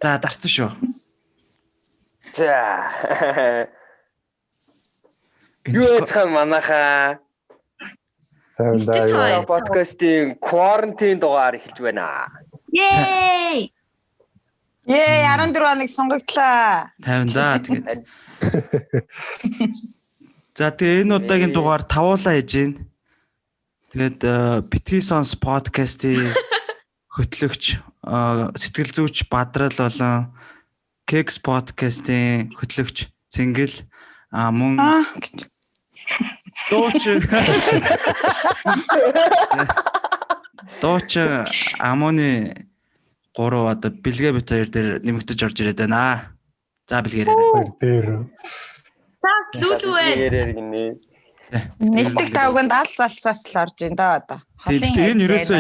За дарцсан шүү. За. Юу яцхан манайхаа Тайван даа. Подкастын quarantine дугаар эхэлж байна. Yay! Yay, 14 хоног сонгогдлаа. 50 да тэгээд. За тэгээ энэ удаагийн дугаар тавуулаа хийж гин. Тэгээд Битгий сонс подкастын хөтлөгч сэтгэл зүйч Бадрал болон Кекс подкастын хөтлөгч Цэнгэл мөн дуучин Амууны 3 одоо бэлгээ бит хоёр дээр нэмэгдэж орж ирээд байна. За бэлгээрээ. Дээр. За лүлүү ээ. Гинэ. Нэлдэг тавганд алс алсаас л орж ин доо одоо. Тэгээ энэ ерөөсөө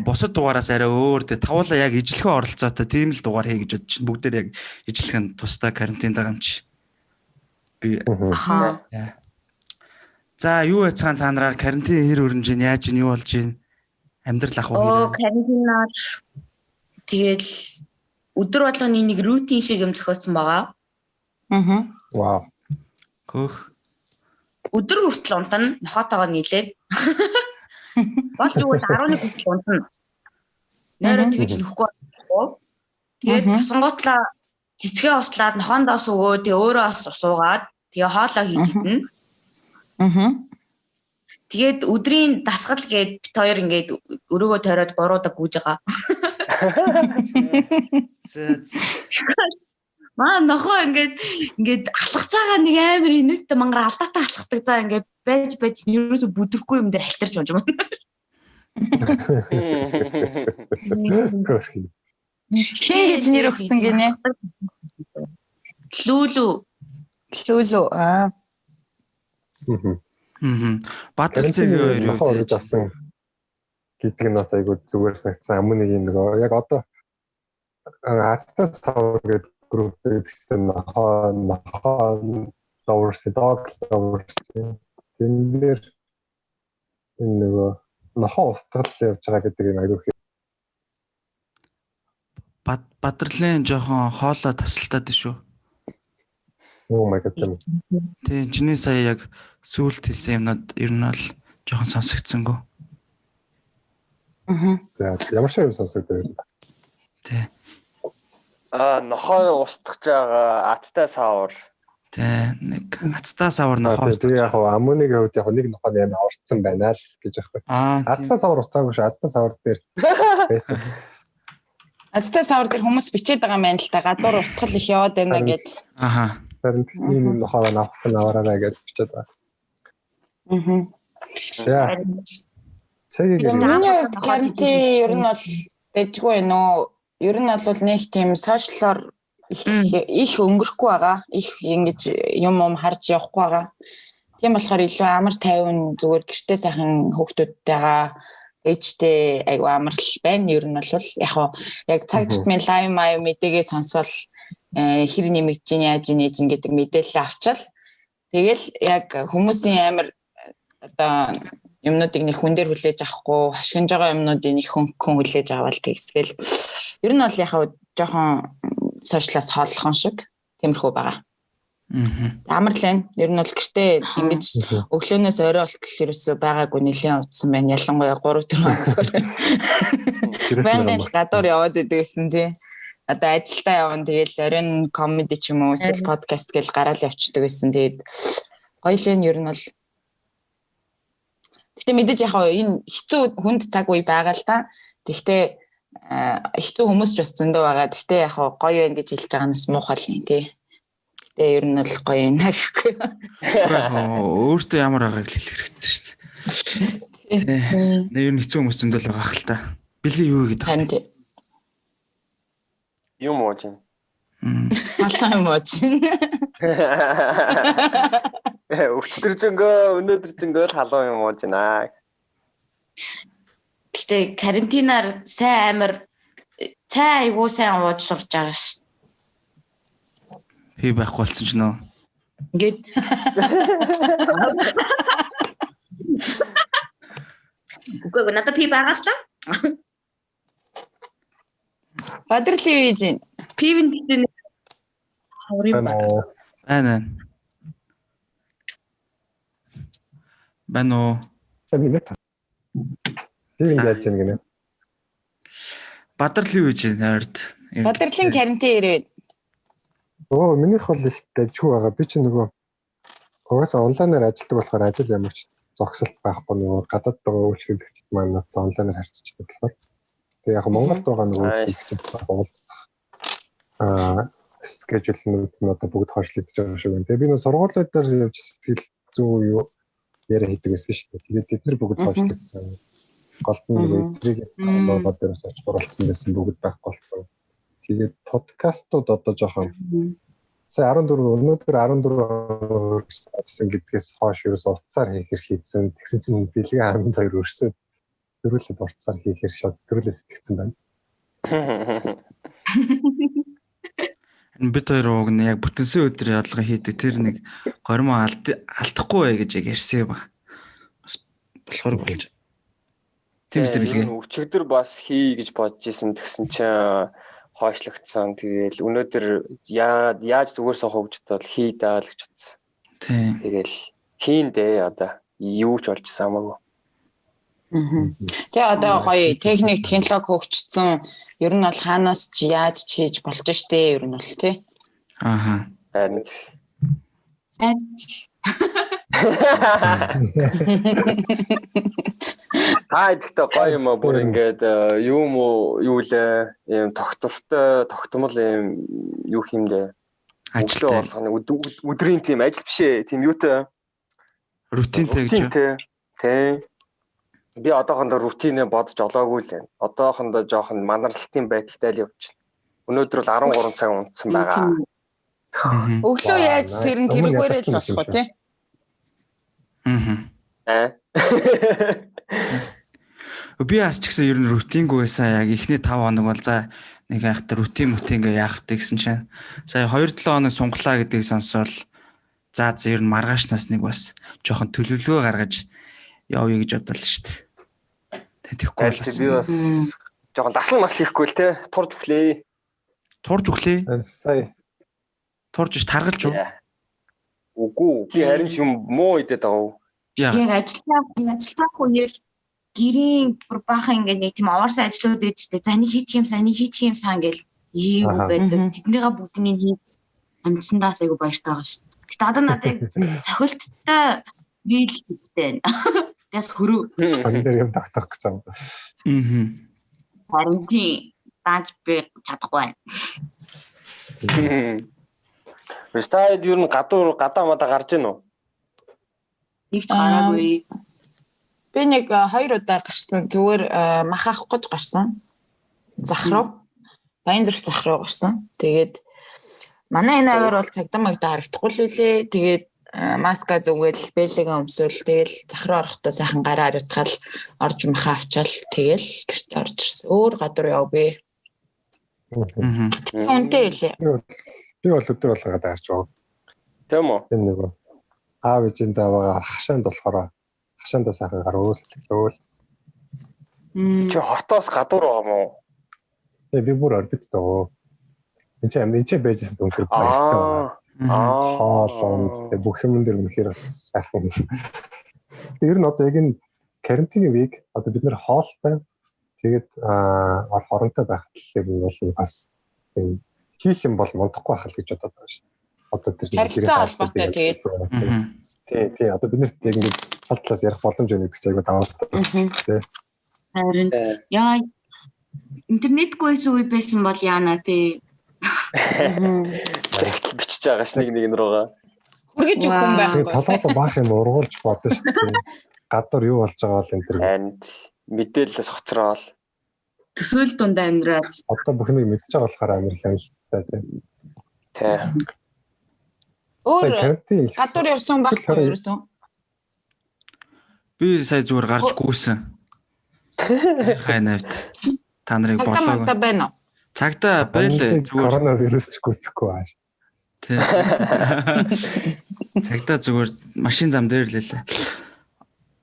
бусад дугаараас арай өөр. Тэгээ тавуулаа яг ижлэхэн оролцоотой тийм л дугаар хий гэж бодож чинь бүгдээр яг ижлэхэн тусдаа карантинд байгаа юм чи. Би. За юу яцгаан та нараар карантин хэр өрнөж гин, яаж гин, юу болж гин, амьдрал ах уу хэрэг. Карантинаар тэгэл өдөр болгоны нэг рутин шиг юм зохиосон байгаа. Аа. Вау. Хөөх. Өдөр хүртэл унтана, нохоотойгоо нийлээд. Болж өгвөл 11 хүртэл унтана. Нойроо тэгж нөхгүй болохгүй. Тэгээд босонгоотлоо цэцгээ услаад нохоондоос өгөө, тэгээ өөрөө бас усуугаад тэгээ хоолоо хийж идэнэ. Аа. Тэгээд өдрийн дасгал гээд бит хоёр ингээд өрөөгөө тойроод 3 удаа гүйж байгаа. Маа нохоо ингээд алхаж байгаа нэг амар инээдтэй мангар алдаатай алхдаг. За ингээд байж байж ерөөсө бүдрэхгүй юм дээр халтарч унж байна. Хин гэж нэр өгсөн гинэ? Лүлүү. Лүлүү. Аа. Бадрал цэгийн хоёр нохоо өргөж авсан гэдэг нь бас айгүй зүгээр санагдсан. Амууны нөгөө яг одоо Азтай савар гэдэг групп гэдэг нохоо lovers, dog lovers тэн дээр энэ нөгөө нохоо устгал явж байгаа гэдэг юм айгүй. Бадрлын жоохон хоолой тасалтаад шүү. Oh my god. Тийм, чиний сая яг сүүлд хэлсэн юмнууд ер нь бол жоохон сонсогдсонгүй. Аа. За ямар шиг юм сонсогдов вэ? Тий. Нохоо устгаж байгаа аттай савар. Тий, нэг аттай савар нохоо. Тэгээ яг Амууны хувьд яг нэг нохоо амар орцсон байна л гэж аахгүй. Аттай савар устгаагүй шүү. Аттай савар дээр байсан. Аттай савар дээр хүмүүс бичээд байгаа юм байна л та. Гадуур устгал их яваад байна гэд. Аха. Харин энэ нохоо авах нь аваарай гэж бичээд байгаа. Аа. За. Цэгийг миний хувьд карантин ер нь бол дэжгүй нөө. Ер нь бол нэг тийм сошиалор их өнгөрөхгүй байгаа. Их ингэж юм харж явахгүй байгаа. Тийм болохоор илүү амар тайван зүгээр гэртээ сайхан хүүхдүүдтэйгээ ээжтэй айгу амарл байна. Ер нь бол яг яг цаг тутмын лайв маяг мэдээгээ сонсоол хэр нэмэгдэж гин яаж нээж гин гэдэг мэдээлэл авчаал. Тэгэл яг хүмүүсийн амар одоо юмнуудыг нэг хүн дээр хүлээж авахгүй, хашгинж байгаа юмнуудыг нэг хөнгөн хүлээж аваад тэгсгээл ер нь бол яг жоохон сошиалаас холлохон шиг тиймэрхүү байгаа. Амар л байна. Ер нь бол гэртээ ингэж өглөөнөөс орой болтол ерөөсөө байгаагүй нэлээд удсан байна. Ялангуяа 3-4 хоногор. Байнгын л гадуур яваад идэг гэсэн тий. Одоо ажилдаа явна тэгэл оройн комеди ч юм уу эсвэл подкаст гэл гараал явчихдаг байсан. Тэгээд гоё л энэ ер нь бол. Гэтэ мэдээж яг энэ хэцүү хүнд цаг үе байгаа л та. Тэгтээ хэцүү хүмүүс ч бас зөндөө байгаа. Тэгтээ яг гоё байна гэж хэлж байгаа нь бас муухай л юм тий. Гэтэ ер нь бол гоё юм гэхгүй. Өөртөө ямар байгааг л хэлэх хэрэгтэй шүү дээ. Тий. Ер нь хэцүү хүмүүс зөндөө л байгаа хэл та. Бэлгээ юу гэдэг вэ? Юм ууж байна. Халуун юм ууж байна. Өчтөр зөнгөө өнөөдөр зөнгөө л халуун юм ууж байна. Гэтэ карантинаар сайн амар цай айгуу сайн ууж сурж байгаа ш. Пи байхгүй болсон ч нөө. Ингээд Үгүй надад пи байгаа л та. Бадрал юу хийж байна? Пивэн дээр хаврын Байна уу? Байна байна. Байна уу? За би нэг. Би яаж юм гинэ? Бадрал юу гэж байна ойрд? Бадрлын карантин ирээд. Өө минийх бол их дажгүй байгаа. Би чи нөгөө угаасаа онлайнаар ажилладаг болохоор ажил ямар ч зогсолт байхгүй нөгөө гадаад байгаа үйлчлүүлэгчид маань надад онлайнаар харьцдаг болохоор. Тэгээ яг Монголд байгаа нөгөө үйлчлүүлэгчид уулзах скежүүлнүүд нь одоо бүгд хойшлогдож байгаа шиг байна. Тэгээ би нөгөө сургуулиудаар явж сэтгэл зүй юу яриа хийдэг байсан шүү дээ. Тэгээд тэд нар бүгд хойшлогдсон. Голд нь нөгөө эдрийг нөгөө дээрээс очих оролцсон байсан бүгд байхгүй болсон. Тэгээд подкастууд одоо жоохон сая 14 өнөөдөр 14 авсан гэдгээс хойш ерөөс утсаар хийхэр шийдсэн. Тэгсэн чинь бэлгийн 12 өрсөд дөрүлэд утсаар хийхэр шууд дөрүлээ сэтгцэн байна. Бид хоёр уг нь яг бүтэнсэн өдөр ядлага хийдэг. Тэр нэг горимоо алдахгүй бай гэж яг ярьсан юм ба. Бас болохоор болж. Тийм үстэй бэлгээ. Өчигдөр бас хий гэж бодож исэн тэгсэн чинь хойшлогдсон. Тэгээл өнөөдөр яаж зүгээр суух вэ гэж бодвол хий даа л гэж бодсон. Тийм. Тэгээл хийн дээ одоо юу ч болчихсон хамаагүй. Тэгээ одоо гоё техник технологи хөгжсөн. Ер нь бол хаанаас ч яаж ч хийж болж штэ ер нь бол тий. Ааха. Харин. Та идэхдээ гоё юм аа бүр ингээд юу юм уу юу лээ ийм тогтвортой тогтмол ийм юу хиймдэ ажил болгоно өдрийн тийм ажил биш ээ тийм юутай рутинтэй гэж үү тий. Би одоохондоо рутинээ бодож олоогүй л байна. Одоохондоо жоохон манарлалтын байдалтай л явчихна. Өнөөдөр бол 13 цаг унтсан байгаа. Өглөө яаж сэрэн тэрүүгээрээ л болох уу тий? Аа. Би бас ч гэсэн ер нь рутингүй байсан. Яг эхний 5 хоног бол за нэг айхтар рутин мутингээ яах вэ гэсэн чинь сая 2-7 хоног сунглаа гэдгийг сонсоол за за ер нь маргаашнаас нэг бас жоохон төлөвлөгөө гаргаж явъя гэж бодлоо шүү дээ. Тэгэхгүй бол би бас жоохон даслан мас хийхгүй л те турж өглөө. Турж өглөө. Сая. Турж иш таргалж уу? Үгүй би харин ч юм муу идээд байгаа уу? Яг ажиллах үеэр гэрийн бүр баахан ингээд нэг тийм овоорсон ажлууд өгч штэ. За нэг хийчих юм сан, нэг хийчих юм сан гэл ийгүү байдаг. Тэднийгээ бүгднийг хий амжсандаас айгу баяртай байгаа штэ. Гэтэ одоо надад яг цохилттой биел хэрэгтэй байна. Тэс хөрөө. Хан дээр юм тогтоох гэж байгаа. Аа. Харин тийм дааж би чадахгүй байна. Вестайд ер нь гадуур гадаа мадаа гарч ийн үү? Нэг ч гараагүй. Би нэг 2 удаа гарсан. Зүгээр мах авах гэж гарсан. Зах руу. Баян зүрх зах руу гарсан. Тэгээд манай энэ аваар бол цагдаа магдаа харагдахгүй л үлээ. Тэгээд маска зүгээл бэлэгээ өмсөөл тэгэл зах руу орохдоо сайхан гараа ариутгаал орж махаа авчаал тэгэл гэртээ орж ирсэн. Өөр гадар явгүй. Үнтэй хэлээ. Би бол өдөр болгоо гадаа гарч байгаа. Тийм үү? Энэ нөгөө аав ээжийн даваа хашаанд болохоор хашаандаа сайхан гар өөсөлтөөл. Чи хотоос гадуур байгаа мó? Тэ би бүр орбитд байгаа. Энд чи байжсэн дүнхэр баяртай байна. Хоол унд бүх юм дээр үнэхээр бас сайхан. Тэр ер нь одоо яг энэ карантины үеийг одоо бид нэр хоолтой тэгээд хоронтой байх талыг нь бол бас тийм хийх юм бол мундахгүй байх л гэж бодоод байгаа шүү дээ. Одоо тэр харилцаа холбоотой тэгээд тий одоо бид нарт яг ингээд тал талаас ярих боломж байна гэдэг чинь айгүй даваа тий. Харин яа интернетгүй байсан үе байсан бол яана тий. Захидал бичиж байгаа ш нэг нэг руугаа. Хүргэж өгөх хүн байхгүй. Толгойд баах юм ургуулж бодно шүү дээ. Гадуур юу болж байгаа бол энэ төр. Харин мэдээлэлээс хоцроол. Төсөөл дундаа амьдраад. Одоо бүх юмыг мэдж байгаа болохоор амар хямдтай тий. Тий. Өөр гадуур явсан байхгүй ерөөсөн. Би сая зүгээр гарч гүйсэн. Хай навт. Та нарыг болоогүй. Цагдаа байна уу? Цагдаа байлээ зүгээр. Коронавирус ч гүйцэхгүй ааш. Тий. Цагдаа зүгээр машин зам дээр л лээ.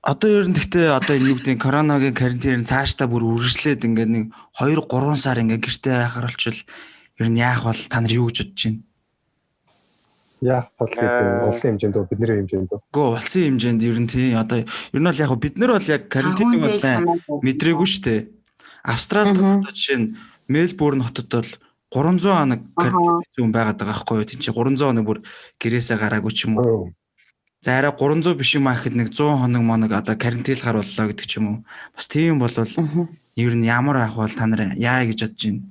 Одоо ер нь гэхдээ одоо энэ юу гэдэг коронагийн карантин цаашдаа бүр үргэлжлээд ингээд нэг 2 3 сар ингээд гэртээ байхаар болчихвол Ер нь яах бол та нар юу гэж бодож байна? Яах бол гэдэг улсын хэмжээнд үү, бидний хэмжээнд үү? Үгүй, улсын хэмжээнд ер нь тийм. Одоо ер нь бол яг бид нар бол яг карантиныг бол сайн мэдрээгүй шүү дээ. Австралид одоо жишээ нь Мельбурн хотод бол 300 хоног карантин хүн байгаад байгаа байхгүй юу? Тин чи 300 хоног бүр гэрээсээ гараагүй ч юм уу. За арай 300 биш юм аа гэхэд нэг 100 хоног моног одоо карантинлахаар боллоо гэдэг ч юм уу. Бас тийм болвол ер нь ямар байх бол та нар яа гэж бодож байна?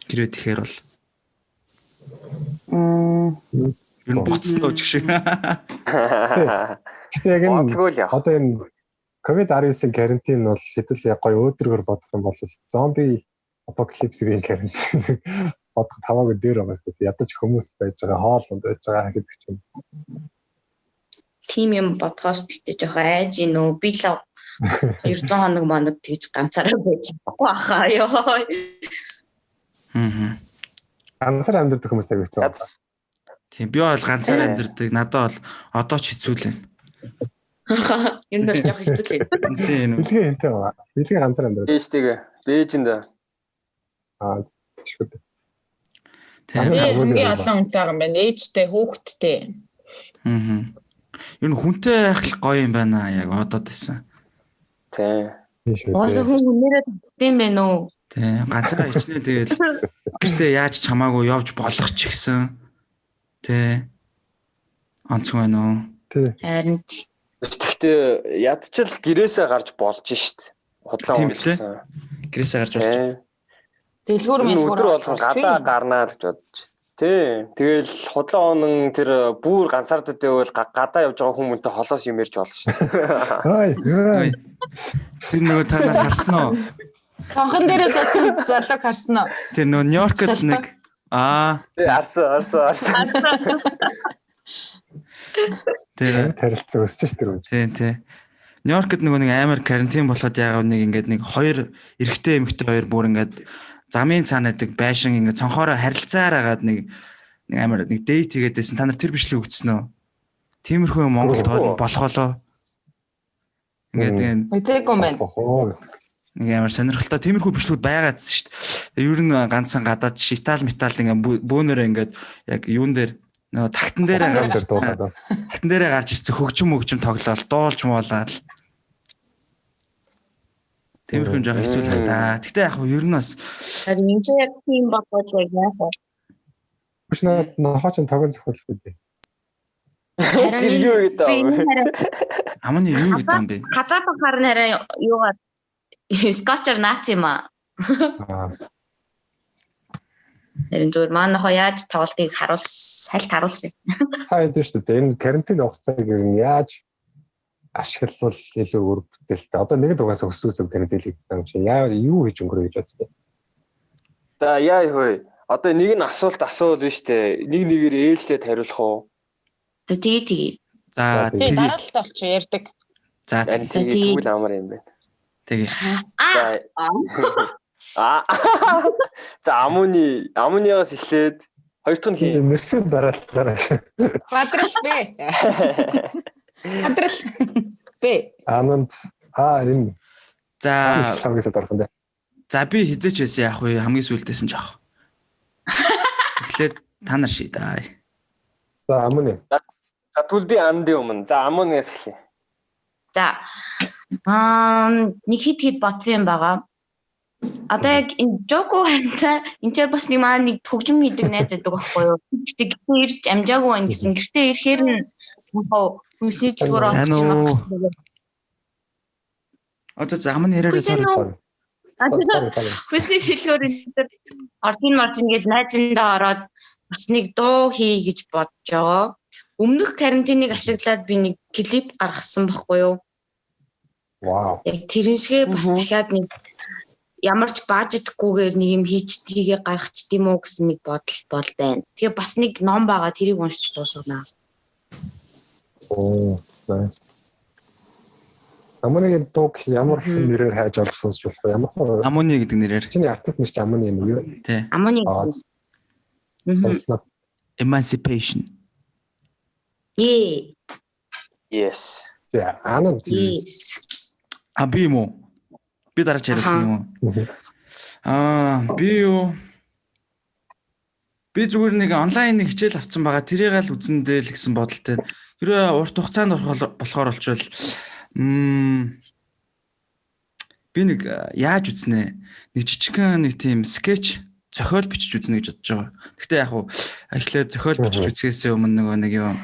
Хэрвээ тэгэхээр бол ер нь боцсон уу ч шиг. Гэтэ яг энэ одоо энэ COVID-19 карантин бол хэдүүл яг гоё өөдрөгөр бодох юм бол зомби апокалипсийн карантин бодох хамаагүй дээр байгаа шүү дээ. Ядаж хүмүүс байж байгаа, хоол унд байж байгаа гэдэг ч юм. Тим юм бодхоос тэгтээ жоохон айж гин үү. Би л 900 хоног моног тэгж ганцаараа байж чадахгүй ахаа ёо. Аа. Ганцаар амьдардаг хүмүүс аягүй хэцүү. Тийм, би бол ганцаар амьдардаг. Надад бол одоо ч хэцүү л байна. Ер нь бол жоох хэцүү л байна. Тийм. Бэлгээ энтэй байгаа. Бэлгээ ганцаар амьдардаг. Бээжтэйгээ. Бээжинд. Аа, шүү дээ. Тийм. Хамгийн олон хүнтэй байгаа юм байна. Ээжтэй, хүүхэдтэй. Аа. Ер нь хүнтэй байх л гоё юм байна яг одод байсан. Тийм. Угаасаа хүн хүнээрээ татдсан юм байна уу? Тийм, ганцаараа хичнээн тэгэл гэртээ яаж ч хамаагүй явж болох ч гэсэн тий. Онцгой байна уу? Тий. Харин Гэхдээ ядчил гэрээсээ гарч болж шít. Худлаа уншсан. Гэрээсээ гарч болж. Дэлгүүр мэлгүүр өдөр болгон гадаа гарнаа гэж бодож. Тий. Тэгэл худлаа онон тэр бүр ганцаардад байвал гадаа явж байгаа хүмүүнтэй холоос юм ярьж болно шít. Ой. Тэр нөгөө та нар харсан уу? Тонхон дээрээс осон залууг харсан уу? Тэр нөгөө Нью-Йоркд нэг аа тий арсан. Тэр тарилцсан өсөж ш тэр үн. Тий, тий. Нью-Йоркд нөгөө нэг амар карантин болоход яагаад нэг ингээд нэг хоёр эрэгтэй эмэгтэй хоёр бүр ингээд замын цаана байдаг байшин ингээд цонхоороо харилцаар агаад нэг амар нэг дейт хийгээд байсан. Та нар тэр бичлэг өгсөн үү? Тиймэрхүү юм Монголд болохоолоо. Ингээд үзээгүй юм байна. Нэг амар сонирхолтой тиймэрхүү бичлэгүүд байгаадсэн шүү дээ. Ер нь ганцхан гадаад Итали метал ингээд бөөнөрөө ингээд яг юун дээр нөгөө тагтан дээрээ гарч тагтан дээрээ гарч ирсэн хөгжим тоглоол дуулж муулаад тиймэрхүү юм жоох хэцүү л та. Гэтэ яг ер нь бас харин энэ яг тийм бодож яг яах вэ? Биш наад нохоо ч тогон зохиолох үү. Тэр юу гэдэг юм бэ? Амны юу гэдэг юм бэ? Хазаа бахаар нь харин юугаар скотчер наац юм аа. Харин зүгээр манай нохоо яаж тоглолтыг сальт харуулсан. Та хэд шүү дээ. Энэ карантин хугацааг ер нь яаж ашиглавал илүү үр бүтээлтэй. Одоо нэг л угаасаа өссөн өсөв карантин хийгдсэн юм чи яа юу хийж өнгөрөө гэж бодсон. За яа хөөе. Одоо нэг нь асуулт асуул биш үү? Нэг нэгээр ээлжтэй хариулах уу? За тэгээ. За тэгээ дараалалтай болчих ярьдаг. За тэгээ тэгвэл амар юм байна. Тэгээ. Аа. За амуниас эхлээд хоёр дахь нь хин. Нэрсээ дараалалаарай. Бадрал бэ. Бадрал бэ. Ананд энэ. За хамгийн сүүлд орох юм бэ. За би хизээч байсан яах вэ? Хамгийн сүүлдээс нь жоох. Эхлээд та нар шийдээ. За амуни. За тэгвэл би андын өмнө. За амуниас эхлэе. За. Нэг хит хит бодсон юм байгаа. Одоо яг энэ Жоко ханцаа энэ ч бас нэг маа нэг төгжим хийдэг найз байдаг байхгүй юу? Гэтэ гэртээ ирж амжаагүй байна гэсэн. Гэртээ ирэхээр нь хүнсний дэлгүүр орох юм аа. Одоо за амны яриараа sorry. Хүнсний дэлгүүр энэ ордын моржин гэж найзындаа ороод бас нэг дуу хий гэж бодож байгаа. Өмнөх карантиныг ашиглаад би нэг клип гаргасан байхгүй юу? Вау. Яг тэрэн шигээ бас дахиад нэг ямар ч бажетгүйгээр нэг юм хийгээ гаргачих тийм үү гэсэн нэг бодол бол байна. Тэгээ бас нэг ном байгаа, тэрийг уншиж дуусгана. Оо, nice. Амуны дууг ямар нэрээр хайж авч сонсч болох вэ? Ямар Амуны гэдэг нэрээр. Чиний артист нэр чи Амуны юм юу? Тий. Амуны. Сонсноо. Emancipation. Yeah. Yes. За, анан. Yes. А би юм уу? Би дараач яриах юм уу? Аа, би юу? Би зүгээр нэг онлайн нэг хичээл авсан байгаа. Тэрийг л үзэн дээ л гэсэн бодолтой. Хэрвээ урт хугацаанд болохоор болчвол би нэг яаж үзнэ? Нэг жижигхэн нэг тийм скетч зохиол бичиж үзнэ гэж бодож байгаа. Гэхдээ яг хуу эхлээд зохиол бичиж үзэхээс өмнө нөгөө нэг юм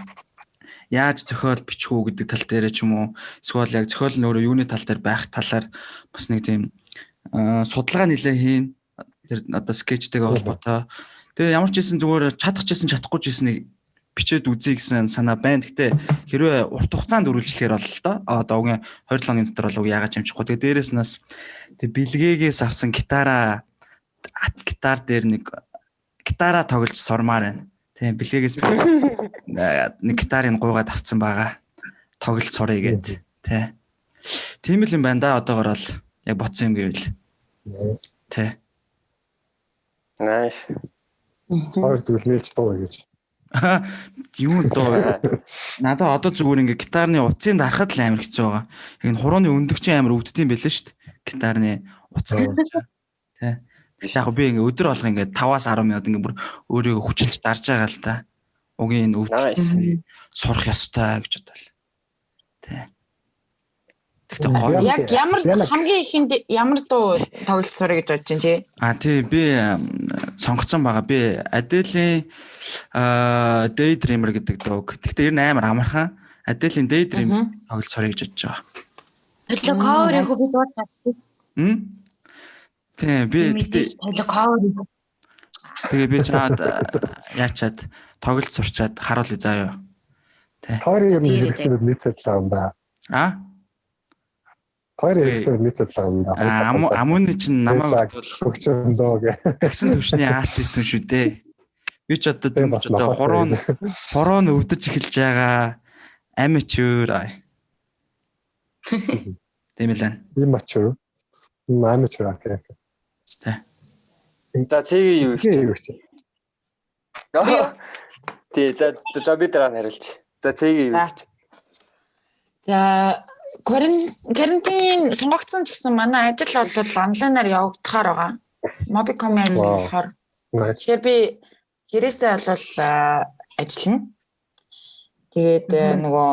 яаж зохиол бичих үү гэдэг тал дээр ч юм уу эсвэл яг зохиол нь өөрөө юуны тал дээр байх талаар бас нэг тийм судалгаа нэлээ хийн. Тэр одоо скетчтэйгээ холбоотой. Тэгээ ямар ч хэлсэн зүгээр чадах ч хэлсэн чадахгүй ч хэлсэн нэг бичээд үзье гэсэн санаа байна. Гэтэ хэрвээ урт хугацаанд үргэлжлэхээр бол л доо. Одоо угийн 27 хоногийн дотор бол уг яагаад ч амжихгүй. Тэгээ дээрэс нь бас тэг бэлгээгээс авсан гитараа гитар дээр нэг гитараа тоглож сурмаар байна. Тийм бэлгээгээс би нэг гитарыг гуйгаад авцсан байгаа. Тоглож суръя гэд. Тэ. Тийм л юм байна да одоогор бол яг бодсон юм гэвэл. Тэ. Nice. Хоёр тэгвэл нээлж дуу гэж. Юу доо. Надад одоо зүгээр ингээ гитарны утсыг дарахад л амар хэцүү байгаа. Яг энэ хурууны өндөгчин амар өвддөм байлээ шүү дээ. Гитарны утас. Тэ. Яг би ингээ өдөр болго ингээ 5-аас 10 минут ингээ бүр өөрийгөө хүчилж дарж байгаа л та. Угийн энэ өвдөлт сурах ёстой гэж бодлоо. Тэ. Тэгтээ гоё. Яг ямар хамгийн ихэнд ямар дуу тоглолт сурах гэж бодож чинь чи? А тий би сонгоцсон байгаа. Би Adele-ийн Daydreamer гэдэг дууг. Тэгтээ ер нь амар амархан. Adele-ийн Daydreamer тоглолт сурах гэж бодож байгаа. Төлөө cover-ыг би дуу чаддаг. Тий би тэгтээ төлөө cover-ыг. Тэгээ би чаад яачаад тоглолт сурчаад харуулъя заа юу. Тий. Cover-ыг ер нь хэрэгцээд нийцээд л юм да. А? Хоёр хэрэгцээ нийцээд л юм да. Амууны чинь намайг бол өгчөн дөө гэ. Тэгсэн төвшний артист хүн шүү дээ. Би ч одоо дөнгөж одоо хуруу нь өвдөж эхэлж байгаа amateur. Тийм л байна. Immature. Amateur окей. За. За цэгийг юу их чи? Тий, за би дараа нь хариулж. За цэгийг юу их? За карантин сонгогдсон ч гэсэн манай ажил бол онлайнаар явагдахаар байгаа. Mobicom-ийн ажил болохоор. Тэгэхээр би гэрээсээ бол ажиллана. Тэгээд нөгөө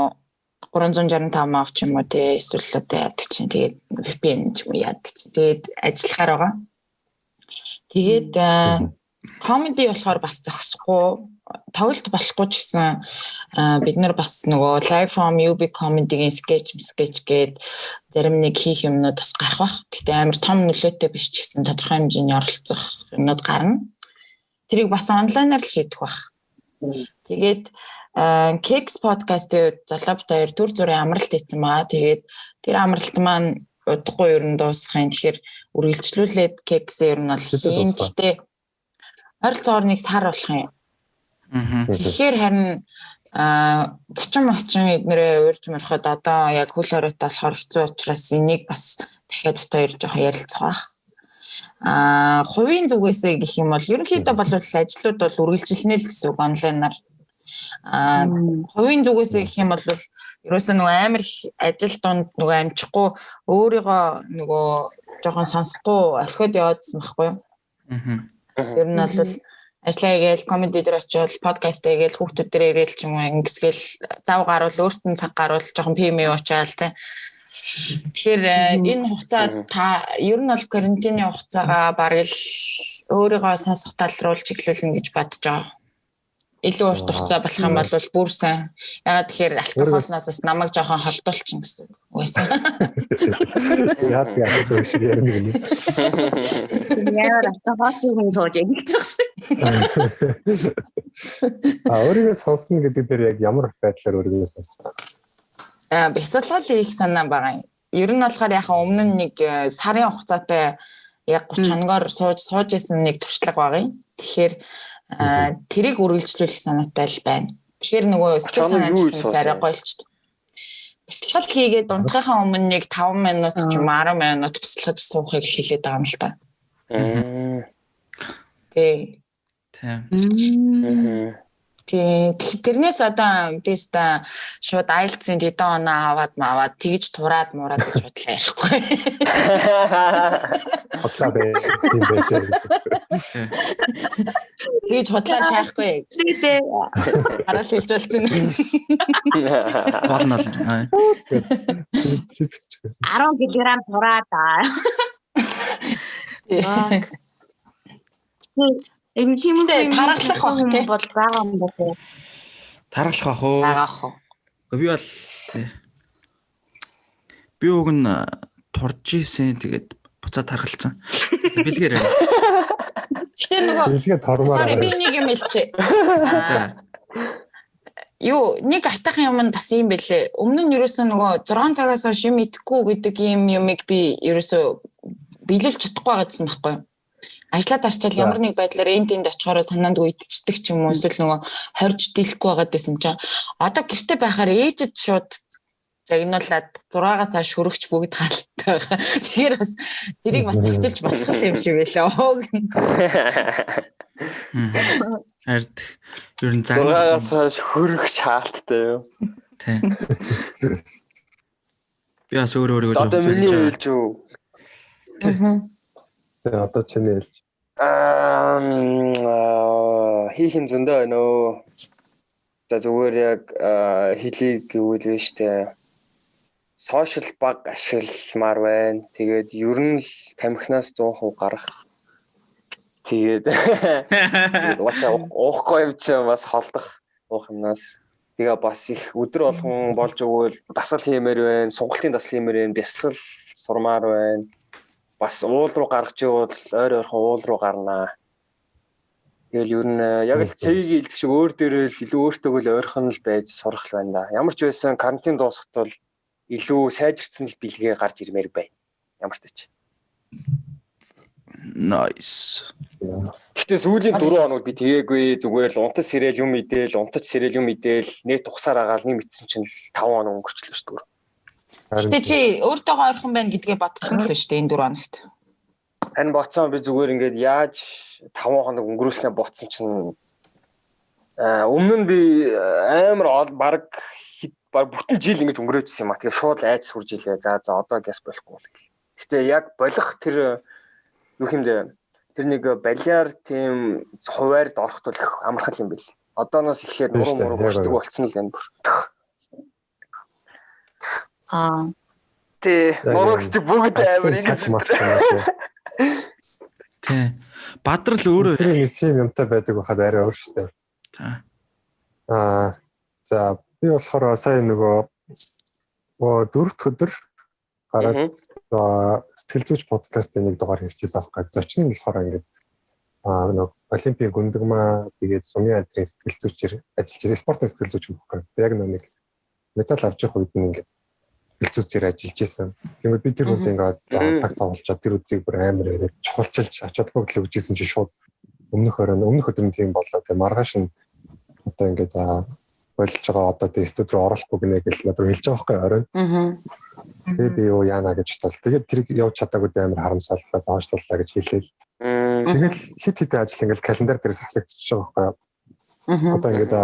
365 мав ч юм уу тий эсвэл одоо яадаг чинь тэгээд VPN ч юм уу яадаг чинь тэгээд ажиллахаар байгаа. Тэгээд комеди болохоор бас зогсохгүй тоглолт болохгүй ч гэсэн бид нар бас нөгөө live from UB comedy-гийн sketch гээд зарим нэг хийх юмнууд бас гарах бах. Гэхдээ амар том нөлөөтэй биш ч гэсэн тодорхой хэмжээний оролцох юмнууд гарна. Тэрийг бас онлайнаар л шийдэх бах. Тэгээд Cakes podcast-ийн Золоо бит хоёр төр зүрийн амралт хийсэн байгаа. Тэгээд тэр амралт маань удахгүй ер нь дуусах юм. Тэгэхээр үргэлжлүүлээд Cakes-ийн ер нь бол хийн. Гэхдээ ойролцоогоор нэг сар болох юм. Тэгэхээр харин зочин мочин эднэрээ уурж мөрөхөд одоо яг хөл хориотой болохоор хэцүү учраас энийг бас дахиад бит хоёр жоохон ярилцах байх. Хувийн зүгээсээ гэх юм бол ерөнхийдөө бол ажлууд бол үргэлжилнэ л гэсэн үг онлайнаар. Хувийн зүгээсээ гэх юм бол ерөөсөө нөгөө амар их ажил дунд нөгөө амжихгүй өөрийгөө нөгөө жоохон сонсохгүй орхиод яваадсан байхгүй юу? Ер нь бол ажиллаа хийгээл комеди дээр очиод подкаст хийгээл хүүхдүүд дээр ирээл ч юм уу ингэсгээл зав гарвал өөрт нь цаг гарвал жоохон PM уучаал тэ. Тэгэхээр энэ хугацаа та ер нь бол карантины хугацаагаа бараг л өөрийгөө сонсох тал руу чиглүүлнэ гэж бодож байгаа. Илүү урт хугацаа болох юм бол бүр сайн. Ягаад тэгэхээр алкоголноос бас намайг жоохон холдуулчихна гэсэн үг. Угаасаа. Яа яа шиг ярина гэнэ. Яа алкоголын хүн сууж ингэж байгаа шээ. Өөрийгөө сонсно гэдэг дээр яг ямар байдлаар өөрийгөө сонсох вэ? Бясалгал хийх санаа байгаа юм. Ер нь болохоор яхаа өмнө нь нэг сарын хугацаатай яг 30 хоногоор сууж исэн нэг туршлага байгаа юм. Тэгэхээр тэрийг үргэлжлүүлэх санаатай л байна. Тэгэхээр нөгөө сэтгэл санаа гэсэн арай гоёлч. Бясалгал хийгээд унтахынхаа өмнө нэг 5 минут ч юм уу 10 минут бясалгаж суухыг хэлээд байгаа юм л та. Тий. Тийм. Тий. Тэрнээс одоо би өста шууд IELTS-ийн тэдэн оноо аваад маваад тэгж тураад мураад гэж бодлоо ярихгүй. Бодлоо бэ тийм байж. Тэгж худлаа шаахгүй. Тий. Хараал хэлж болсон. Болно болно. 10 кг тураад аа. Энэ тийм үү тархалах бах тий бол байгаа юм байна. Тархалах бах уу? Байгаа ах уу. Би бол би уг нь турж исэн, тэгээд буцаа тархалцсан. Бэлгээрээ. Гэтэ нөгөө бэлгээ тормоор. Sorry, би нэг юм хэлчихье. За. Юу, нэг айтайхан юм нь бас юм бэлээ. Өмнө нь ерөөсөө нөгөө 6 цагаас хойш юм идэхгүй гэдэг юм юмыг би ерөөсөө биелүүлж чадахгүй байгаадсан байхгүй юу? Ажлаад арчаал ямар нэг байдлаар энэ тэнд очихороо санаандгүй идчихдэг ч юм уу, эсвэл нөгөө хорж дийлэхгүй байгаад байсан чинь одоо гэрте байхаар ээжэд шууд загнуулаад 6-аас хойш хөрөгч бүгд хаалттай байгаа. Тэгэхээр бас тэрийг бас зохицуулж болох юм шиг байлаа. Харин ер нь 6-аас хойш хөрөгч хаалттай юу? Тий. Би бас өөр өөрийгөө одоо миний ээлж үү? Тий. Тэгээ одоо чиний ээлж. Хийх юм зөндөө байна өө. За зүгээр яг хэлийг гэвэл вэ штэ. Сошиал баг ашигламаар байна. Тэгээд ер нь л тамхинаас 100% гарах. Тэгээд бас уухгүй юм чинь бас холдох уух юмнаас. Тэгээ бас их өдөр болгон болж өгвөл дасгал хиймээр байна. Сонголтын дасгал хиймээр байна. Бясалгал сурмаар байна. Бас уул руу гаргаж ивэл ойр ойрхон уул руу гарнаа. Тэгэл ер нь яг л цэгийг илдэх шиг өөр дээрээ л илүү өөртөөгөө л ойрхон л байж сурах л байна да. Ямар ч байсан карантин дуусахад бол илүү сайжирсан л бэлгээ гарч ирмээр байна. Ямар ч тач. Nice. Гэтэ сүүлийн 4 хоног би тэгээгүй, зүгээр л унтаж сэрэл юм идээл, унтаж сэрэл юм идээл, нэт ухсаар агаал нэг мэдсэн чинь 5 хоног өнгөрчлөө шүү дээ. Гэтэ чи өөртөөгөө ойрхон байна гэдгээ бодсон л шүү дээ энэ 4 хоногт. Харин бодсон, би зүгээр ингээд яаж 5 хоног өнгөрөөснөө бодсон чинь өмнө нь би амар баг бүтэн жил ингэж өнгөрөөжсэн юм а. Тэгээ шууд айц сурж илээ. За одоо гяс болохгүй бол гэл. Гэтэ яг болох тэр юу юм бэ? Тэр нэг балиар тийм хуваарьд орохт бол их амархан юм бэл. Одооноос эхлээд нуруу муруу хөшдөг болцсон л энэ бүр. Аа. Тэ, нуруугч чи бүгд амар ингэж. Тэ. Бадрал өөрөө нэг тийм юмтай байдаг байхад арай өөр шүү дээ. За. Аа, за би болохоор сая нөгөө дөрөвт өдөр гараад сэтгэл зүйч подкастын нэг дугаар хийчихсэн аахгүй. Зочин нь болохоор ингээд нөгөө олимпийн гүндэгмаа тэгээд сумын антрын сэтгэл зүйчээр ажиллаж байгаа, спортын сэтгэл зүйч юм байхгүй. Яг нэг медаль авч явах үед нь ингээд сэтгэл зүйчээр ажиллаж исэн. Тэгмээ би тэр хүнтэй ингээд цаг тоглолцоод тэр өдрийг бүр амар яриад чухалчилж ачаад бүгд л өгчээсэн чинь шууд өмнөх өрөө өмнөх өдөр нь тийм боллоо. Тэгээ маргааш нь одоо ингээд болж байгаа одоо тэгээ студ руу оруулахгүй гинэ гэж надад хэлж байгаа байхгүй оройн. Тэгээ би юу яана гэж бодвол тэгээд тэрийг явж чадаагүй амар харамсаал за доошлууллаа гэж хэлээл. Тэгэл хит хитэн ажил ингээд календар дээрээс хасагдчихж байгаа байхгүй. Одоо ингээд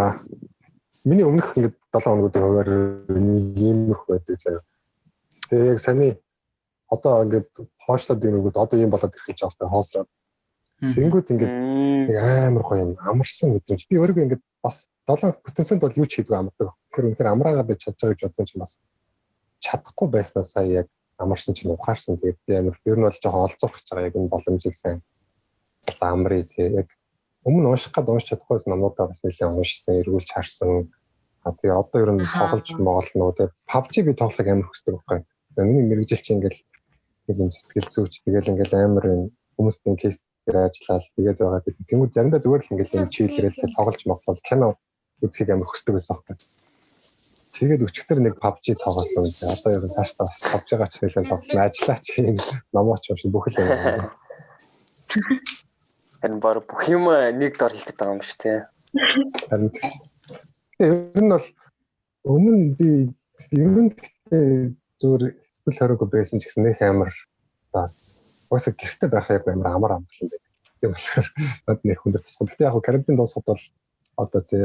миний өмнөх ингээд 7 хоногуудын хуваар нэг иймэрхүү байдаг заяа. Тэгээ яг саний одоо ингээд хоошлоод ирэнгүүт одоо ийм болоод ирэх гэж байгаа байхгүй хоосроо. Тэнгүүд ингээд нэг амар гоё юм амарсан мэдрэмж. Би өөрийгөө ингээд бас 7 бүтэнсэнд бол юу ч хийдгүй амардаг. Тэгэхээр үнэхээр амраагаад байж чадж байгаа гэж бодсон чинь бас чадахгүй байснаа сая яг амарсан чинь ухаарсан. Тэгээд би амар ер нь бол жоохон олзуурах гэж байгаа яг энэ боломжийг сайн одоо амрыг тий яг өмнө унших гад уншиж чадахгүйсэн номнуудаа бас нэлээд уншсан, эргүүлж харсан. А тэгээ одоо ер нь тоглож моголно. Тэгээ PUBG би тоглохыг амар хүсдэг байхгүй. Тэгээ миний мэргэжил чинь ингээл нэг юм сэтгэл зүйч тэгэл ингээл амар юм хүмүүсийн кейс дээр ажиллаад тэгээд байгаа. Тэнгүүд заримдаа зүгээр л ингээл юм чийлэрээс тоглож моглол кино үзхийг амар хүсдэг байсан байхгүй. Тэгээд өчигдөр нэг PUBG тоглосон. Одоо ер нь цаашдаа бас PUBG-гаа ч нэлээд тоглоно. Ажиллаач юм номооч юм шиг бүх л юм. Харин баг бүх юм нэг дор хийх гэдэг юм шүү тий. Харин ер нь бол өмнө би ер нь зүгээр хөл хороогүй байсан ч гэсэн нэх амар угаасаа гэрте байх яг амар амар амгалан байдаг. Тийм болохоор над нэх өндөр тусгал. Гэтэ яг карантин дуусахад бол Одоо тий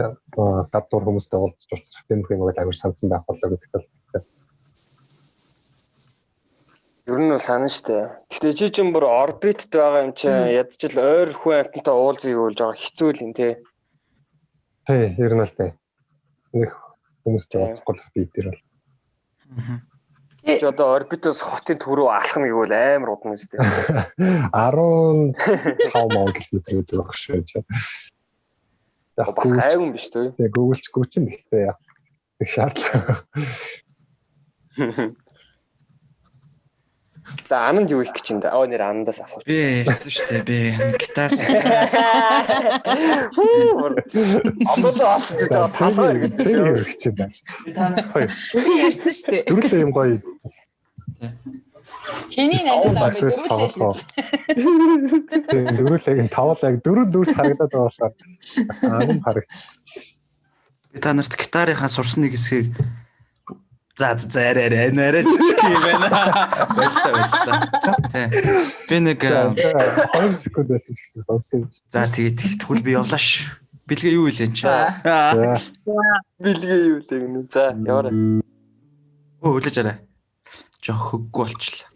гадуур хүмүүстэй уулзч уулзах тиймэрхүү юм бол амар санацсан байх болоо гэдэгт бол Ер нь бол санана штэ. Гэхдээ чи чинь бүр орбитд байгаа юм чинь ядчил ойр хүн амьтантай уулзъя гэвэл жоо хэцүү л юм те. Тий, ер нь бол тий. Нэг хүмүүстэй уулзахгүй л би дээр бол. Чи одоо орбитоос хотын төв рүү алхна гэвэл амар удна үстэй. 15 мон километр гэдэг байх шүү. Яг бас гайгүй юм биш үү? Тий, Google ч гүчин гэхдээ яг их шаардлага. За ананд юу их гэж юм да? Оо нэр анандаас асууч. Би ярьсан шүү дээ. Би гитар. Одоо л асууж байгаа цалаа гэж юу гэж юм да. Би ярьсан шүү дээ. Дөрүлээ юм гоё. Хэний найзад аа би дөрүлээ. Тийм дөрүлээ яг тавал яг дөрөв дүрс харагдаад байгаа болохоор анан харагд. Би та нарт гитарынхаа сурсан нэг хэсгийг За за арай арай арай жижиг юм байна. Баярлалаа баярлалаа. Тэ. Би нэг 2 секунд байсан ч гэсэн сонссон юм. За тэгээд тэгвэл би явлаа ш. Бэлгээ юу илэн чи? Бэлгээ юу илээ гэнэ. За яваарай. Өө үлээж арай. Жох хөггүй болчлаа.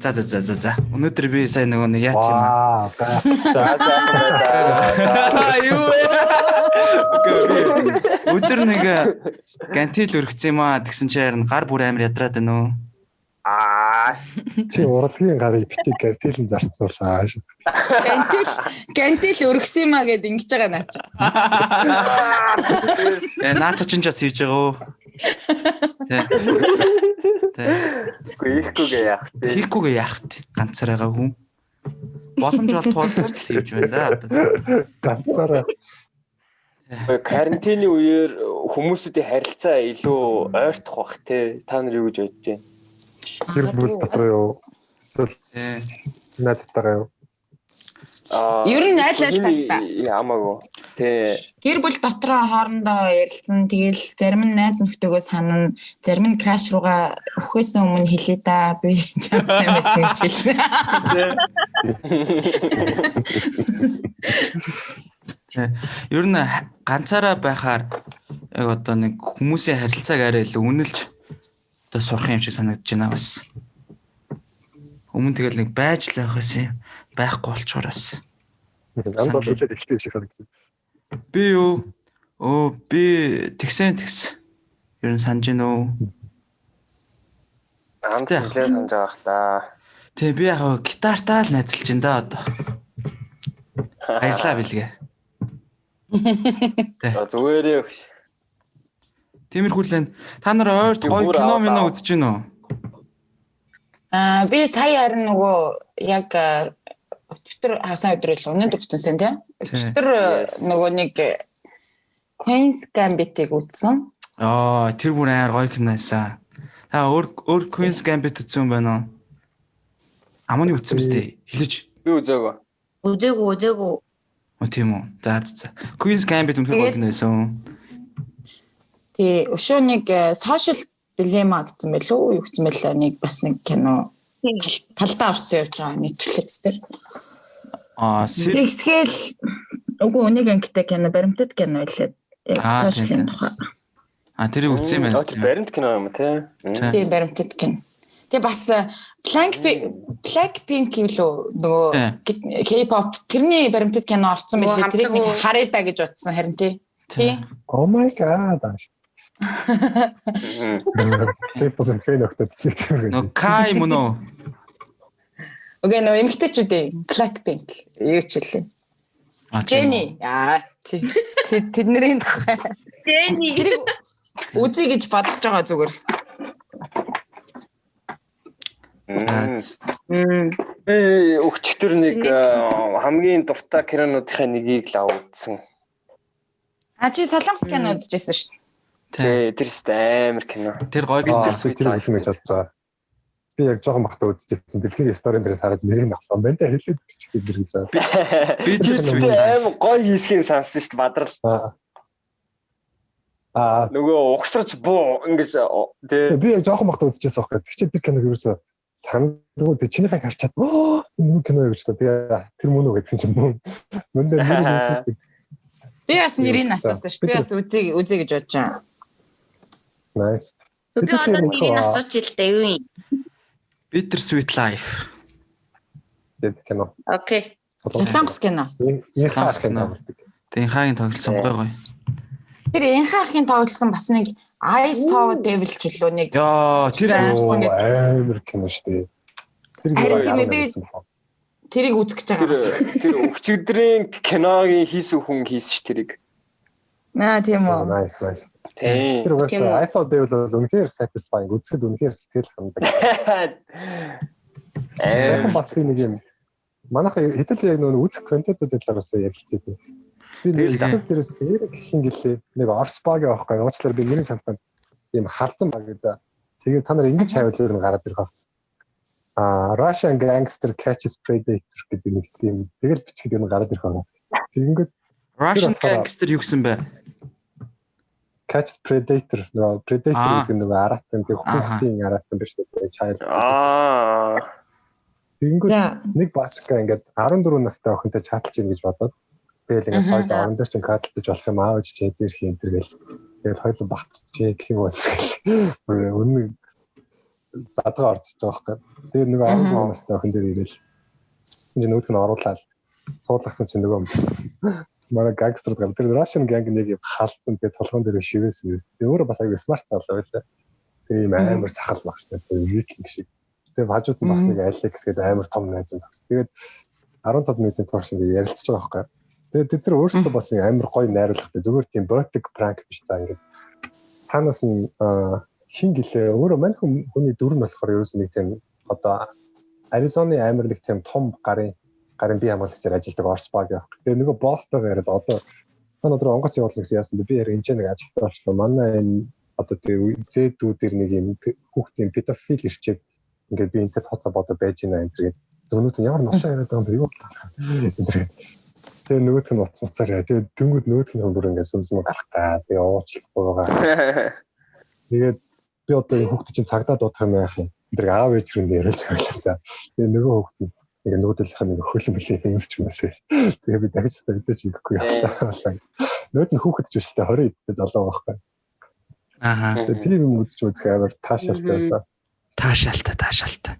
За за за за за. Өнөөдөр би сая нөгөө нэг яац юм аа. За сайхан байлаа. Юу вэ? Өдөр нэг гантил өргөцсөн юм аа тэгсэн чинь харин гар бүр амар ядраад байна уу? Аа. Чи урлагийн гарыг бити гантилэн зарцуулаа. Гантил өргөсөн юм аа гэд ингэж байгаа наа чи. Наата чинь ч бас хийж байгаа уу? Тэ. Тэ. Үгүй хийхгүйгээ яах вэ? Хийхгүйгээ яах вэ? Ганцаараа хүн. Боломж олдох бол хийж байна да. Ганцаараа. Карантины үеэр хүмүүсүүдийн харилцаа илүү ойртох бах те. Та нар юу гэж бодож байна? Тэр бүл дотор юу? Эсвэл найзтайгаа юу? Аа. Ер нь аль аль талтай. Ямаагүй. Тэ. Гэр бүл дотроо хоорондоо ярилцсан. Тэгэл зарим нь найз нөхдөөгөө санана, зарим нь краш руугаа өгөхөөс өмнө хэлээ да. Би чамсан байсан юм чи хэлнэ. Ер нь ганцаараа байхаар яг одоо нэг хүмүүсийн харилцааг арай илүү үнэлж одоо сурах юм шиг санагдаж байна бас. Өмнө тэгэл нэг байж л байх байсан юм. Байхгүй болчоор бас. Анд бол хэлээд эхэлсэн юм шиг санагдсан. Би юу? Өө би тэгсэн тэгс. Ер нь санаж гин үү? Анд нэлээд санаж байгаа х та. Тэг би яг гитартаа л найзалж байна да одоо. Баярлаа бэлгээ. За зүгээрээ өгш. Тиймэрхүү л энэ. Та нар ойрт гоё кино минь үзэж гин үү? Аа би сая харин нөгөө яг өчтөр хасан өдөр л өнөөдөр бүтэнсэн тийм. Өчтөр нөгөө нэг Queen's Gambit-ийг үзсэн. Аа тэр бүр амар гоё кино байсан. Та өөр Queen's Gambit үзсэн юм байна уу? Амны үзсэн биз дээ. Хэлээч. Би үзээгүй. Үзээгүй. О тийм үү. За за. Queen's Gambit үнэхээр гоё кино байсан. Тий, өшөө нэг Social Dilemma гэсэн байлуу юу гэсэн байлаа нэг бас нэг кино талдаа орсон явж байгаа Netflix дээр. Аа, тэгсгээл үгүй үнийг ангитай кино, баримтат кино илээ. Яг social-ын тухай. Аа, тэрийг үзсэн юм байна. Тэр баримт кино юм тий. Тийм, баримтат кино. Тэгээ бас Blackpink юу нөгөө K-pop тэрний баримтат кино орсон байлээ. Тэрийг нэг харъя да гэж бодсон харин тий. Тий. Oh my god. K-pop фэн өгтөд чи тэр. Нөгөө Kai мөн үү? Үгүй нөгөө эмэгтэйчүүдийн Blackpink юу ч үлээ. Jennie. Аа тий. Тэднэрийн тухай. Jennie. Тэрийг үзье гэж бодож байгаа зүгээр. Би өчтөр нэг хамгийн дуртай кинонуудынхаа нэгийг л авсан. А чи Солонгос кино үзчихсэн шүү дээ. Тий, тэр өстэй амар кино. Тэр гоё тэр тэр үзсэн гэж бодож байгаа. Би яг жоохон бахта үзчихсэн. Дэлхийн сторийн дээрээс хараад нэрийг нь авсан байна. Тэ хэлээд өгчих гэж гэж байгаа. Би тэр амар гоё хийсгийг сансан шүү дээ бадрал. Аа нөгөө угсарч буу ингэж тий. Би яг жоохон бахта үзчихсэн байхгүй. Тэг чи тэр киног ерөөсөө Сандгүй тэг чинийхээ харчаад энэ мөн кино гэж та. Тэгээ тэр мөн үү гэсэн чинь мөн. Мөн дээр нэр Би бас нэрийг асуусан шүү. Би бас үзье үзье гэж бодож байгаа. Nice. Би одоо нэрийг асууч л дээ юу юм. Bitter Sweet Life гэдэг кино. Окей. Солонгос кино. Солонгос кино. Тэгээ Инхагийн тоглосон гоё гоё. Тэр Инха ахын тоглосон бас нэг I Saw Devil ч лөө нэг. Йоо, тэр амар кино шүү дээ. Тэр тийм би тэрийг үзэх гэж байгаа. Тэр өчигдрийн киногийн хийсэн хүн хийсэн ш тэрийг. Аа тийм үү. Nice nice. Тэр угаасаа I Saw Devil бол үнэхээр satisfying. Үзэхэд үнэхээр сэтгэл хандаг. Аа бас би нэг юм манайха хэдэл яг нөгөө үзэх контентуудын талаар бас ярилцъя. Би нэг YouTube дээрээс нэр гэх юм гэлээ. Нэг Орс баг явахгүй. Уучлаарай би нэрийг санахгүй. Ийм халзан баг за. Тэгээд та нар ингэж хайвал ер нь гараад ирэх баг. Аа Russian gangster catches predator гэдэг нэг тийм тэгэл бичгээд ер нь гараад ирэх баг. Тэгэнгүүт Russian gangster юу гэсэн бэ? Catch predator нөгөө predator гэдэг нөгөө аратан тэг хүүхдийн аратан биш үү? Child. Аа. Тэгэнгүүт нэг баачка ингээд 14 настай охинтой чаталж ийн гэж бодоод тэгэл ингээд хоёр орон дээр чинь кадлаж болох юм аав ээж чи зэрх юм тэр гэл тэгэл хоёулаа багтчихээ гэх юм уу гэл үнэн задгаа орцож байгаа байхгүй. Тэгээд нөгөө 14 настай охин дээр ирээл чинь нөгөөх нь оруулаад суулгасан чинь нөгөө манай гангстерд гар тэр Russian gang нэг юм халдсан тэгээд толгоон дээр шивээс юм. Тэгээд өөрөө бас аягүй смарт залуу байлаа. Тэгээд ийм амар сахал баг шүү дээ. Викинг шиг. Тэгээд хажууд нь бас нэг Alex гэдэг амар том найз зогс. Тэгээд 15 минутын турш ингээд ярилцж байгаа байхгүй. Тэгээд тэд нар өөрсдөө бас нэг амар гоё найруулгатай. Зүгээр тийм ботик пранк биш за ингээд цаанаас нь хин гэлээ өөрөө мань хүний дүр нь болохоор ерөөс нэг тийм одоо Аризоны амар нэг тийм том гарын бие хамгаалагчаар ажилладаг Орс баг явах. Тэгээ нөгөө босстойгоо яриад одоо та нар онгоц явуулна гэсэн яасан бэ? Би яриа энэ ч нэг ажилтаа болчлоо. Манай энэ одоо тэгээ зээдүү дээр нэг юм хүүхдийн педофил ирчээд ингээд би энэтэй тооцоо бодоо байж гинэ энэ төргээд нөгөөт нь ямар новшоо яриад байгаа юм бэ? Юу энэ төргээд тэгээ нөгөөх нь уц уцаар яа. Тэгээ дөнгөд нөгөөх нь бүр ингээд сүмс юм гарахтаа. Тэгээ уучлахгүй байгаа. Тэгээд би одоо энэ хүүхд чинь цагдаа дуудах юм яах юм. Энэ төрг аав ээж рүү нэрэлж байглаа. За тэгээ нөгөө хүүхд нь ингээ нөгөөдөлийнх нь нэг хөлөн мөлий юмс ч юмсээ. Тэгээ би дахиж тавьж игэхгүй явлаа. Нөгөөд нь хүүхэд ч биш л 20 эдтэй залуу байхгүй. Аа. Тэгээ тийм юм үзэж үзэх амар таашаалтай байсан. Таашаалтай.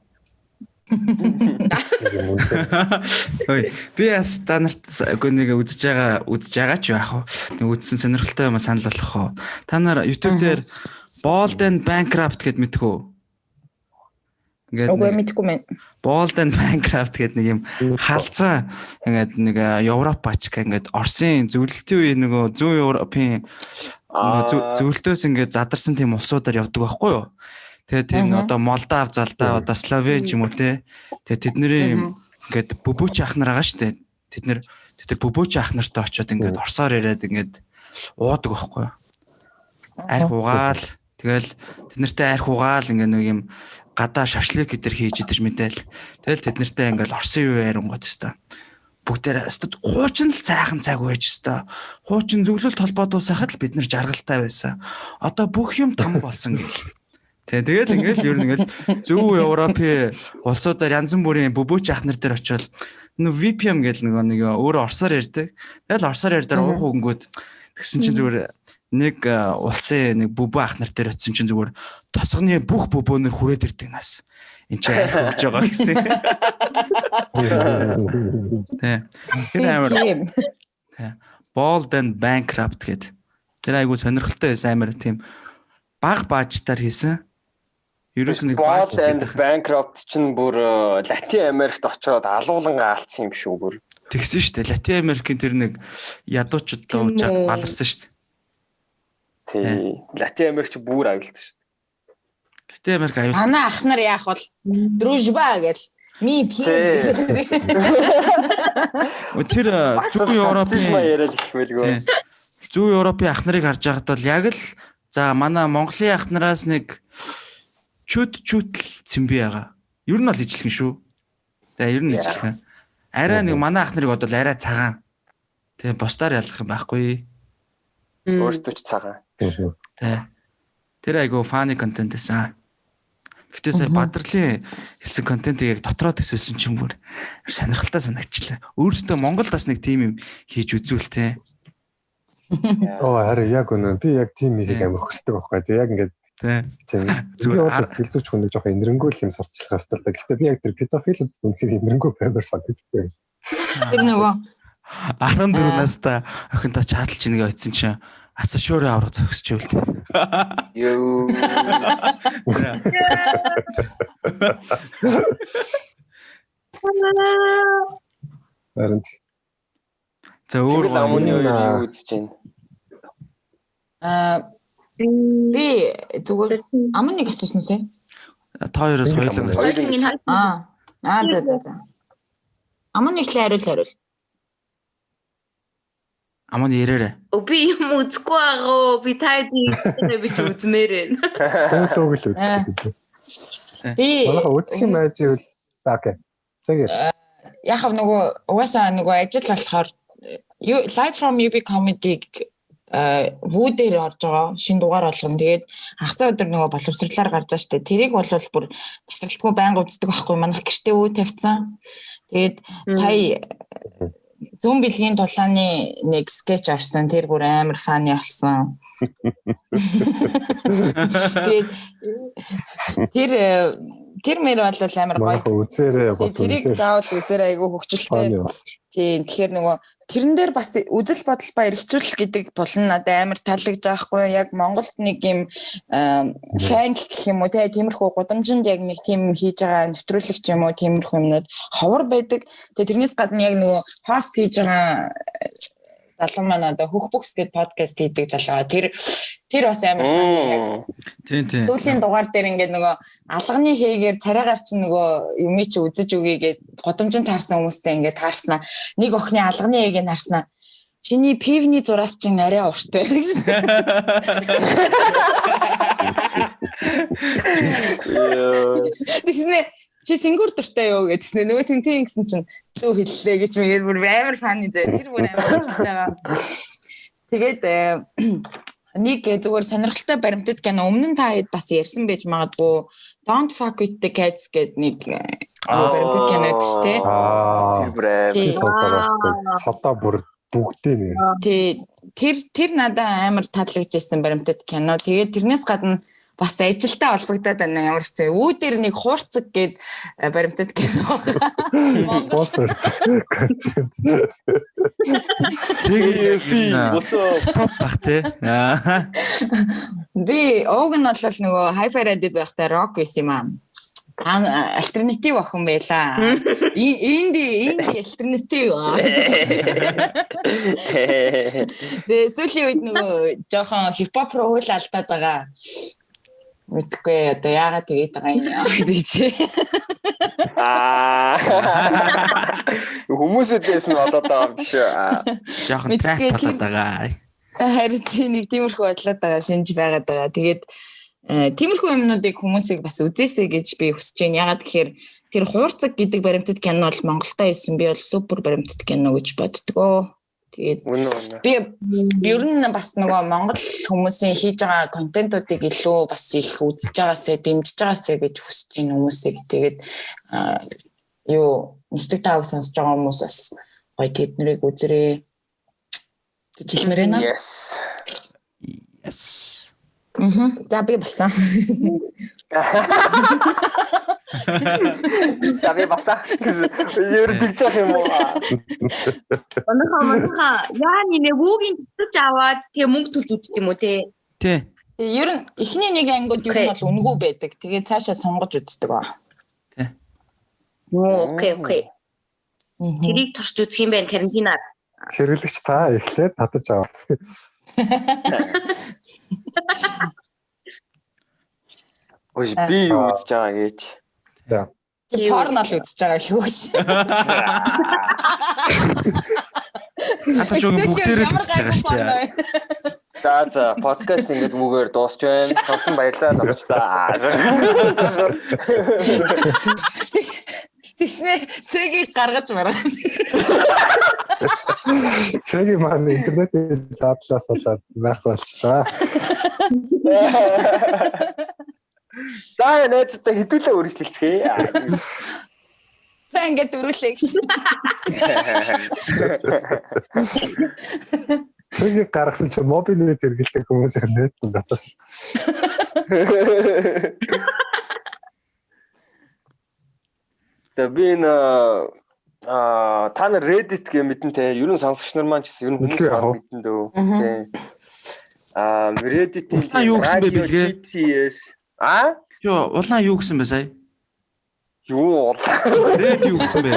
Ой, би бас та нарт үгүй нэг үзэж байгаа ч яах вэ? Нэг үзсэн сонирхолтой юм санал болгох уу? Та нар YouTube дээр Bold and Bankrupt гэд мэдэх үү? Ингээд үгүй мэдгүй мэн. Bold and Bankrupt гэд нэг юм халзан ингээд нэг Европ бачка ингээд Оросын зөвлөлтийн үе нөгөө зүүн Европын зөвлөлтөөс ингээд задарсан тийм улсуудаар явдаг байхгүй юу? Тэгээ тийм одоо Молдав, Залдаа, одоо Словен ч юм уу те. Тэгээ тэдний ингээд бөбөөч ах нар байгаа шүү дээ. Тэд нар бөбөөч ах нартай очиод ингээд Оросоор яриад ингээд уудаг байхгүй юу? Арх угаал тэгэл тэд нартай арх угаал ингээд нэг юм гадаа шашлык гэдэр хийж идэж мэдээл. Тэгэл тэд нартай ингээд Оросын юу ярингууд өстой. Бүгдээр өстө хуучин л цайхан цаг байж өстө. Хуучин зөвлөлт холбоодуулсахад л бид нар жаргалтай байсан. Одоо бүх юм там болсон гэл. Тэгэл ингээл ер нь ингээл зүүн Европын улсуудаар янз бүрийн бөбөөч ах нар дээр очиод нөө VPN гэл нөгөө нэг өөрөө орсоор ярьдаг. Тэгэл орсоор ярьдаар уух өнгөд тэгсэн чинь зүгээр нэг улсын нэг бөбөө ах нар дээр очисон чинь зүгээр тосгоны бүх бөбөөнөр хүрээд ирдэг нас. Энд чинь арх өгч байгаа гэсэн. Тэ. Тэр амар. Тэ. Bold and Bankrupt гэд. Тэр айгуу сонирхолтой байсан амар тийм баг баажтаар хийсэн. Ерөөс нэг Bold and Bankrupt чинь бүр Латин Америкт очиод алуулангаа алдсан юм шүү бүр. Тэгсэн шүү дээ. Латин Америкийн тэр нэг ядуучуудаа уужаа баларсан шүү дээ. Тий. Латин Америк чи бүр аюултай шүү дээ. Латин Америк аюултай. Манай ах нар яах бол дружба гэл ми пи. Тэр зүүн Европын яриад их байлгүй. Зүүн Европын ах нарыг харж байхад бол яг л за манай Монголын ах нараас нэг чүт чүтэл цэмбий байгаа. Ер нь бол ижилхэн шүү. За ер нь ижилхэн. Арай нэг манай ах нарыг бодвол арай цагаан. Тэгээ бусдаар ялах юм байхгүй. Өөртөө ч цагаан. Тэ. Тэр айгу funny content байсан. Гэтэ сая Бадрлын хэлсэн контентыг яг дотроо төсөөлсөн чинь бүр сонирхолтой санагчлаа. Өөрөөсөө Монголд бас нэг тим юм хийж үзүүл те. Оо харин яг үнэн би яг тим хийхийг амар хүсдэг байхгүй. Тэг яг ингээд тийм зүгээр бол сэтгэл зүйч хүн нэг жоохон инэрэнгүй л юм сурталчлах хэрэгтэй л да. Гэхдээ би яг тэр педофилд үнэхээр инэрэнгүй баймар санагддаг байсан. Тэр нөгөө 14 настай охинтой чаталж нэг ойцсон чинь аса шөөрэ авраг зогсчихвол те. Йоо. Харин За өөр амны хоёр юу үзэж байна? Аа би зүгээр амны нэг асуусан сэ. Та хоёроос хоёулаа. Аа за за за. Амны ихлэ хариул. Амны ярээрээ. Би юм үзэхгүй байгаа. Би та хэдийн би ч үзмээр байна. Төвлөөг л үздэг. Би манайха үзэх юм байж ивэл за окей. Тэгээд яг нөгөө угаасаа нөгөө ажил болохоор Live from UB Comedy-г вүү дээр орж байгаа шинэ дугаар болгоно. Тэгээд хагас өдөр нөгөө боловсрлоор гарч байгаа штэ. Тэрийг бол бүр тасралтгүй байнга үздэг байхгүй манайх гэртээ вүү тавьсан. Тэгээд сая зүүн бэлгийн тулааны нэг скетч орсон. Тэр бүр амар фаны болсон. Тэгээд тэр мэр бол амар гоё. Үзээрэй бас. Тэрийг заавал үзээрэй айгүй хөгжилтэй. Тийм тэгэхээр нөгөө тэрэн дээр бас үзэл бодол ба эрхцүүлэл гэдэг булан надад амар таалагдж байгаа хгүй юу. Яг Монголд нэг юм фанк гэх юм уу те тиймэрхүү гудамжинд яг нэг тийм хийж байгаа нэвтрүүлэгч юм уу тиймэрхүү юмнууд ховор байдаг. Тэгээ тэрнээс гадна яг нөгөө пост хийж байгаа залуу маань одоо хөх бүкс гэдэг подкаст хийдэг залуу. Тэр бас амар фаны яг. Тийм тийм. Сүүлийн дугаар дээр ингээд нөгөө алганы хийгээр царайгаар чинь нөгөө юмыг чи үзэж өгье гээд гудамжинд таарсан хүмүүстэй ингээд таарснаа. Нэг охины алганы хийгийг харснаа. Чиний пивний зураас чинь арай урт байна гэж. Тэгснэ чи сингүр дуртай юу гэдгснэ. Нөгөө тэн тийм гэсэн чинь зөв хэллээ гэж мэгээд бүр амар фаны зэ. Тэр бүр амар ажилтайгаа. Тэгээд нэг зүгээр сонирхолтой баримтат кино өмнө нь та хэд бас ярьсан байж магадгүй Don't Fuck with the Cats гэдэг нэг баримтат кино байдаг шүү дээ. Тэр бүр содоо бүр бүгдээ нэ. Тий тэр надад амар таалагдж байсан баримтат кино. Тэгээд тэрнээс гадна бас ажилдаа холбогдоод байна ямар ч зэ. Үү дээр нэг хуурцаг гээд баримтат кино байгаа. Спонсор. Тэгээ босоо бах те. Би уг нь бол нөгөө Hi-Fi Radio байхдаа рок байсан юм аа. Альтернатив охин байлаа. Инди альтернатив. Тэгээ сүүлийн үед нөгөө жоохон хипхоп руу хөл алдаад байгаа. Мэдгүй одоо яагаад тэгээд байгаа юм яа гэж. Аа. Хүмүүсүүдээс нь болоод байгаа юм биш үү? Жохон трак болоод байгаа. Харин тийм нэг тиймэрхүү бодлоод байгаа шинж байгаад байгаа. Тэгээд тиймэрхүү юмнуудыг хүмүүсийг бас үзээсэй гэж би хүсэж байна. Яагаад гэхээр тэр хуурцаг гэдэг баримтат кино бол Монголдо хийсэн би бол супер баримтат кино гэж боддгоо. Тэгээд би ер нь бас нөгөө Монгол хүмүүсийн хийж байгаа контентуудыг илүү бас их үзэж байгаасай, дэмжиж байгаасай гэж хүсэж байна хүмүүсийг. Тэгээд юу нисдэг тааг сонсож байгаа хүмүүс бас гоё тэднэрийг үзэрээ гэж хэлмээр байна. Yes. Yes. За би болсон. За би болсон. Ер нь тэгж явах юм уу? Манайха яа нэ вүүгийн татаж аваад тэгээ мөнгө төлж үздэг юм уу те? Тий. Ер нь эхний нэг ангиуд ер нь бол үнэгүй байдаг. Тэгээ цаашаа сонгож үздэг ба. Тий. Окей. Тэрийг турш үзэх юм байна карантинаар. Хэрэглэгч та эхлээд татаж аваа. Ой би юу үзэж байгаа гэж. За. Порно л үзэж байгаа шүү ш. Хатаж өгөн бүгдээрээ л үзэж байгаа шүү дээ. За подкаст ингээд үүгээр дуусч байна. Сонсон баярлалаа залуучдаа. Тэгснэ цэгийг гаргаж маргаж. Цэгийн маань интернетийн задлаас болоод байхгүй болчихлоо. За За найзуудаа хэдүүлээ өргөжлөлцгээе. За ингээд дөрүүлээ гэж. Цэгийг гаргасан чи мобинет хэрэглэдэг хүмүүс яг нэт гацаа. Тэгээ би энэ та нар Reddit гэ мэдэн те. Ер нь сонсогч нар маань ч гэсэн ер нь хүмүүс мэдэн дөө. Тэ. Reddit-ийн юу гэсэн бэ бэлгээ? TTS. А? Юу улаан юу гэсэн бэ сая? Юу улаан? Red юу гэсэн бэ?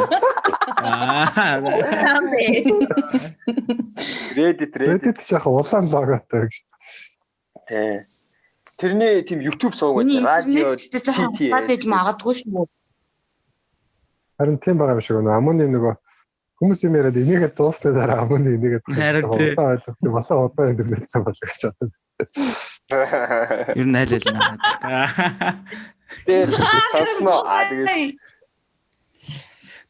Reddit Reddit ч яг улаан логотой гэж. Тэ. Тэрний тийм YouTube сувг байдаг. Radio TTS. Байж магадгүй шүү. Харин тийм байгаа юм шиг байна. Амууны нөгөө хүмүүс юм яриад энийгээ дуусны дараа амууны энийгээ ойлгох болоо одоо интернеттэй болоо гэж бодсон. Ер нь аль аль наа. Тэр сонсноо. Аа тэгээд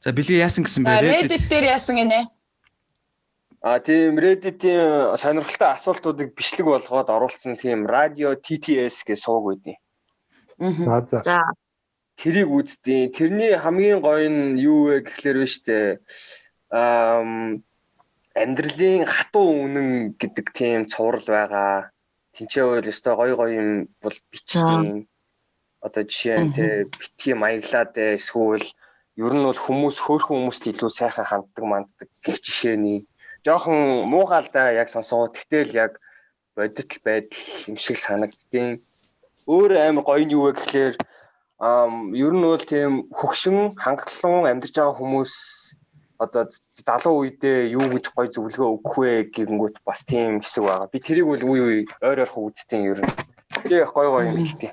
За бэлгээ яасан гэсэн бэ? Reddit дээр яасан гинэ? А тийм Reddit-ийн сонирхолтой асуултуудыг бичлэг болгоод оруулсан тийм Radio TTS гэж сувг байдیں۔ Аа за. Тэрийг үзтiin. Тэрний хамгийн гоё нь юу вэ гэхлээр биш үү? Амьдралын хатуу үнэн гэдэг тийм цуврал байгаа. Тинчээ үйл өстой гоё гоё юм бол бичдэг. Одоо жишээ нь тэ битгий маяглаад эсвэл ер нь бол хүмүүс хөөрхөн хүмүүст илүү сайхан ханддаг манддаг гэх жишээний. Жохон муухай л да яг сонсоо. Тэгтэл яг бодит байдал юм шиг санагддیں۔ Өөр амар гоё нь юу вэ гэхлээр ер нь бол тийм хөгшин хангалуун амьдарч байгаа хүмүүс одоо залуу үедээ юу гэж гоё зөвлөгөө өгөх вэ гэнгүүт бас тийм хэсэг байгаа. Би тэрийг бол үе үе ойр ойрхон үзтiin ер нь. Тэгээ гоё гоё юм хэлтий.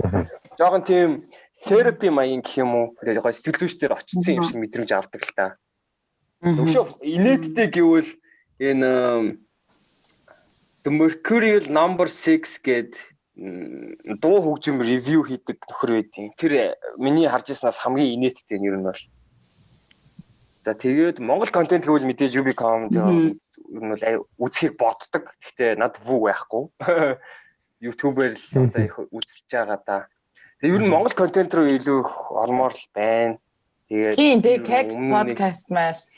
Жохон тийм терапи маяг гэх юм уу? Тэгээ гоё сэтгэл зүйч дээр очсон юм шиг мэдрэмж авдаг л та. Өшөө инээдтэй гэвэл энэ The Mercurial Number 6 гээд дуу хөгжим ревю хийдэг нөхөр байдیں۔ Тэр миний харж ирснаас хамгийн инээдтэй нь ер нь бол. За тэгээд Монгол контент гэвэл мэдээж UB.com ер нь бол үзхийг боддог. Гэхдээ над вүү байхгүй. YouTube-ээр л одоо их үзэлж байгаа да. Тэгээд ер нь Монгол контент руу илүү их ормоор л байна. Тэгээд тийм тэгээ Kex podcast мас.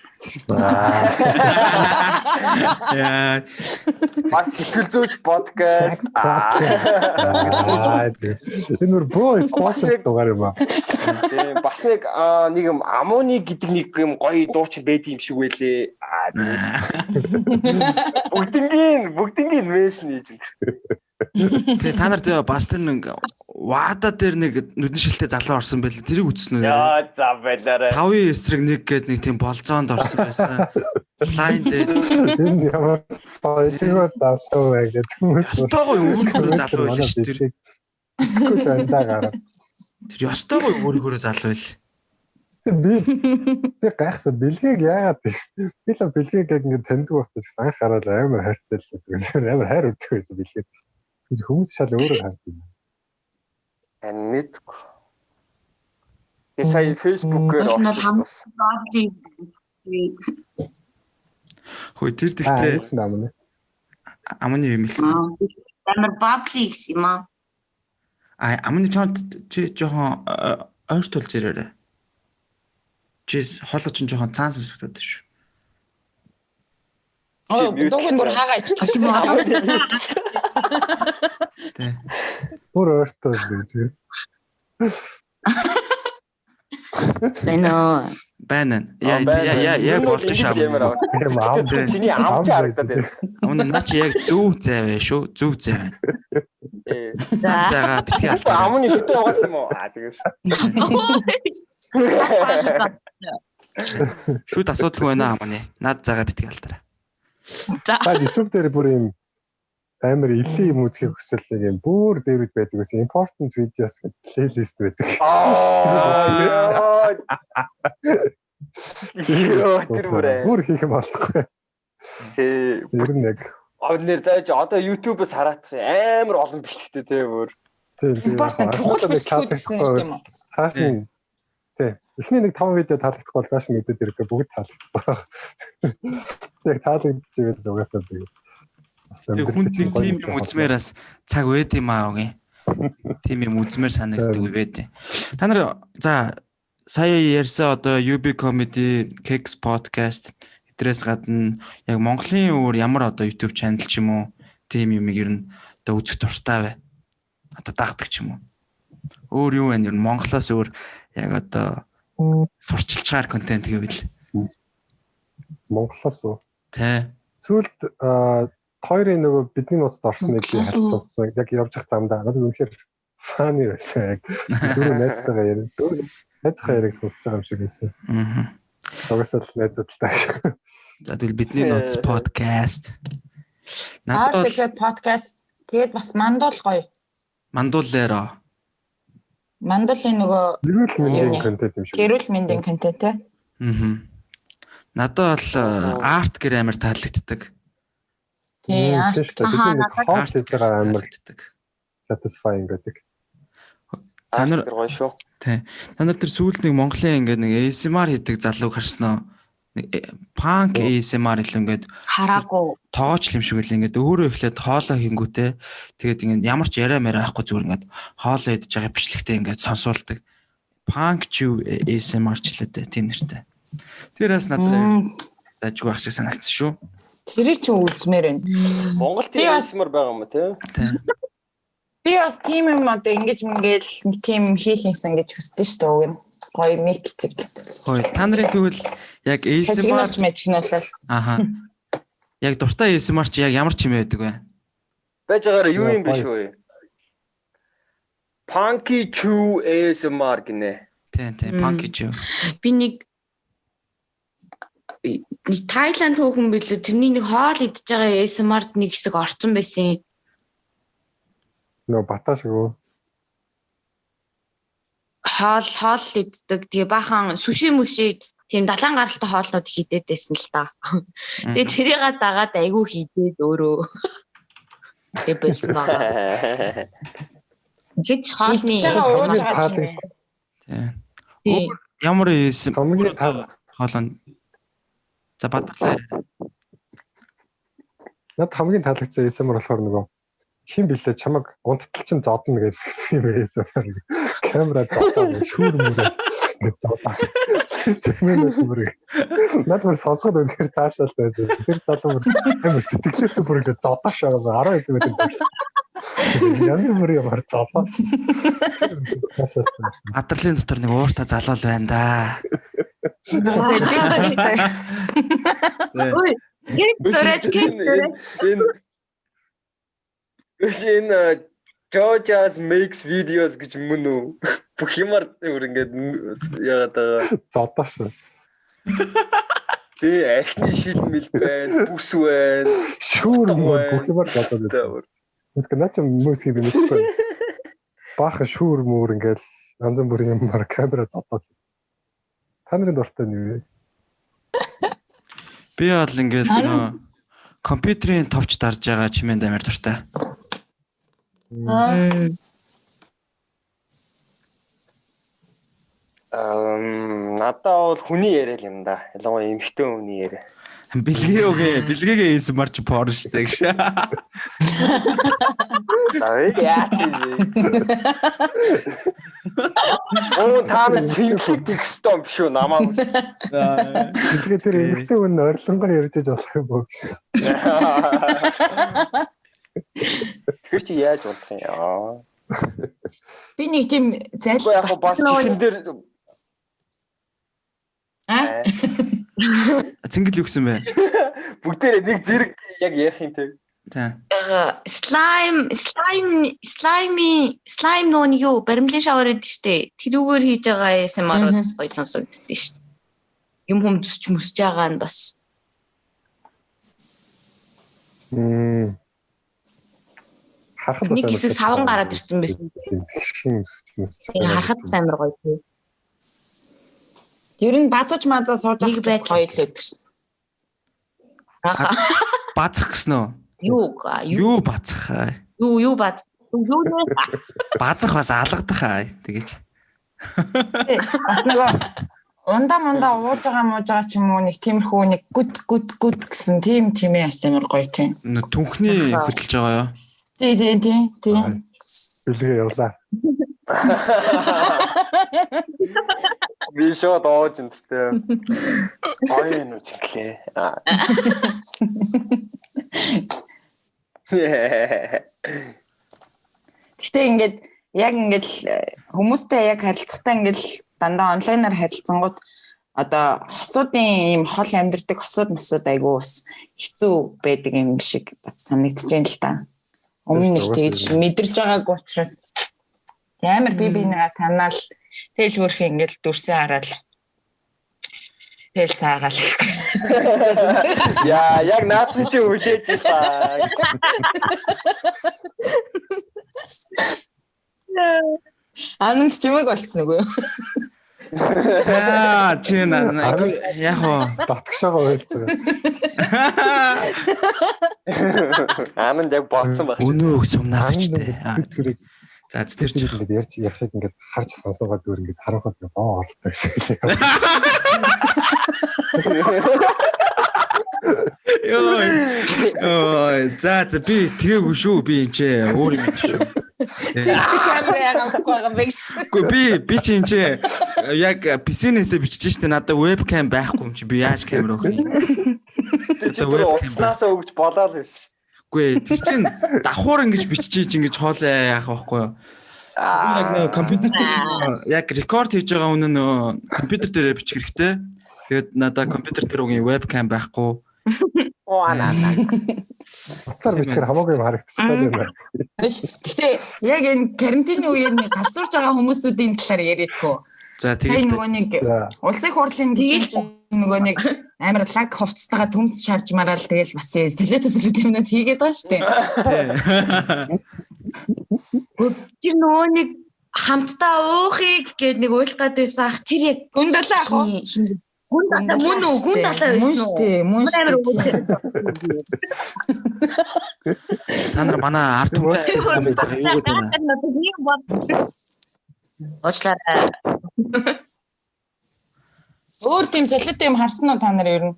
Яа. Бас сэтгэл зүйч подкаст. Энэ бүр бро спонсор дугаар юм аа. Тийм бас нэг нэг юм Амуны гэдэг нэг юм гоё дуучин байд юм шиг байлээ. Бүгднгийн меншн хийж байна. Тэгээ та нар тэгээ бас тэр нэг Вада дээр нэг нүдэн шилтэй залуу орсон байлээ. Тэрийг үзсэн үү? Яа за байлаарай. 5 эсрэг 1 гээд нэг тийм болзоонд орсон байсан. Лайн дээр энэ ямар соёлгүй залуу бай гэдэг хүмүүс. Ёстой гоё өөрөөр залуу байлаа шүү тэр. Тэр ёстой гоё өөрөөр залуу байл. Би гайхсан бэлгийг яагаад би л бэлгийг яг ингэ таньдаг байхдаа ч анх хараад амар хайртай л гэдэг. Амар хайр өртөх байсан бэлгийг. Хүмүүс шал өөрөөр хардаг юм. Харин мэдгүй. Би сая Facebook-ээр орсон бас. Хөөе тэр тэгтээ амны юм хэлсэн. Амар бабли гэсэн юм аа. А амны чамд чи жоохон ойр тулж ирээрэй. Чи хоолой чинь жоохон цаан сонсогдоод байна шүү. Оо дууг нь бүр хаагаа ичдэг шүү. Тэ. Бүр ойртой гэж. Байна уу? Байна. Яа яа яа болж шаа. Чиний амч харагдаад байна. Амна наа чи яг зөв зай бай шүү. Зөв зай байна. За битгий алдаа. Амны шүтээ угаасан юм уу? Аа тэгээс. Шүт асуудалгүй байна амны. Наад зайгаа битгий алдараа. За YouTube дээр бүр юм амар илийн юм үзхийг хүсвэл нэг юм бүр дээрүүд байдаг гэсэн important videos гэх playlist байдаг. Аа. Йоо тэр бүр бүр хийх юм болохгүй. Тий. Ер нь яг нэр зааж одоо YouTube-аас хараадах амар олон бичлэгтэй тий бүр. Тий. Important чухал бичлэгүүд гэсэн нэр тийм үү? Цааш нь тий. Эхний нэг 5 видео таалагдах бол цааш нь үзээд ирэхгүй бүгд таалагдах. Яг таалагдчихвэл угаасаа тэгээд хүн тийм юм үзмээр бас цаг байд юм аа үгүй. Тийм юм үзмээр санагддаг үе байдیں۔ Та нар за сая ярьсан одоо UB Comedy, Kicks podcast эдрээс гадна яг Монголын өөр ямар одоо YouTube channel ч юм уу тийм юмыг ер нь одоо үзэх дуртай бай. Одоо дагдаг ч юм уу. Өөр юу вэ? Ер нь Монголоос өөр яг одоо сурчилчаар контент гэвэл Монголоос уу? Тэ. Сүүлд хоёрын нөгөө бидний нууцд орсон нэг харьцуулсан. Яг явж явах замдаа надад үнэхээр фаны байсан. Яг дөрөв найзтайгаа ярив. Дөрөв найзынхаа яриаг сонсож байгаа юм шиг байсан. Аа. Угаасаа л найзуудтай. За тэгвэл бидний нууц подкаст. Надад бол подкаст тэгээд бас мандуул гоё. Мандууллаараа. Мандуулын нөгөө эрүүл мэндийн контент юм шиг. Эрүүл мэндийн контент те. Аа. Надад бол арт гэр амар таалагддаг. Тий, арт. Хоол хийж байгаа амар satisfying гэдэг. Та нар гоё шүү. Тий. Та нар тэр сүүлд нэг Монголын ингээд нэг ASMR хийдэг залууг харсан уу? Нэг punk ASMR илүү ингээд хараагүй. Тоогооч юм шиг л ингээд өөрөө эхлээд хоолоо хийнгүүтээ тэгээд ингээд ямар ч яриа мэрэ авахгүй зүгээр ингээд хоолоо идэж байгаа бичлэгтэй ингээд сонсуулдаг. Punk chew ASMR ч лээ тийм нэртэй. Тэр бас надад дажгүй байх шиг санагдсан шүү. Тэр чинь үзмээр байна. Монголд ASMR байгаа юм уу те? Тийм. Би бас тийм юм одоо ингэж мингээл нэг тийм хийх юмсан гэж хүсдэг шүү дээ уг нь. Гоё мик цэг гэдэг. Гоё. Та нарын тэгвэл яг ASMR шажигнуулж мажигнуулал. Аха. Яг дуртай ASMR чи яг ямар чимээ байдаг вэ? Байж байгаараа юу юм биш үү? Punky Chew ASMR гинэ. Тийм тийм Punky Chew. Би нэг Таиланд хөөхөн билүү тэрний нэг хоол идж байгаа ASMR-д нэг хэсэг орсон байсан. Нөө бата шиг үү? Хоол иддэг. Тэгээ баахан сүши мүши тийм далайн гаралтай хоолнууд хийдээд байсан л та. Тэгээ тэрийг дагаад айгүй хийдээд өөрөө. Тэгээ байсан байгаа. Жиж хоолны ууж байгаа юм. Тийм. Ямар ASMR хоолой. За бадлаа. Над хамгийн таалагдсан ASMR болохоор нөгөө хин блэ чамаг унттал чин зодно гэдэг юм ASMR. Камера зодоо шүүр мүрээ гэж зодоо. Тэр бүр над бүр сонсоход үнэхээр таашаал байсан. Тэр залуу бүр амар сэтгэлээс бүр ингэ зодоош байгаа 10 хэдэн метр. Ямар бүр ямар зодоо. Адрлын дотор нэг уурта залуул байна да. Ой, Энэ Georgia's makes videos гэж мөн үү? Бүх юмар бүр ингээд яагаад байгаа. Зодоош. Тий, архины шилмэл байна, бүс байна, шүүр бүх юмар зодоод байна. Тэгэхээр наа чи мөс хийх мэдэхгүй. Баахан шүүр мүр ингээд янз бүрийн юмар камера зодоод. Та нарын дуртай нь юу вэ? Би бол ингээд нөө компьютерийн товч дарж байгаа чимээнд амар дуртай. Надад бол хүний яриа л юм да. Ялангуяа эмэгтэй хүний яриа. Бэлгээгээ ASMR ч порн штэ гэж. За яа чи. Оо та нар цэнгэлэг гэх ёстой юм биш үү намаа. Бэлгээ тэр эмэгтэй хүн орилонгоор ярьж иж болох юм боо гэж. Тэгэхээр чи яаж болох юм яа? Би нэг тийм зайл яг бас чихэн дээр аа Цэнгэл юу гэсэн бэ? Бүгдээрээ нэг зэрэг яг ярих юм те. Тийм. Слайм слайм нөө нэг юу баримлын шавар гэдэг штэ. Тэрүүгээр хийж байгаа ASMR-ууд гоё сонсогддоо штэ. Юм хүм зүсч мүсэж байгаа нь бас. Харахад нэг хэсэг саван гараад ирсэн байсан. Тийм харахад амар гоё тий. Ер нь базаж мазаа сууж авах гоё л байдаг шин. Аха. Базах гэсэн үү? Юу базах? Юу баз? Юу нэ? Базах бас алгадах аа тэгэж. Бас нөгөө ундаа мундаа ууж байгаа мууж байгаа ч юм уу нэг тиймэрхүү нэг гүд гүд гүд гэсэн тийм чимээ бас амар гоё тийм. Түнхний хөдөлж байгаа юу? Тий. Бэлгээ явлаа. Би шууд оож энтертэй. Ой нү чиглээ. Гэтэ ингээд яг ингээд хүмүүстэй яг харилцахтаа ингээд дандаа онлайнаар харилцангууд одоо хосуудын ийм хол амьдардаг хосууд мосууд айгүй бас хэцүү байдаг юм шиг бас санагдаж байна л та. Өмнө нь тэгж мэдэрж байгаагүй учраас амар би бинийгаа санаал тэгэл хөрх ингээд дүрсээ хараад тэгэл саагаал. Яа, яг наадны чи үлээж байна. Ананд чимээг болцсон үгүй юу? Аа, чи яг уу дотгошоогоо уйлж байгаа. Ананд яг бодсон байх. Өнөө сумнаас ч тий. За тэр чи ингээд ярьж ярихыг ингээд харж сонсоогоо зүгээр ингээд харанхуй боо оролтой гэж хэлээ. Йой. Ой, за би тэгээгүй шүү. Би энэ ч өөр юм шүү. Чи камера яагаад байгаа юм бэ гэсэн. Үгүй би чи энэ ч яг PC-нээсээ бичиж штэ надад вебкам байхгүй юм чи би яаж камер өгөх юм. Чи тэр утаснаасаа өгч болоод байсан шүү. Үгүй тэр чин давхуур ингэж бичиж ингэж хоолой яах байхгүй юу? Яг нөө компьютер дээр яг рекорд хийж байгаа хүн нөө компьютер дээр бичих хэрэгтэй. Тэгээд надад компьютер дээр үгийн вебкам байхгүй. Оо наа. Утсаар бичихээр хамаагүй юм харагдчих байлаа. Биш. Гэтэ яг энэ карантины үеэр нэг галзуурж байгаа хүмүүсүүдийн талаар яриад хөө. За тэгээд нөгөө нэг улсын хурлын гишүүн чинь нөгөө нэг амар лаг хувцастайгаа төмс шарж мараал тэгэл бас солиото солиото юмнууд хийгээд байгаа шүү дээ. Тэр нөгөө нэг хамтдаа уухыг гээд нэг уйлах гээд байсан ах тэр яг гүн далаа ах уу? Гүн далаа мөн үү? Гүн далаа байсан уу? Мөн шүү дээ. Та нар манай ард түмэн юу гэдэг вэ? Уучлаарай. Өөр тийм солиотой юм харсан уу та нар ер нь?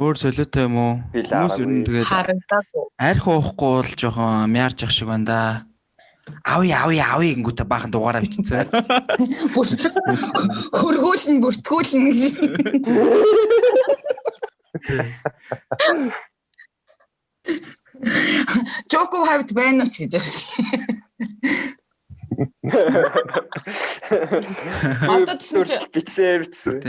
Өөр солиотой юм уу? Хүмүүс ер нь тэгээд арх уухгүй бол жоохон мяарч ах шиг байна да. Авъя авъя авъя гингүүтээ баахан дугаараа бичсэн. Хөргөөлн бүртгүүлнэ гэж. Жоко хавьд байна уу ч гэж байсан. Одоо тэгсэн чинь бичсэн.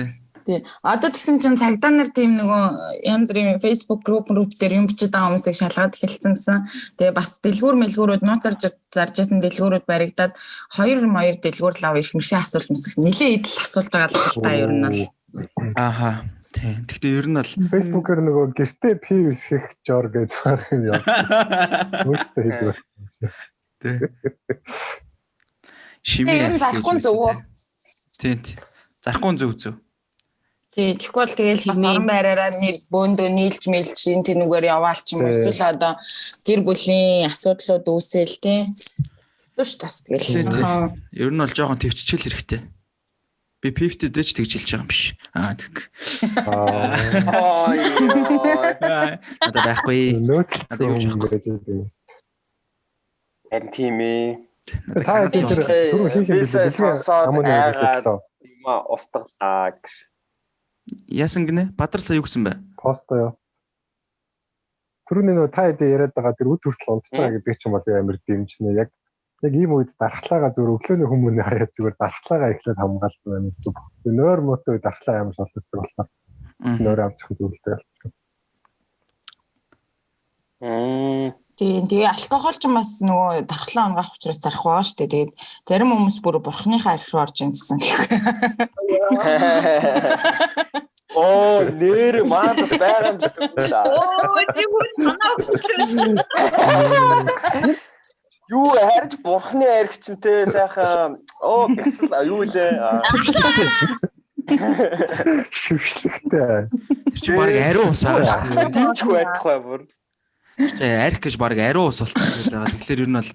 Тий. Одоо тэгсэн чинь цагдаа нар тийм нөгөө янз бүрийн Facebook group дээр юм бичээд байгаа хүмүүсийг шалгаад эхэлсэн гэсэн. Тэгээ бас дэлгүүр мэлгүүрүүд нууцаар зарж исэн дэлгүүрүүд баригдаад 2 дэлгүүр лав ирэх мэрхийн асуулт мэсэх нэлээд идэл асуулж байгаа л та ер нь бол. Ааха. Тий. Гэхдээ ер нь бол Facebook-ээр нөгөө гэртээ пив ихэх жор гэж баг юм яа. Өөртөө хийдэг. Тий. Шимээ. Ер нь зарахгүй зөв үү? Тий. Зарахгүй зөв зөв. Тий, тэгэхгүй бол тэгэл бас орон байраараа бөөндөө нийлж мэлж энэ тэнүүгээр яваал ч юм уу. Эсвэл одоо гэр бүлийн асуудлууд үүсээл тий. Хэцүү ш бас тэгэл. Ер нь бол жоохон төвччил хэрэгтэй. Би пифтэд ч тэгж хэлж байгаа юм биш. Аа тэг. Аа. Надад байхгүй. Надад юу ч байхгүй. Харин тийм ээ. Та тэр түрүү хийх юм би юм устгалаа гэж. Яасан гинэ? Бадар сая юу гэсэн бэ? Пост юу? Түрүүний нөгөө та хэдий яриад байгаа тэр үд хүртэл унтж байгаа гэдэг чинь бол амар дэмжнэ. Яг ийм үед дархлаагаа зүгээр өглөөний хүмүүний хаяа зүгээр дархлаагаа эхлээд хамгаалдаг амар зүг. Тэгээ нойр муутай үед дархлаа амар шолгодог болохоор нойр авчих зүйлтэй болчихсон. Тийм, тэгээ алкогол ч бас нөгөө дархлаа унгаах учраас зарах байгаа шүү дээ. Тэгээд зарим хүмүүс бүр бурхныхаа арх руу орж ирсэн гэх. Оо, нэр маань бас байгаа юм шиг байна. Оо, чи хүн санаа өгсөн шүү. Юу харж бурхны арх чинтэй сайхан оо бясал юу лээ. Шившлэгтэй. Тэр чи баг ариун ус байгаа шүү дээ. Дэмжих байхгүй бүр. Арх гэж баг ариун ус болчихсон байгаа. Тэгэхээр ер нь бол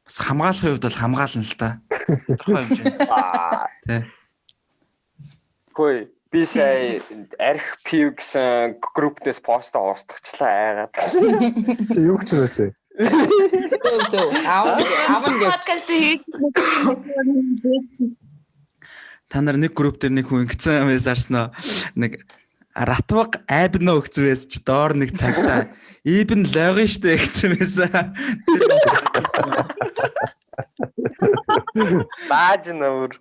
бас хамгаалахын хувьд бол хамгаална л та. Тодорхой хэмжээнд. Тэ. Хөөе, би сая арх пив гэсэн группнээс пост устгачлаа айгаад. Юу гэж вэ? Зөв зөв. Аав гэж. Подкаст хийж Та нар нэг групп дээр нэг хүн ингэсэн байсан арснаа. Нэг ратваг айбно өгсөн байсан чи доор нэг цагтаа Ибн логин штэ гэсэн байсан. Бааж нөр.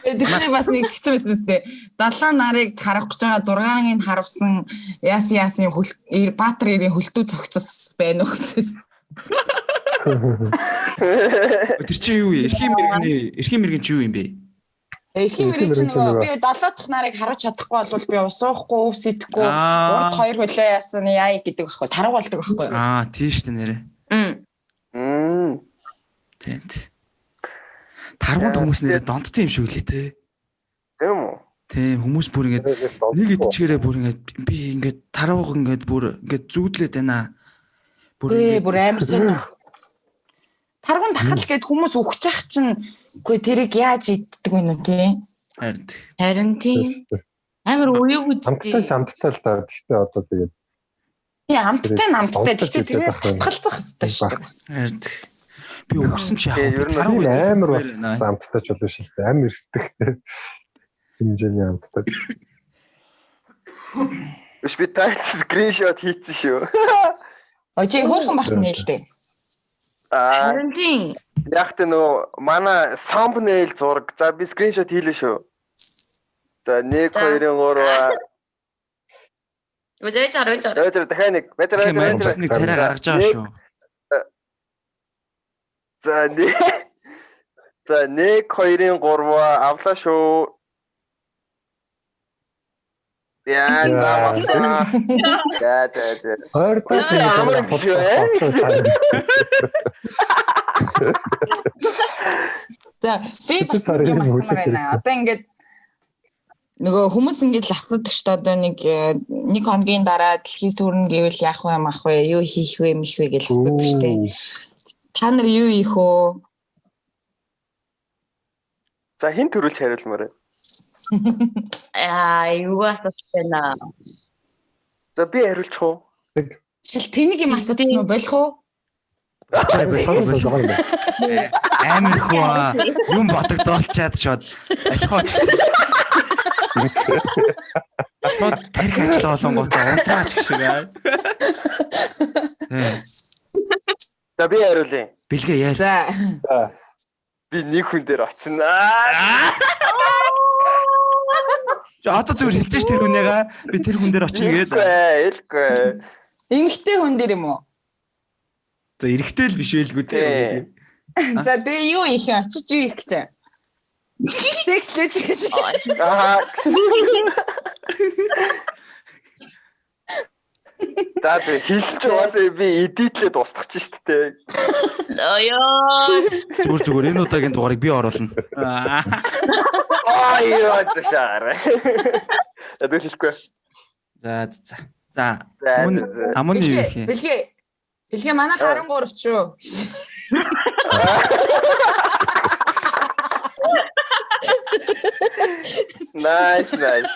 Тэгэхээр бас нэг тэгсэн байсан мэт. 70 нарыг харах гэж байгаа 6-ыг харавсан яасан хөл Баатар ирийн хөлтөө цогцос байна уу гэсэн. Тэр чи юу вэ? Эрхийн мэрэгний эрхийн мэрэгэн чи юу юм бэ? Эрхийн мэрэг чи нөгөө би 7 дахь нарыг харуулж чадахгүй бол би ус уухгүй, өвс идэхгүй, урд хоёр хөлөө яасан яа гэдэг байхгүй, тараг болдог байхгүй. Аа, тийм шүү дээ нэрээ. Тийм. Таргунд хүмүүс нэрээ донттой юм шиг үлээ те. Тийм үү? Тийм, хүмүүс бүр ингээд нэг идчихээрээ бүр ингээд би ингээд тарвга ингээд бүр ингээд зүүдлээд байна. Бүр бүр амар сонь. Таргун тахал гэд хүмүүс үхэж ах чинь үгүй тэрийг яаж иддэг вэ нэ тий? Харин тий. Амар уяг үсттэй. Амттай ч амттай л та. Гэхдээ одоо тэгээд тий амттай нь амттай. Гэхдээ тэрнээс татгалзах хэрэгтэй шүү дээ бас. Харин би үхсэн чи яг таргу амар бас амттай ч болно шүү дээ. Ам эрсдэгтэй хэмжээний амттай. Биш би тайт скриншот хийсэн шүү. Ой чи хөөрхөн бахт нээлттэй. Харин тийм. Яг тэ нөө манай thumbnail зураг. За би скриншот хийлээ шүү. За 1 2 3. Үгүй жаар үгүй жаар. Өдөр дахиад нэг. Бэтэр бэтэр. Нэг царай гаргаж байгаа шүү. За нэг. За 1 2 3 авлаа шүү. Яа за болсон. За за за. Ойртоо амар юм шүү. За би бас юм асуумаар байна. Одоо ингээд нөгөө хүмүүс ингээд л асуудаг шүү дээ. Одоо нэг хоногийн дараа дэлхий сүрнэ гэвэл яах вэ, мах вэ, юу хийх вэ, мих вэ гэж асуудаг шүү дээ. Та нар юу хийх вэ? За хэн төрүүлж хариулмаар вэ? Аа, юу асуух байна? За би хариулчих уу? Шил тэнийг юм асуусан уу болох уу? Амар хүү юм бодогдоолчаад шууд алхооч. Шууд тарих ажил олонгуудаа унтраач гэх шиг аа. За би хариулъя. Бэлгээ яар. За. Би нэг хүн дээр очино. Чи одоо зүгээр хэлж ш тэр хүнээгаа би тэр хүн дээр очино гээд. Хэлгүй. Эмэгтэй хүн дээр юм уу? За эрэгтэй л биш байлгүй те. За тэгээ юу их юм очиж юу их гэж юм? Секс лээ. Аа. За тэг хэлж угаасаа би эдитлээ дуустгах чинь шүү дээ. Оёо. Зүгээр зүгээр энэ удаагийн дугаарыг би оруулна. Аа ёо зашаар. Одоо хэлэхгүй. За за. За. Амун юу их юм? Бэлгээ. Бэлгээ манай 13 ч шүү. Nice nice.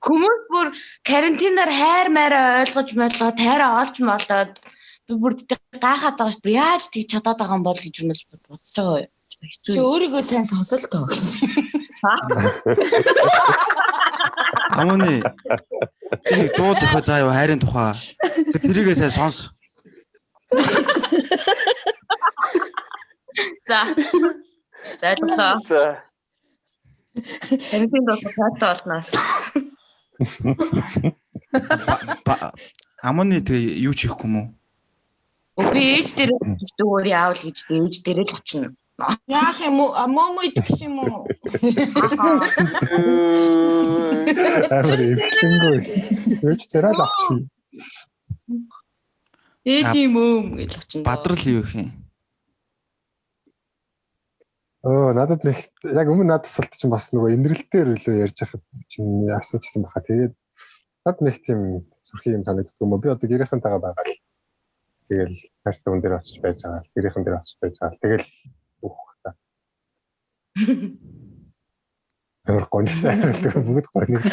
Хүмүүс бүр карантинаар хайр майраа ойлгож мойлгоо, тайраа олж молоод би бүр гайхаад байгаа шүү. Яаж тэгж чадаад байгаа юм бол гэж юунаас бодож байгаа юм. Чи өөрийгөө сайн сонсол тоо гэсэн. Амууны тэр дуу зохио заа юу хайрын тухай. Тэрийгээ сайн сонс. За. За ойлголоо. За. Карантин дуусах таатай болноос. Амууны тэгээ юу ч хийхгүй юм уу? Би ээж дээр зүгээр яавал гэж ээж дээрээ л очино. Яах юм уу? Мөмө идэх юм уу? Амар эвлэнгүй. Ээж дээрээ л очино. Ээж юм өм гэж очино. Бадрал юу их юм? Өө надад нэг яг өмнө надад асуулт чинь бас нөгөө инрэлтээр үлээ ярьж байхад чинь асуужсэн баха. Тэгээд над нэг тийм зүрхийн юм санагддаг юм уу? Би одоо гэрийнхэнтэйгээ байгаа л. Тэгэл хайртай хүн дээр очиж байж байгаа л, гэрийнхэн дээр очиж байж байгаа л. Тэгэл өөх та. Амар гонигтай амир бүгд гоник.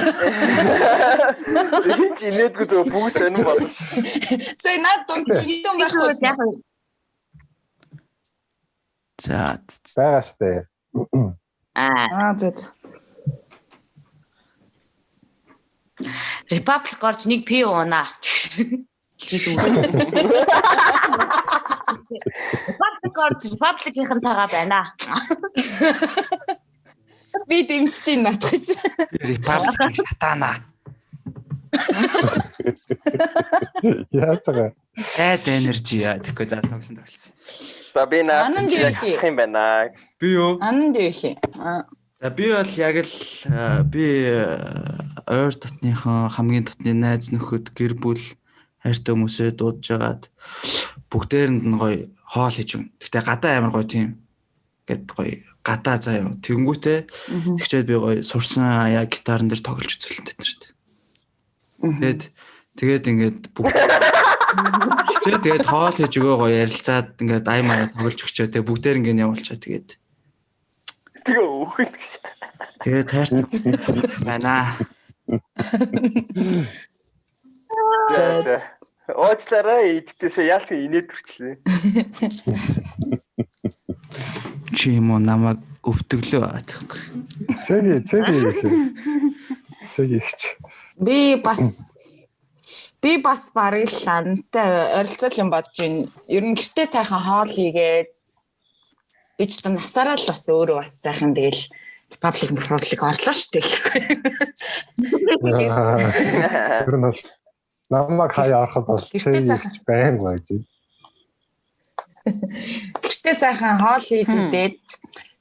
Энэ ч инээдгүй зөв бүгд сонирн болно. Сая наад дунд жигтэн байхгүй. За байгаа штэ. Аа зэ. Republic орж нэг пи уунаа. Republic орж Republic-ийнхэнтэйгээ байна. Би дэмжиж байна наадах гэж. Republic шатаана. Яаж байгаа? Bad energy яа тэгэхгүй за тогсон тоглосон. За би наад яах юм байна. Би юу? Ананд юу их юм? За би бол яг л би ойр дотныхон хамгийн дотны найз нөхөд гэр бүл хайртай хүмүүсээ дуудаж агаад бүгдээрэнд нь гоё хоол хийж өгнө. Гэтэ гадаа амар гоё тийм гэд гоё гадаа заяа тэгэнгүүтээ тэгчээд би гоё сурсан аяа гитарн дээр тоглож үзүүлнэ тэд нарт. Тэгээд ингээд бүгд тэгээд хоол хийж өгөө гоё ярилцаад ингээд ай маяа тоглож өгчөө тэгээд бүгдээр ингээд явуулчаа тэгээд тэгээ өөхөн гэж. Тэгээд хайртай байна. За. Уучлаарай идтээсээ яалч инээд төрчлээ. Чи юм уу намайг өвтөглөө гэхгүй. Цэги ихч. Би бас бараг л антай оролцол юм бодож байна. Ер нь гэртээ сайхан хоол хийгээд би ч одоо насаараа л бас өөрөө бас сайхан тэгэл Republic орлоо шүү дээ. Тэр нь намайг хаяа ороход бол байнг байж. Гэртээ сайхан хоол хийж идээд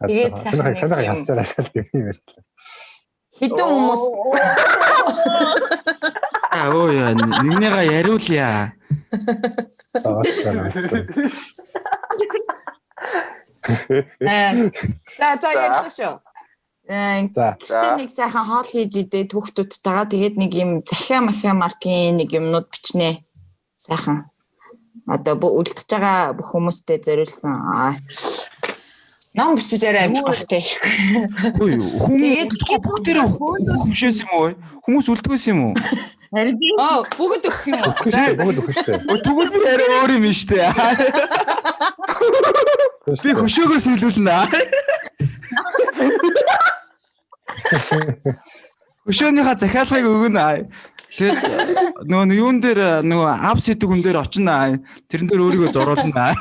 тэгээд сайхан санаа хасчаар ашаал гэх юм ярьчлаа. Хэдэн хүмүүс Аа өө яа нэгнийгаа яриулъя. За ярьлаа шүү. Гэртээ нэг сайхан хоол хийж идээ түүхтүүдтэйгээ тэгээд нэг юм захиа махиа маркийн нэг юмнууд бичнэ. Сайхан. Одоо үлдчихэж байгаа бүх хүмүүстэй зориулсан. Ном бичиж арай амжихгүй хэрэгтэй. Үгүй юу. Хүмүүс бүгдээрээ хөшөөс юм уу? Хүмүүс үлдгээс юм уу? Харин аа бүгд өгөх юм уу? Бүгд өгөх шүү дээ. Тэгвэл би арай өөр юм шүү дээ. Би хөшөөгөөс илүүлнэ. Хөшөөнийхөө захиалгыг өгнө. Тэгээд нөгөө юун дээр нөгөө апс хийдэг хүн дээр очино. Тэрэн дээр өөрийгөө зуруулна.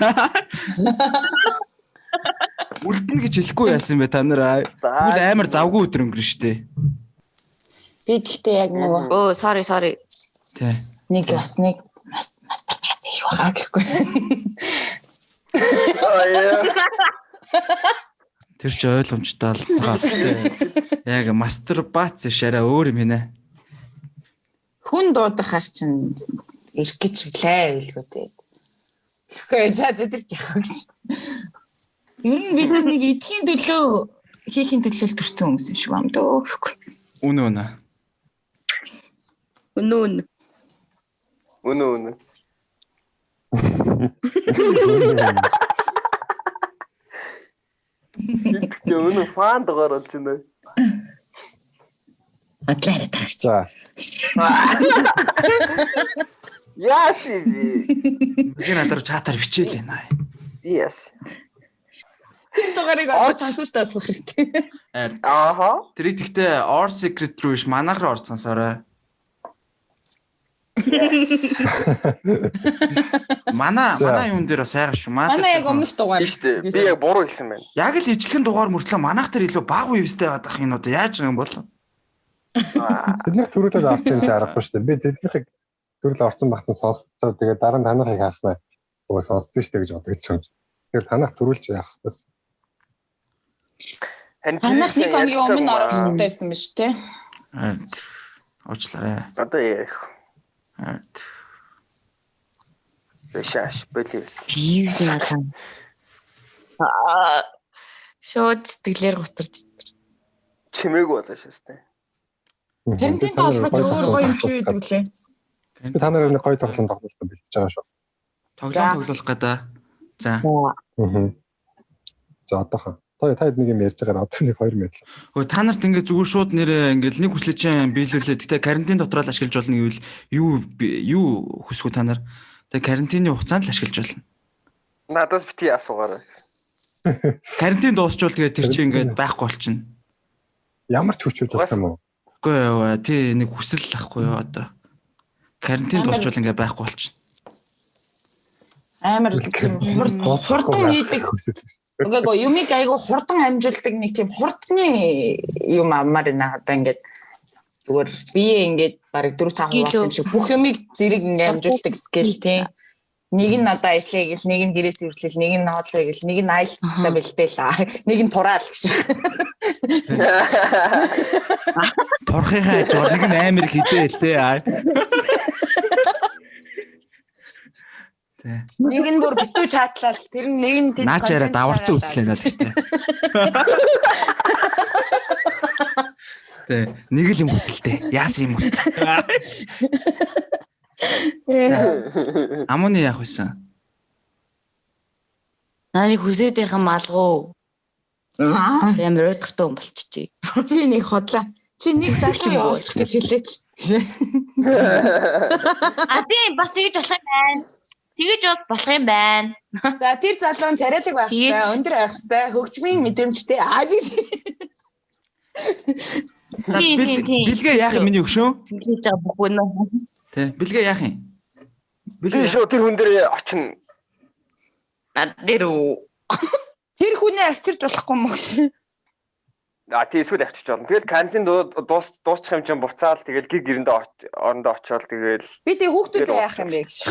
Үлдэнэ гэж хэлэхгүй яасан бэ та нар? Тэгвэл амар завгүй өдөр өнгөрнө шүү дээ. Би гэхдээ яг нөгөө өө sorry. Тэ. Нэг бас нэг мастурбац хийх байгаа гэхгүй. Тэр чи ойлгомжтой л байгаа. Яг мастурбац биш арай өөр юм хийнэ. Хүн дуудахаар чинь ирэх гэж билээ билгүү дээ. Тэгэхгүй за тэр ч яах вэ гэж. Ер нь бид нар нэг эдхийн төлөө хийхийн төлөө л төрсэн хүмүүс юм шиг байна дөө гэхгүй. Үнэ үнэ. Үнэ үнэ. Үнэ үнэ. Тэгээ үнэ фан дугаар болж байна. Бодлоо яриа тараач. За. Яси би. Би надад чатаар бичээлээ наа. Yes. Тэр дугаарыг одоо сонсож таасах хэрэгтэй. Ааха. Тэрийг тэгтээ Our Secret рүү биш манайх руу орж сонсоорой. Манай юун дээр бас сайхан шүү. Манай яг өмнөх дугаар шүү дээ. Би яг буруу хэлсэн байна. Яг л ижлэхэн дугаар мөртлөө манайх дээр илүү бага вьюстэй байгаад ах энэ одоо яаж юм бол? Тэднийх төрүүлээд орсон юм чи аргагүй шүү дээ. Би тэднийхийг төрөл орсон багт нь сонсцоо тэгээ дараа нь танахыг харснаа. Нөгөө сонссон шүү дээ гэж бодож юм. Тэгэхээр танах төрүүлж яах хэвчээс. Танах нэг хоногийн өмнө орох хэрэгтэй байсан биз дээ. Уучлаарай. Одоо ярих. Бишаш болив. Views яалаа. Аа шууд сэтгэлээр гутарч чимээгүй болоо шээс тээ. Харин толгойд өөр гоё юм чи юу гэдэг лээ. Би та нарыг нэг гоё тоглоом тоглох бэлтэж байгаа шүү. Тоглоом тоглох гэдэг. За. Аа. За одоохон. Та нэг юм ярьж байгаа одоо нэг 2 мэдлээ. Хөө та нарт ингээд зүгээр шууд нэрээ ингээд нэг хүслээ чинь биелүүлээ. Гэтэ карантин дотор л ашиглаж болно гэвэл юу хүсвэ та нар? Тэгээ карантины хугацаанд л ашиглаж болно. Надаас бити асуугаарай. Карантин дуусчвал тэгээ тэр чинь ингээд байхгүй болчихно. Ямар ч хүч болох юм уу? Үгүй ээ, тий нэг хүсэл ахгүй юу одоо. Карантин дуусчвал ингээд байхгүй болчихно. Амар тийм хурдан хийдэг. Үгүй юмыг айгу хурдан амжуулдаг нэг тийм хурдны юм авмаар байна одоо ингээд зүгээр бие ингээд бараг 4 5 хуваалцсан юм шиг бүх юмыг зэрэг ингээд амжуулдаг скил тий. Нэг нь одоо ажиллая гэл, нэг нь гэрээ цэвэрлэл, нэг нь хоолой гэл, нэг нь айлттай бэлдээл, нэг нь тураал гэж. Турхынхаа хажуугаар нэг нь амар хідээл тий. Тэ. Нэг нь бүр битүү чаатлал, тэр нэг нь тэд. Наач яриа даварцсан үслээ надад гэхдээ. Тэ. Нэг л юм хүсэлтэй. Яасан юм хүсэл. Амууны яах вэ? Наа нэг хүсээд байх юм алгуу. Амар уйдгартай хүн болчихжээ. Чи нэг хотлаа. Чи нэг залуу явуулчих гэж хэлээч. А тийм бас тэгэж болох юм байна. Тэгэж бас болох юм байна. За тэр залуу нь царайлаг байх хэвээр, өндөр байх хэвээр, хөгжмийн мэдрэмжтэй. Аа тийм. Бэлгээ яах юм миний өгшөө? Зинхэж байгаа бүх үнэ. Тэ, бэлгээ яах юм? Бэлгээ шууд тэр хүн дээр очино. Над дээр үү? Тэр хүнээ авчирч болохгүй юм уу гэж. А тий эсвэл авчирч болно. Тэгэл карантин дуусчих юм чинь буцаал тэгэл гэр гэрэндээ орондоо очиод тэгэл би тэг хүүхдүүдээ яах юм бэ гэж.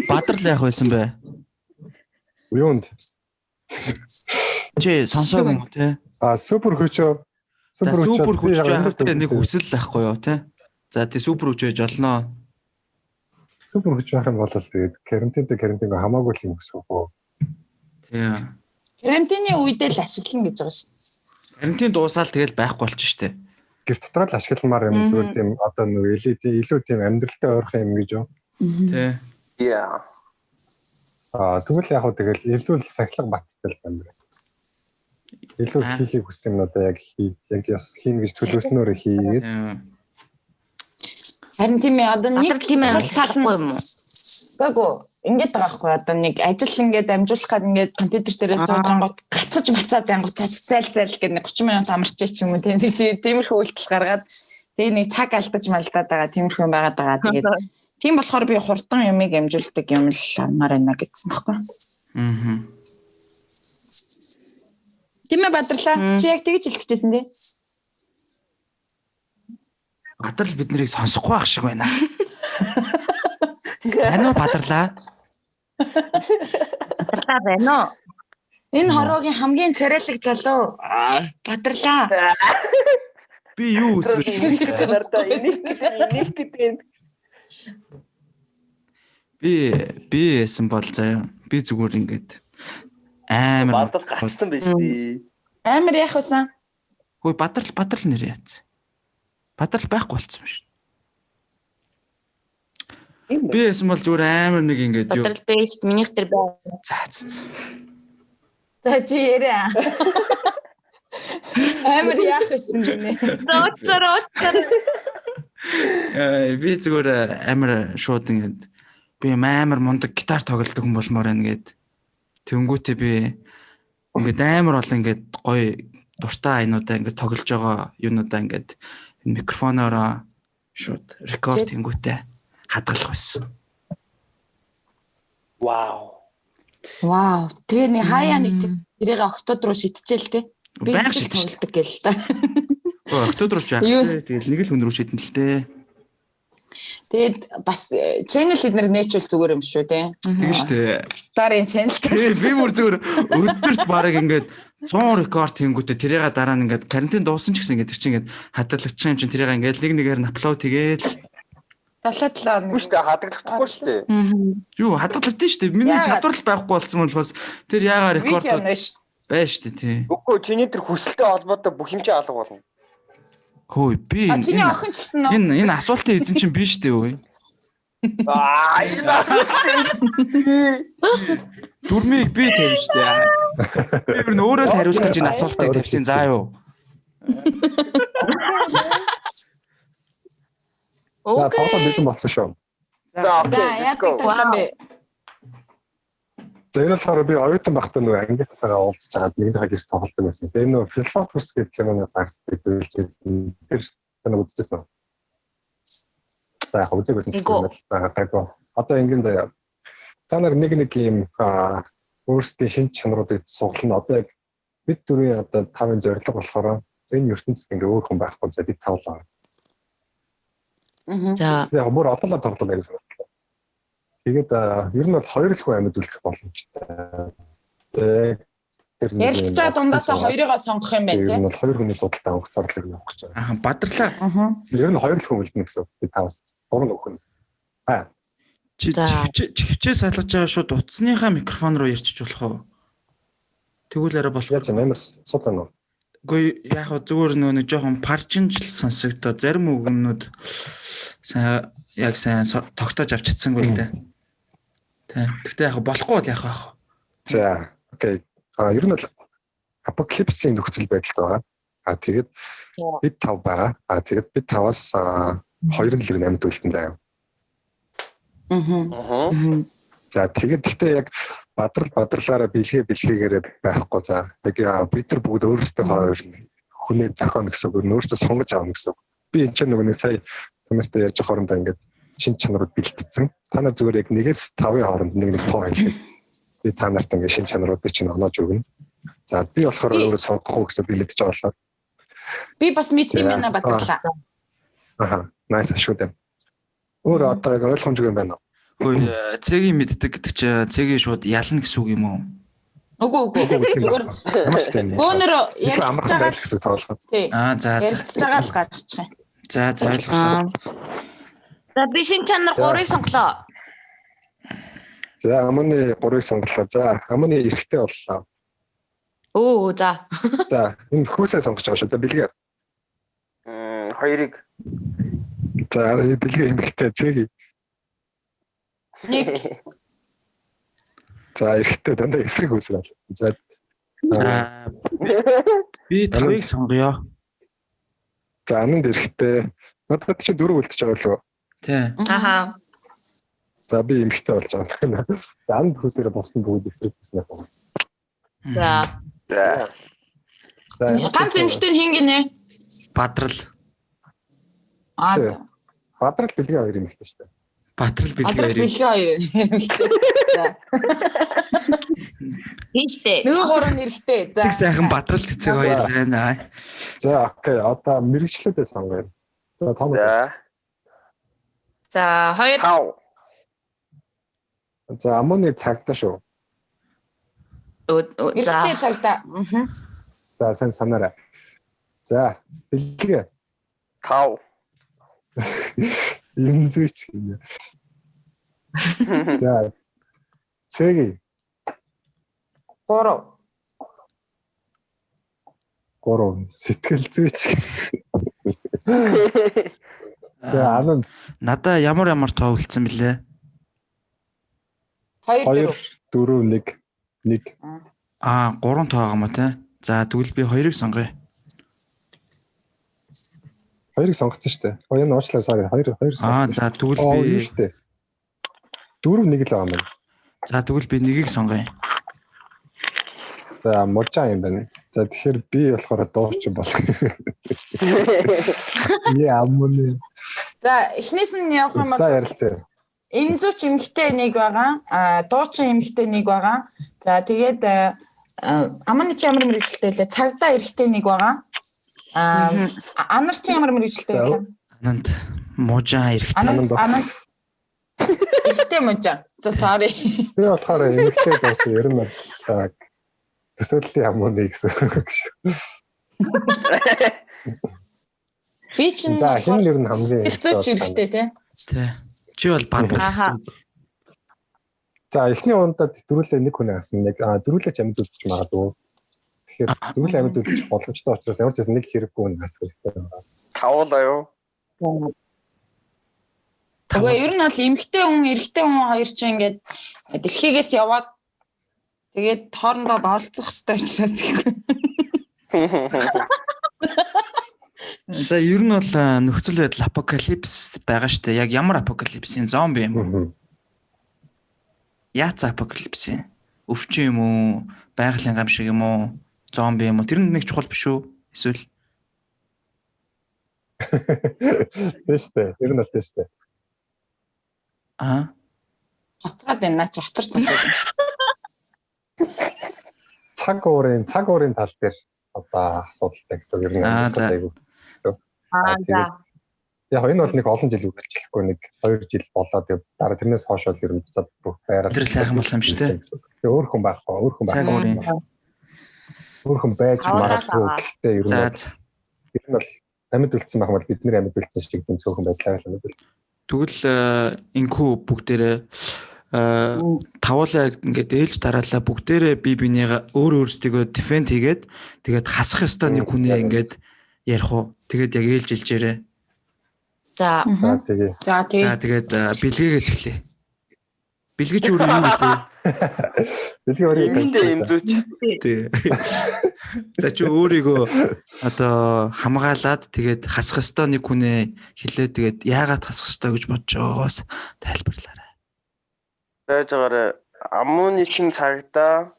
Бадрал яах байсан бэ? Юунд? Чи сонсоогүй юм уу те? А супер хүчөө. Супер хүч байх те нэг хүсэл байхгүй юу те? За тий супер хүч байж олноо. Супер хүч байх юм бол тэгээд карантинтэй карантинг хамаагүй л юм гэсэн үг үү? Тий. Карантины үедээ л ашиглана гэж байгаа шин. Карантин дуусаал тэгэл байхгүй болчих штэ. Гэр дотор л ашигламаар юм зүгээр тийм одоо нэг илүү тийм амьдралтай ойрхон юм гэж юу? Тий. Яа. Аа тэгвэл яг хөө тэгэл илүү л сахилга баттай л байна. Илүү хийхийг хүссэн юмнуудаа яг хий, яг яс хийнэ гэж төлөвлөснөөр хийгээд. Харин тийм ээ одоо нэг тийм тал юм уу? Үгүй ингэж байгаа байхгүй одоо нэг ажил ингээд амжуулах гад ингээд компьютер дээрээ сууж ангууд гацаж бацаад ангууд зайл зайл гэдэг нэг 30 минут амарчээ ч юм уу тийм тиймэрхүү үйлдэл гаргаад тэгээ нэг цаг алдаж малдаад байгаа тиймэрхүү юм байгаад байгаа. Тэгээд тийм болохоор би хурдан юмыг амжуулдаг юм л амаар байна гэсэн байхгүй. Аа. Тийм ээ Бадрлаа. Чи яг тэгж хэлэх гэжсэн тий. Бадрал бид нарыг сонсохгүй байх шиг байна. Байна уу Бадрлаа? Бадрлаа байна уу? Энэ хороогийн хамгийн царайлаг залуу Бадрлаа. Би юу өсвөж энийг гэдэг. Би яасан бол заяа. Би зүгээр ингээд амар Бадрал гацсан байж тээ. Амар яах вэ? Хөөе Бадрал нэр яац. Бадрал байхгүй болцсон юм шиг. Би яасан бол зүгээр амар нэг ингээд юу. Бадрал байж минийх дээр бай. За за. За чи яриа. Амар яах вэ гинэ. Роцор. Би зүгээр амар шууд ингээд би амар мундаг гитар тоглодог хүн болмоор байна гээд тэнгүүтээ би ингээд амар олон ингээд гоё дуртай айнуудаа ингээд тоглож байгаа юунуудаа ингээд микрофоноороо шууд рекорд тэнгүүтээ хадгалах байсан. Вау. Вау. Тэгээ нэг хаяа нэг тэрийг октод руу шидчихэл те. Би ингэж тоглодог гээл та. Октод руу ч яах вэ? Тэгэл нэг л хүн рүү шидэн л те. Тэгээд бас channel эднэр нээчвэл зүгээр юм шүү те. Тийм шүү дээ. Гитарын channel. Би бүр зүгээр өдөрт бараг ингээд 100 рекорд хийнгүүтээ тэрийг дараа нь ингээд карантин дууссан ч гэсэн ингээд тэр чинь ингээд хадгалагдчих юм чинь тэрийг ингээд нэг нэгээр нь апплод хийгээл 77 хоног. Үгүй шүү дээ, хадгалагдахгүй шүү дээ. Юу хадгалагдсан шүү дээ. Миний чадвар л байхгүй болсон бол бас тэр яагаа рекорд байна шүү дээ тий. Үгүй чиний тэр хүсэлтэй холбоотой бүх юм чи алга болно. Хөөе би чиний охин ч гэсэн энэ асуултын эзэн чинь би шүү дээ өө. Аа, энэ Дүрмийг би тавина шүү дээ. Би ер нь өөрөө л хариулах гэж энэ асуултыг тавьсан заа юу. За тоглоом бэлэн болсон шүү. За, окей, let's go. За энэ болохоор би оюутан байхдаа нөгөө ангийнхтайгаа уулзж байгаад нэгнийхээ гэрт тоглодог байсан. Тэгээ нөгөө Philosophers гэх киноноос агсдаг үйлжсэн. Тэр киног үзчихсэн. За яг үзег байсан гэсэн юм л гайгүй. Одоо ингэн заяа. Та нар нэг нэг юм өөрсдийн шинж чанаруудыг суглана. Одоо яг бид дөрвийн одоо тавын зорилго болохоор энэ ертөнцид ингээ өөр хүн байхгүй за бид тав л байгаа. За. Яг бүр одоолоо тоглолоо гэж бодлоо. Тэгээд ер нь бол хоёр л хүн амьд үлдэх боломжтой. Тэгээд тэр нэг ярилцж байгаа дундаасаа хоёрыгоо сонгох юм байна тийм. Ер нь бол хоёр хүний судалтай онгоцоор л явах гэж байна. Аа бадрлаа. Ер нь хоёр л хүн үлдэнэ гэсэн. Би таваас гурван нөхөн. Аа. Чи чихвчээ салгаж байгаа шууд утасныхаа микрофон руу ярьчих болох уу? Тэгвэл арай болох. Яаж амар сууд байна уу? Үгүй яг хөө зүгээр нөгөө нэг жоохон парчинжл сонсогдоо зарим үгнүүд сайн яг сайн тогтоож авч чадсангүй л дээ. Тэ. Гэхдээ яг болохгүй бол яг байх. За, окей. А ер нь бол апокалипсийн нөхцөл байдалд байгаа. А тэгээд бид тав байгаа. А тэгээд бид таваас хоёр нь л амьд үлдэн заяа. Аа. За тэгээд гэхдээ яг бадрал бадралаараа бэлгээ бэлгээгээрээ байхгүй за. Яг бид нар бүгд өөрсдөө хоёр хүнээ зохионо гэсэн үг. Өөрсдөө сонгож авна гэсэн үг. Би энэ ч нөгөө нэг сая хүмүүстэй ярьж байгаа хоорондоо ингээд шин чанарууд бэлтгэсэн. Та нар зүгээр яг 1-ээс 5-ын хооронд нэг нэг тоо хэлгээд би та нарт ингээд шин чанаруудыг чинь оноож өгнө. За би болохоор өөрөө сонгохгүй гэсэн би мэдчихэж байгаа. Би бас мэддэм байна бадрлаа. Аха, nice шүү дээ. Өөр одоо яг ойлгомжгүй юм байна уу? Үгүй цэгийн мэддэг гэдэг чи цэгийн шууд ялна гэсэн үг юм уу? Үгүй үгүй. Зүгээр бөөнөр ярилцж байгаа гэсэн тоглоход. Аа за за. Ярилцж байгаа л гаргачих юм. За за ойлголоо. За би шин чанар 3-ыг сонголоо. За амны 3-ыг сонголоо. За амны эрэгтэй боллоо. Өө за. За энэ хөөсөө сонгож байгаа шүү. За бэлгээ. 2-ыг. За бэлгээ эмэгтэй цэгийг. 1. За эрэгтэй дандаа эсрэг үүсрэл. За би 5-ыг сонгоё. За ананд эрэгтэй. Надад чи 4 үлдчихэж байгаа лөө. Тий. Аха. За би эмэгтэй болж байгаа. За анд хүүсээрээ боссон бүгд эсрэг хүснэ. За. За. Ганц эмэгтэй нь хин гинэ? Бадрал. Аа за. Бадрал бэлгээ хоёр эмэгтэй шүү дээ. Бадрал бэлгээ хоёр эмэгтэй. За. Тийштэй. Нөгөө гурав нь эрэгтэй. За. Тэг сайхан бадрал цэцэг хоёр байна. За окей. Одоо мэрэгчлүүдээ сонгоё. За том. За. За 2 5. За амууны цагдаа шүү. За. Эрэгтэй цагдаа. За сайн санаарай. За бэлгээ. 5. Юм зүйч гинэ. За цэги 3. 3 сэтгэл зүйч. За анан надаа ямар ямар тоо үлдсэн бэлээ? 2 2 4 1 1. Аа 3 тоо байгаа юм а те. За тэгвэл би 2-ыг сонгоё. 2-ыг сонгоцсон шүү дээ. Оо энэ уучлаарай sorry 2 2 Аа за тэгвэл би шүү дээ. 4 1 л байгаа юм байна. За тэгвэл би 1-ийг сонгоё. За мужаа юм байна. За тэгэхээр би болохоор дуучин болох. Яа амны. За эхнээс нь явах юм бол За ярилцъя. Эмзүүч эмэгтэй нэг байгаа. Аа дуучин эмэгтэй нэг байгаа. За тэгээд аманы чи ямар мэргэжилтэй вэ? Цагдаа эрэгтэй нэг байгаа. Аа анар чи ямар мэргэжилтэй вэ? Ананд мужаа эрэгтэй. Ананд ананд эрэгтэй мужаа. За sorry. Би болохоор эмэгтэй дуучин ер нь бол төсөөллийн амны гэсэн үг шүү. Би чинь за хэн ер нь хамгийн сэтгэл зүйч эрэгтэй тий. Тий. Чи бол бадрал. За эхний удаад дөрүлээ нэг хүн авсан. Яг дөрүлээ ч амьд үлдчих магадгүй. Тэгэхээр дөрүлээ амьд үлдчих боломжтой учраас ямар ч байсан нэг хэрэггүй хүн асах хэрэгтэй байна. Тавуулаа юу? Үгүй ер нь бол эмэгтэй хүн, эрэгтэй хүн хоёр чинь ингээд дэлхийгээс яваад тэгээд хоорондоо болцох хэрэгтэй учраас. За ер нь бол нөхцөл байдал апокалипс байгаа штэ. Яг ямар апокалипс юм? Зомби юм уу? Яац апокалипс юм? Өвчин юм уу? Байгалийн гам шиг юм уу? Зомби юм уу? Тэр нь нэг чухал биш үү? Эсвэл Тийм штэ. Ер нь бол тийм штэ. Аа. Хоцроод байна наа чи хоцорсон шүү. Цаг уурын тал дээр одоо асуудалтай гэсэн ер нь айгүй. Аа за. Яг энэ бол нэг олон жил үргэлжлэхгүй нэг 2 жил болоод дараа тэрнээс хойш бол ер нь буцаад бүх байрал. Тэр сайхан болох юм шүү дээ. Тэгээ өөр хүн байхгүй, өөр хүн байхгүй. Өөр хүн байж магадгүй гэхдээ ер нь бол амьд үлдсэн байх юм бол бид нэр амьд үлдсэн шиг тийм цөөхөн байдлаар л амьд үлдсэн. Тэгвэл инхүү бүгдээрээ тавуулаа ингээд ээлж дараалаа бүгдээрээ би бинийгаа өөр өөрсдийгөө defend хийгээд тэгээд хасах ёстой нэг хүнээ ингээд ярих уу. Тэгээд яг ээлж илжээрээ. За. Тэгээ. За тэгээ. За тэгээд бэлгээгээс эхлэе. Бэлгэж өөрөө юу гэлээ? Бэлгээ өөрөө эмэгтэй эмзүүч. Тий. За чи өөрийгөө одоо хамгаалаад тэгээд хасах ёстой нэг хүнээ хэлээ тэгээд яагаад хасах ёстой гэж бодож байгаагаас тайлбарлаарай. Яаж байгаарэ амууны чин цагдаа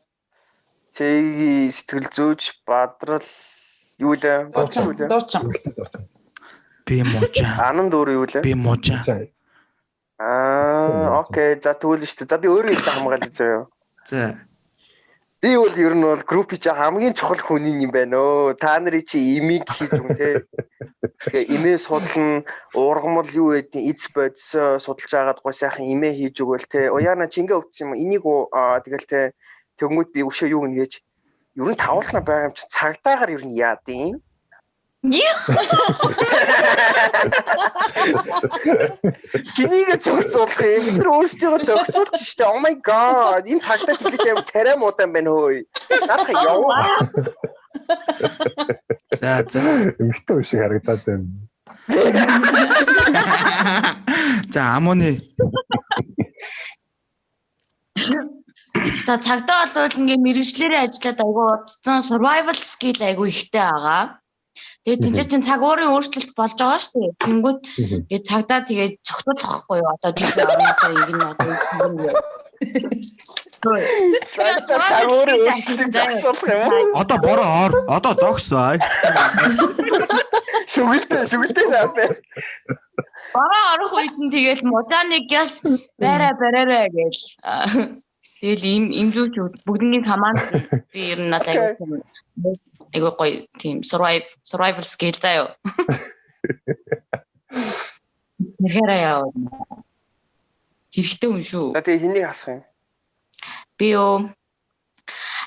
цэгийн сэтгэл зүйч бадрал юу лээ? Дуучин. Би муужаа. Ананд өөр юу лээ? Би муужаа. Аа, окей. За тэгвэл шүү дээ. За би өөрөө илүү хамгаалж заяа. За. Би бол ер нь бол группийн чи хамгийн чухал хүний юм байна өө. Та нарын чи имийг хийж юм те. Тэгээ имээ судлан, ургамал юу гэдгийг эц бодис судалж агаад гой сайхан имээ хийж өгөөл те. Уяна чи ингээ өвдсөн юм. Энийг тэгэл те. Тэнгүүд би өшөө юу гэнэ гэж. Ер нь тавуулна байгаа юм чи цагдаагаар ер нь яадیں۔ Хэнийг зохицуулах юм? Бид нар өөрсдийгөө зохицуулж штэ. Oh my god. Энэ цагдаа тэглэж аим царай муутай юм байна хөөе. Наадах яв. За за. Эмэгтэй үе шиг харагдаад байна. За амууны. За цагдаа бол ингээ мэрэгжлээрээ ажиллаад айгүй удцсан survival skill айгүй ихтэй байгаа. Тэгээд тэнцээ чинь цаг уурын өөрчлөлт болж байгаа шүү дээ. Тэнгүүд тэгээд цагдаа тэгээд зохицуулахгүй юу? Одоо тийш орноо ингэ одоо ингэ. Цаг уурын өөрчлөлтийг зохицуулах юм уу? Одоо бороо ор. Одоо зогсоо. Шүгэлтэй шаапэ. Бороо орох үед нь тэгээд мужааныг ял байраа бараарай гээл. Тэгэл им имзүүч бүгдний команд би ер нь надад айгүй гоё тийм survival skill заяа. Тэрхээр яа. Хэрэгтэй хүн шүү. За тэгээ хэнийг хасах юм? Би юу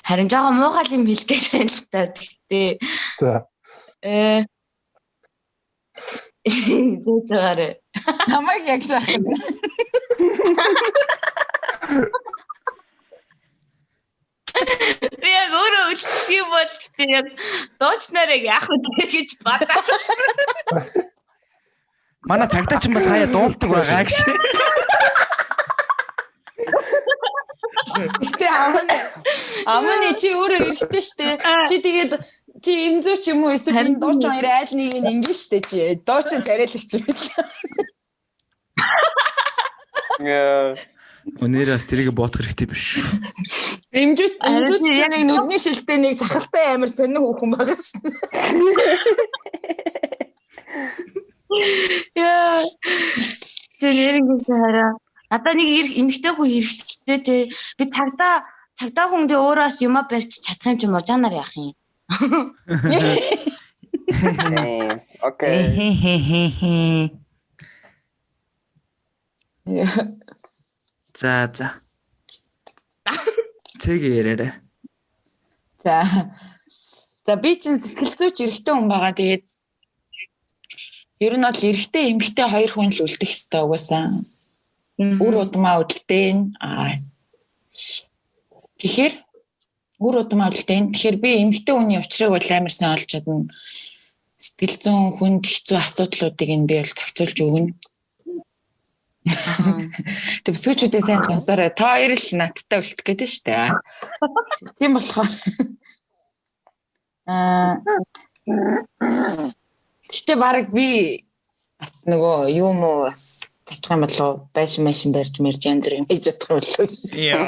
харин жоохон муухай юм хэлэх гэж байна л та. Тэгтээ. За. Зүүжээрээ. Намайг яг сайхан. Би яг өөрөө үлдчих юм бол тэгтээ яг дуучнарыг яах вэ гэж бодоо. Манай цагдаа ч бас хаяа дуулдаг байгаа гэж. Гэтэ амны чи өөрөө эрэгтэй штэ. Чи тэгээд чи эмзүү ч юм уу эсвэл энэ дуучин хоёр айл нэг нь ингэ штэ чи. Дуучин царайлагч байсан. Яа. Өнөөдөр бас тэрийг бодох хэрэгтэй биш. Эмзүү чи нэг нүдний шилдэ нэг сахалтай амар сонин хүүхэн байгаа шин. Яа. Тэр нэрнгээ хараа. Надаа нэг эмэгтэй хүн хэрэгтэй те. Би цагдаа хүн дэ өөрөөс юмаа барьж чадах юм чи мужаанаар яах юм. Окей. За за. Цэг яриарай. За. За би чинь сэтгэл зүйч эрэгтэй хүн байгаа. Тэгээд ер нь бол эрэгтэй эмэгтэй хоёр хүн л үлдэх ёстой угаасаа. Үр удмаа үлдээн. Аа. Тэгэхээр үр удмаа үлдээн. Тэгэхээр би эмэгтэй хүний учрыг бол амар сайн олж чадна. Сэтгэл зүйн хүнд хэцүү асуудлуудыг нь би бол зохицуулж өгнө. Тэг бүсгүүчүүдээ сайн сонсоорой. Та хоёр л надтай үлдэх гээд нь штэ. Тийм болохоор Гэтэ баг би бас нөгөө юм уу бас чадах юм болов байшин байшин барьж мэрж янз бүр юм хийж чадах юм болов. Яа.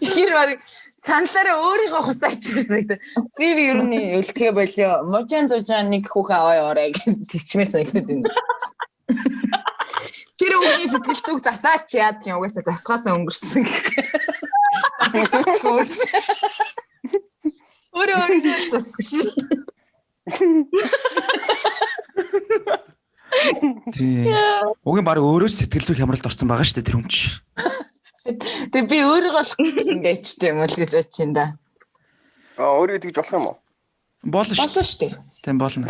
Тэгэхээр баг саналаараа өөрийгөө хусаач ирсэн гэдэг. Би ер нь үлдэхэ болио. Мужан зужаан нэг хүүхэн аваа яваарай гэж тэгчмээр санагдаад байна. Тэр үгний сэтгэл зүг засаач яад юм угаасаа засхаас өнгөрсөн гэх. Засахгүй. Өөрөө өөрийгөө л засах. Тийм. Уг нь баг өөрөө ч сэтгэл зүйн хямралд орсон байгаа шүү дээ тэр хүн чинь. Тэгээ би өөрийгөө л ингээд юм уу л гэж бодож байна да. Аа өөрийгөө тэгж болох юм уу? Болно шүү. Болно шүү дээ. Тийм болно.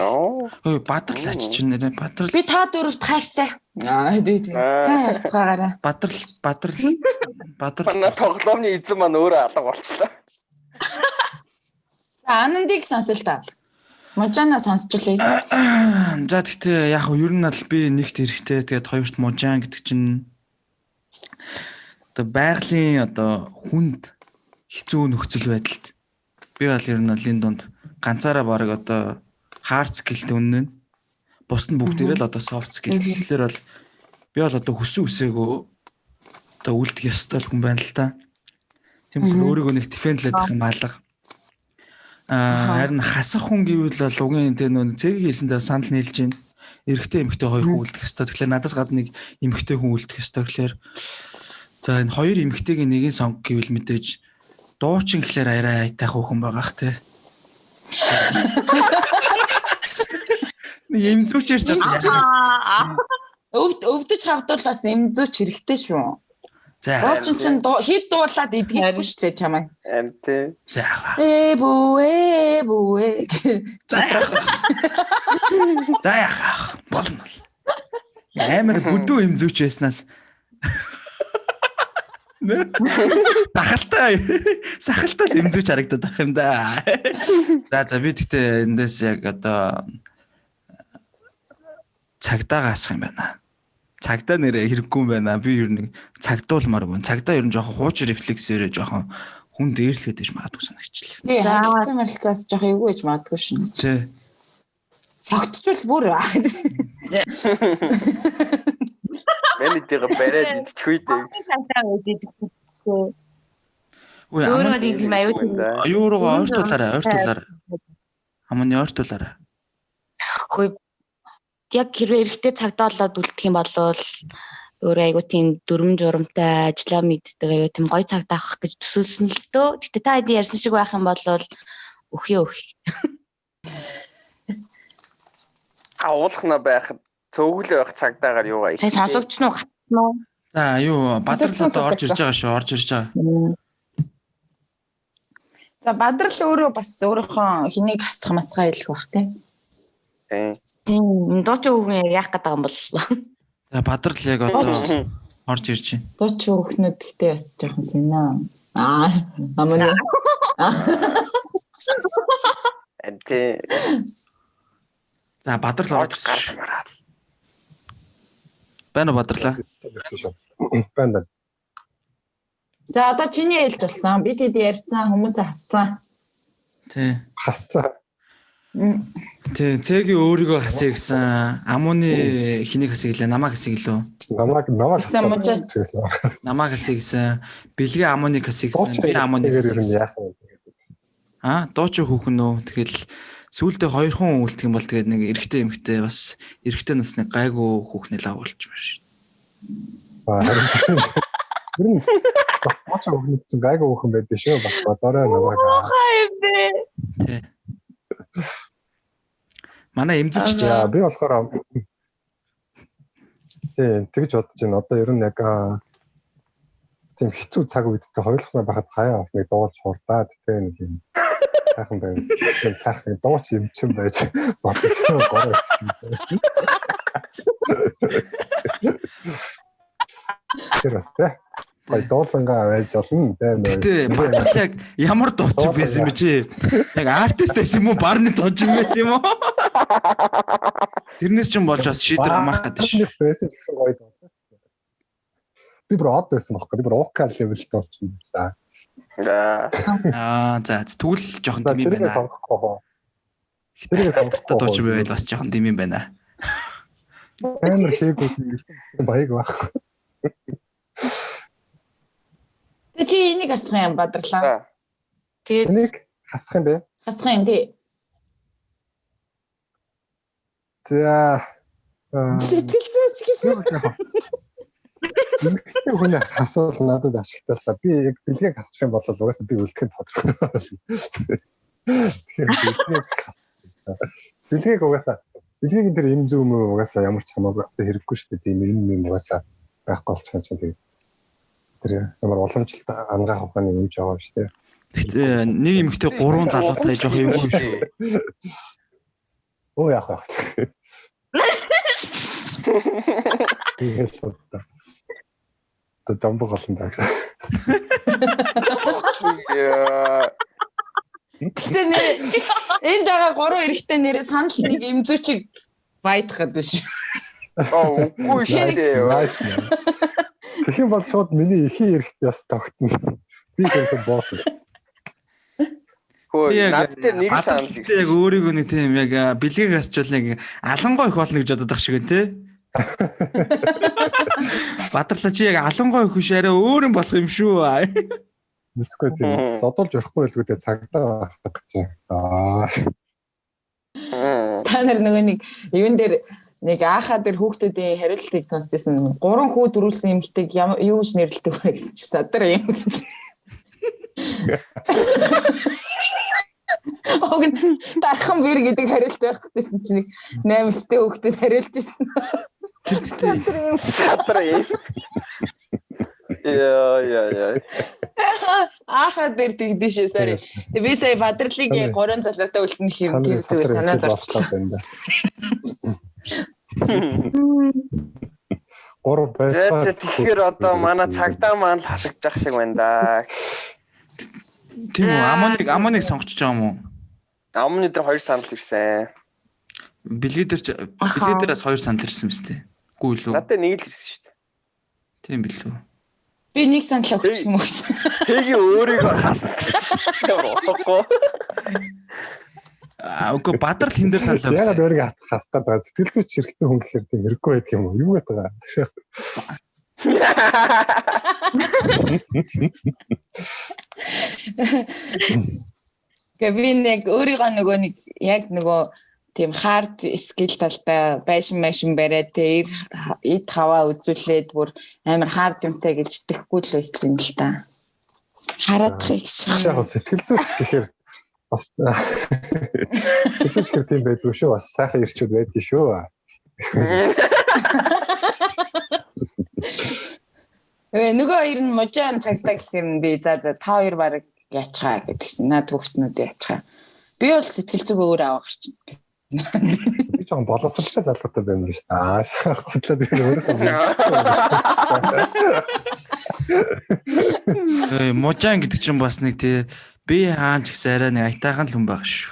Хөөе бадрал ач чинь нэрээ бадрал. Би та дөрөвт хайртай. Аа тийж. Сайн явцгаагаарай. Бадрал бадрал бадрал. Манай тоглоомны эзэн маань өөрөө алга болчлаа. За Анандыг сонсол та. Мужана сонсчлээ. За тэгтээ яг ер нь бол би нэгт эрэхтэй тэгээд хоёрт мужаан гэдэг чинь одоо байгалийн одоо хүнд хэцүү нөхцөл байдалд би бол ер нь бол энэ дунд ганцаараа бараг одоо hard skill-тэй үнэн. Бусд нь бүгдээрээ л одоо soft skill. Тэгэхээр бол би бол одоо хүссэн үсээгөө одоо үлдэх ёстой л хүн байна л та. Тийм болохоор өөрийгөө нэг defend-лээд их юм алга. Харин хасах хүн гэвэл бол угийн тэ нөө цэгийг хэлсэндээ санал нийлж байна. Эрэгтэй эмэгтэй хоёр хүн үлдэх ёстой. Тэгэхээр надаас гадна нэг эмэгтэй хүн үлдэх ёстой. Тэгэхээр за энэ хоёр эмэгтэйгийн нэгийг сонго гэвэл мэдээж дуучин гэхлээр арай айтай хөөхөн байгаах те. Нэг эмзүүчээр ч одоо өвдөж хавдвал бас эмзүүч хэрэгтэй шүү. За. Дуучин чинь хэд дуулаад идэггүй шүү дээ чамайг. Харин тий. За. Ээ бүү ээ бүү ээ. За яах болно. Амар бүдүү эмзүүч байснаас. Сахалтай сахалтай эмзүүч харагдаад ах юм да. За за би тэгтээ эндээс яг одоо цагдаагаа асах юм байна. Цагдаа нэрээ хэрэггүй юм байна. Би ер нь цагдуулмаар байна. Цагдаа ер нь жоохон хуучин рефлексээрээ жоохон хүн дээрлэхэд иж магадгүй санагчлаа. Би харилцан марилцаас жоохон эвгүй иж магадгүй шин. Тэ. Согтчвал бүр. Менежерээ бариад идчихгүй дээ. Цагдаа идэх. Үгүй Өөрөө нэг юм аюул. Юу руугаа ойртуулаарай, ойртуулаарай. Амны ойртуулаарай. Хөөе яг хэрвээ эрэгтэй цагдаа болоод үлдэх юм бол өөрөө айгуу тийм дүрм журамтай ажиллаа мэддэг айгуу тийм гоё цагдаа авах гэж төсөөлсөн л дөө. Гэтэ та хэдий ярьсан шиг байх юм бол өхөө өх. Агуулхна байхад цөглөө байх цагдаагаар юу гай. Сая сонсогдсон уу гатсан уу? За юу Бадрал одоо орж ирж байгаа шүү, орж ирж байгаа. За Бадрал өөрөө бас өөрийнхөө хэнийг хасах масгаа хэлэх бах тийм. Тийм. Энэ дуучин хүүхэн яах гээд байгаа юм бол. За Бадрал яг одоо орж ирж байна. Дуучин хүүхнүүд гэхдээ бас жоохон сэнэ. Аа амна. Тий. За Бадрал орж гарч мараад. Байна уу Бадрлаа? Байна байна. За одоо чиний хэлж болсон. Би тэд ярьсан хүмүүсээ хассан. Тий. Хасцаа. Тий, цэгийн өөрийгөө хасъя гэсэн. Амууны хэнийг хасъя гэлээ, намайг хасъя гэлөө. Намайг Гэсэн мужаа. Намайг хасъя гэсэн. Бэлгийн амууныг хасъя гэсэн. Би амууныг хасъя гэсэн. Яах вэ? Аа, дуучин хүүхэн нөө. Тэгэл сүүлдээ хоёр хүн үлдэх юм бол тэгээд нэг эрэгтэй эмэгтэй бас эрэгтэй насны гайгүй хүүхнээ л агуулчмаар шин. Аа ер нь бас дуучин хүүхнүүд чинь гайгүй хүүхэн байдаг шүү. Бас бодоорой намайг. Хаа юм бэ? Тий. Манай эмзэгч За би болохоор тий тэгж бодож байна. Одоо ер нь яг тийм хэцүү цаг үед тэ хоёулахна байхад хаяа бас нэг дуулж хурдаад тэ нэг юм сайхан байв. Тийм сайхан дууч юм чин байж бодсон гоё. Тэр бас тэ. Гоё дуулангаа байж болно тийм. Гэтэ Бадрал яг ямар дуучин байсан юм бэ чи? Яг артист байсан юм уу? Барны дуучин байсан юм уу? Тэрнээс ч юм болж бас шийдвэр хамаарах гэдэг шүү. Байсан ч гэсэн гоё дуу. Би бүр од байсан байхгүй. Би бүр OK level дуучин байсан. Аа за тэгвэл жоохон дэм юм байна. Сонгохгүй хоо. Тэрийг сонгохгүй дуучин байвал бас жоохон дэм юм байна. Амар хийгүүд юм баяг байх. Тэг чи энийг асах юм Бадарлаа. Тэгээд энийг хасах юм бэ? Хасах юм тий. За сэтгэл зүйч гэж. Эмэгтэй хүний асуул надад ашигтай л та. Би яг бэлгийг хасчих юм бол угаасаа би үлдэх нь тодорхой. Тэгэхээр бэлгийг угаасаа бэлгийг тэр юм зүг юм угаасаа ямар ч хамаагүй хэрэггүй шүү дээ. Тийм юм юм угаасаа байхгүй болчих юм чинь тэгээд тэр ямар уламжлалт ангаах ухааны юм жоо шүү дээ. Гэтэ нэг эмэгтэй 3 залуутай жоох юм уу шүү. Өө яах вэ? Тэ жамбаг олон даа. Гэтэ нэ энд байгаа 3 эрэгтэй нэрээ санал нэг эмзүүчиг байдах гэдэг шүү. Аа үгүй шүү дээ. Тэгэх юм бол шууд миний эхийн эрхт яс тогтно. Би зөвхөн босс. Хөө над дээр нэг санал ирсэн. Яг өөрийгөө нэг тийм яг бэлгийг асчвал нэг алангой их болно гэж бодоод ах шиг байна те. Бадарлаа чи яг алангой их биш арай өөр юм болох юм шүү. Мэдхгүй тийм. Зодуулж өрөхгүй байлгүй дээ цагдаа байх гэж. Аа. Та нар нөгөө нэг юун дээр нэг аахаа дээр хүүхдүүдийн хариултыг сонсчихсан. 3 хүү дөрүүлсэн эмэгтэйг юу гэж нэрлэдэг вэ гэсэн чи садар юм гэж. Уг нь дархан бэр гэдэг хариулт байх гэсэн чи нэг 8 өстэй хүүхдэд хариулж ирсэн. Тэр садар юм. Яа яа яа. Аахаа дээр тэгдэж шүү sorry. Би сая Бадрлыг 3 залуутай үлдэн хэрэг тэр зүгээр санаад орчлоо. Гурав байлаа. За тэгэхээр одоо манай цагдаа маань л хасагдчих шиг байна да. Тийм үү? Амоныг сонгоч байгаа юм уу? Амоны дээр 2 санал ирсэн. Бэлгээ дээр бэлгээ дээрээс 2 санал ирсэн биз дээ. Үгүй лүү. Надад нэг л ирсэн шүү дээ. Тийм билүү. Би нэг санал өгчих юм уу гэсэн. Тэгийн өөрийгөө хасна гэсэн. Утгагүй. Аа үгүй Бадрал хин дээр санал өгсөн. Ягаад өөрийгөө хасах гээд байгаа. Сэтгэл зүйч хэрэгтэй хүн гэхээр тийм хэрэггүй байдаг юм уу? Юу гэдэг байгаа. Гэ би нэг өөрийгөө нөгөө нэг яг нөгөө тийм hard skill талтай байшин байшин бариад тэ эд хаваа үзүүлээд бүр амар hard юмтай гэж итгэхгүй л байсан юм л та. Хараадах гэж. Яг сэтгэл зүйч гэхээр бас сэтгэл зүйч гэхээр тийм байдгүй шүү. Бас сайхан ирчүүд байдгийг шүү. Нөгөө хоёр нь мужаан цагдаа гэх юм би за за та хоёр бараг ячгаа гэдгийгсэн. Наад хүүхднүүд ячгаа. Би бол сэтгэл зүг өөр аваа гарч. Би жоохон боловсролтой залуутай баймар шүү. Аа худлаа тэр өөрөөсөө. Мужаан гэдэг чинь бас нэг тий би хаан ч гэсэн арай нэг аятайхан л хүн байх шүү.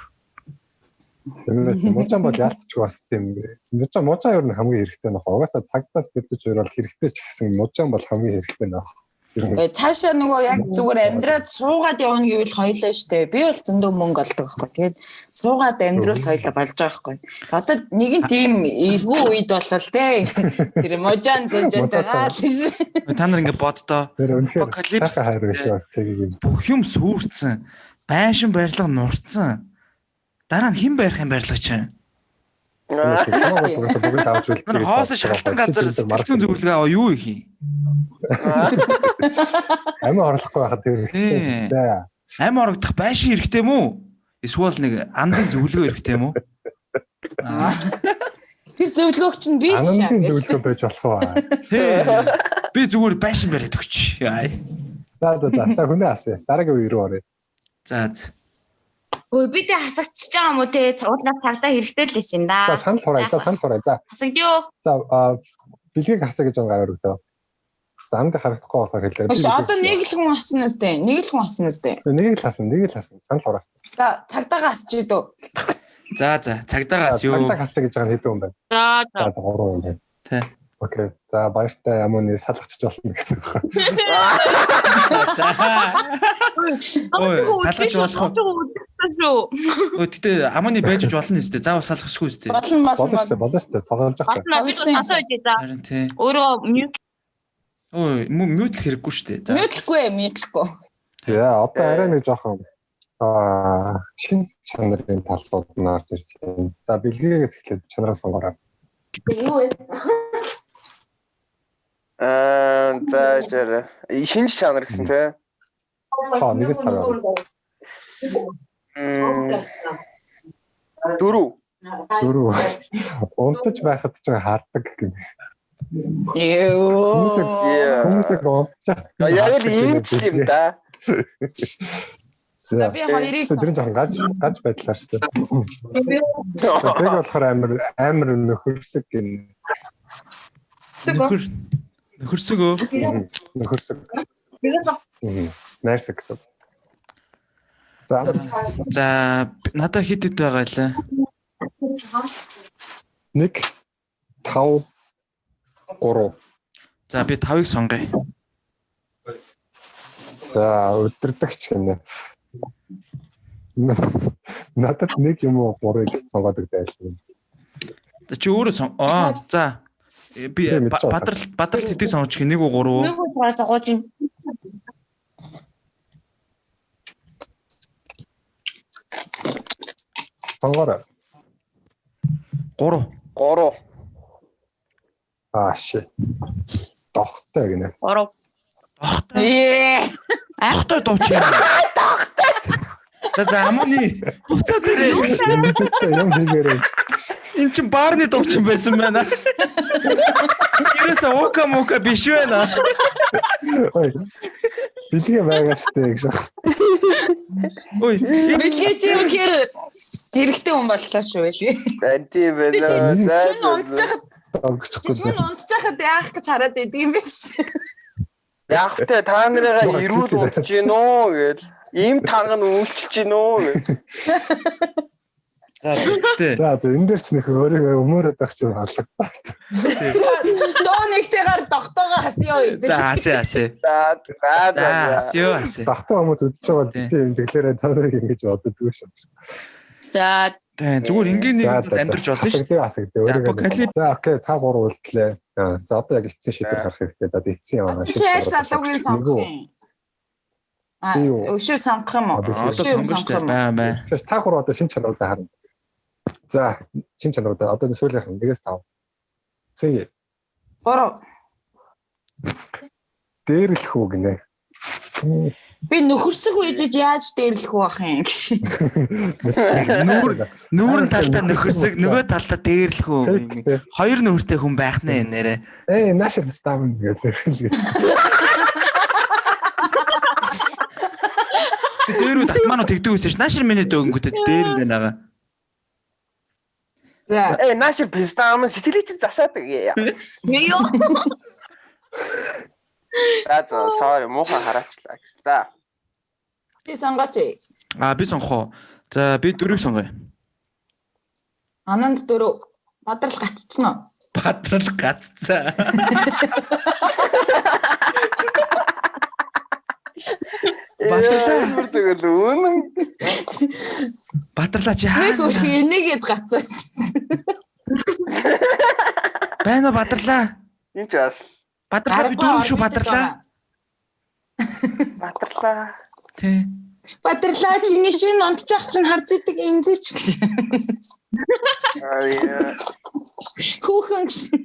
Мужаан бол яалтчгүй бас тийм. Мужаан ер нь хамгийн хэрэгтэй нөх. Угаасаа цагдаас гэвч өөр бол хэрэгтэй ч гэсэн мужаан бол хамгийн хэрэгтэй нөх. Цаашаа нөгөө яг зүгээр амьдраад суугаад явна гэвэл хоёлаа штэ. Би бол зөндөө мөнгө олдог байхгүй. Тэгээд суугаад амьдрал хоёлаа болж байгаа байхгүй. Одоо нэгэн тийм эвгүй үед болол те. Тэр мужаан зөнжөөд байгаа л гэж. Та нар ингэ боддоо. Апокалипс хайр биш бас цэгийг юм. Бүх юм сүрцэн. Байшин барилга нурцсан. Дараа нь хэн барих юм барилга чинь? Бүгд авч үлдээ. Хоосон шалтан газар сэтгэл зүйн зөвлөгөө аваа юу их юм? Амь орлохгүй байхад тэр хэрэгтэй. Амь орогдох байшин хэрэгтэй мүү? Эсвэл нэг андын зөвлөгөө хэрэгтэй мүү? Тэр зөвлөгөөг чинь би ч андын зөвлөгөө байж болох уу? Би зүгээр байшин бариад өгч. За за за. За хүнээ асуу. Дараагийн үе рүү оръё. За за. Өө би тэ хасагдчихж байгаа юм уу те? Уудлаа цагдаа хэрэгтэй л байсан юм да. За санал хураая. За санал хураая. За. Хасагдё. За бэлгийг хасаа гэж гараар өгдөө. Замд харагдахгүй болохоор хэлээ. Биш одоо нэг л хүн асна үстэй. Нэг л хүн асна үстэй. Нэг л хасан, нэг л хасан. Санал хураах. За цагдаагаа асч идөө. За за цагдаагаа ас юу. Цагдаа хасдаг гэж байгаа нь хэдэн хүн байна? За За за гурван хүн байна. Тэ. Окей. За баяртай Амуны салгачж болно гэдэг байна. Ой, салгаж болох уу? Шүү. Өө гэтээ Амуны байж болно үстэй. Заавал салах ёсгүй үстэй. Болно болно Болно шүү дээ, болно шүү дээ. Тоглож явах. Болно би сонсоо үгүй за. Харин тий. Өөрөө mute Ой, мьютлэх хэрэггүй шүү дээ. За. Мьютлэхгүй мьютлэхгүй. За одоо арай нэг жоохон шин чанарын талууд нь орж ирж байна. За бэлгээгээс эхлээд чанараас сонгоорой. Юу вэ? За жаарэ. Шинж чанар гэсэн тий. Тоо нэгээс тав. Дөрөв. Дөрөв. Унтаж байхад ч хардаг гэнэ. Йоо. Хүмүүсийг унтаж байхад Яг л ийм ч юм да. За Би хоёрыг тэр нь жоохон гаж байдлаар шүү дээ. Тэг болохоор амар нөхөрсөг гэнэ. Нөхөрсөг өө. Нөхөрсөг. Найрсаг гэсэн. За За надад хэд хэд байгаа лээ? 1 5 3. За би 5-ыг сонгоё. За өдөрдөгч гэнэ. Надад нэг юм уу 3-ыг сонгоод өгдөг айл. За чи өөрөө сон. Аа за би бадрал хэдийг сонгож гин 1 үү 3 үү? Нэг үү 3 сонгож гин. Сонгоорой. 3. 3. Аа shit. Дохтой гинэ. 3. Дохтой. Дохтой дууч юм. Дохтой. За за Амуны буцаад ирээ. Юм хийгээрэй. Эн чин баарны дуучин байсан байна. Ерөөсө ука мука биш байна. Ой. Бэлгээ байгаа штэ гэж. Ой, бэлгээ чи үнэхээр хэрэгтэй хүн боллоо шүү бэлгээ. Анти байна. За шүн унтчихад шүн унтчихад яах гэж хараад идэг юм бэ? Яах вэ? Та нарыгаа эрүүл унтж гин үү гээл. Ийм танга нь үйлчилж гин үү гээл. За тэгтээ. За за энэ дээр ч нөх өөрийгөө өмөрөөд байх чинь алга. Доо нэгтэйгээр тогтоогоо хасъё гэдэг. За хасъя хасъя. За за за. Хасъё хасъя. Тогтоо хүмүүс үзэж байгаа бол битээ юм тэглээрээ та нарыг ингэж боддгоо шүү. За тийм зүгээр энгийн нэг амьдрч болно шүү. Хасагдээ өөрийгөө. За окей та гурав үлдлээ. За одоо яг эцсийн шийдвэр гарах хэрэгтэй. За эцсийн яваа шийдвэр. Чи аль залуугийн сонгох юм? Аа өшөө сонгох юм уу? Одоо сонгох шүү дээ. Бай бай. Та гурав одоо шин чанаруудаа харна. За шин чанаруудаа одоо сүүлийнх нь 1-5. Цэг. 3. Дээрлэх үү гинэ. Би нөхөрсөг үеж яаж дээрлэх үү бах юм гэж. Нүүр нүүрэн талдаа нөхөрсөг нөгөө талдаа дээрлэх үү. Хоёр нүүртэй хүн байх нэ нэрэ. Ээ нааш стам гэдэг л гэж. Дээр үү татмаануу тэгдэг байсан ш. Наашир миний дөнгөтэй дээр нь байна ага. За. Ээ наашир пистам сэтгэлийг чинь засаадаг. Юу? За за sorry муухан хараачлаа. За. Би сонгооч. Аа би сонгох уу? За би дөрвийг сонгоё. Ананд дөрөв. Бадрал гаццсан уу? Бадрал гаццсан. Бадралаа зүгээр л үнэн. Бадралаа чи хаа? Нэг хөх энийгээд гацсан. Байна уу Бадралаа? Энэ ч бас Бадралаа би дөрөв шүү Бадралаа. Бадралаа. Тий. Бадралаа чиний шин унтчих чинь харж идэг имзээч гэсэн. Аа. Хүүхэн гэсэн.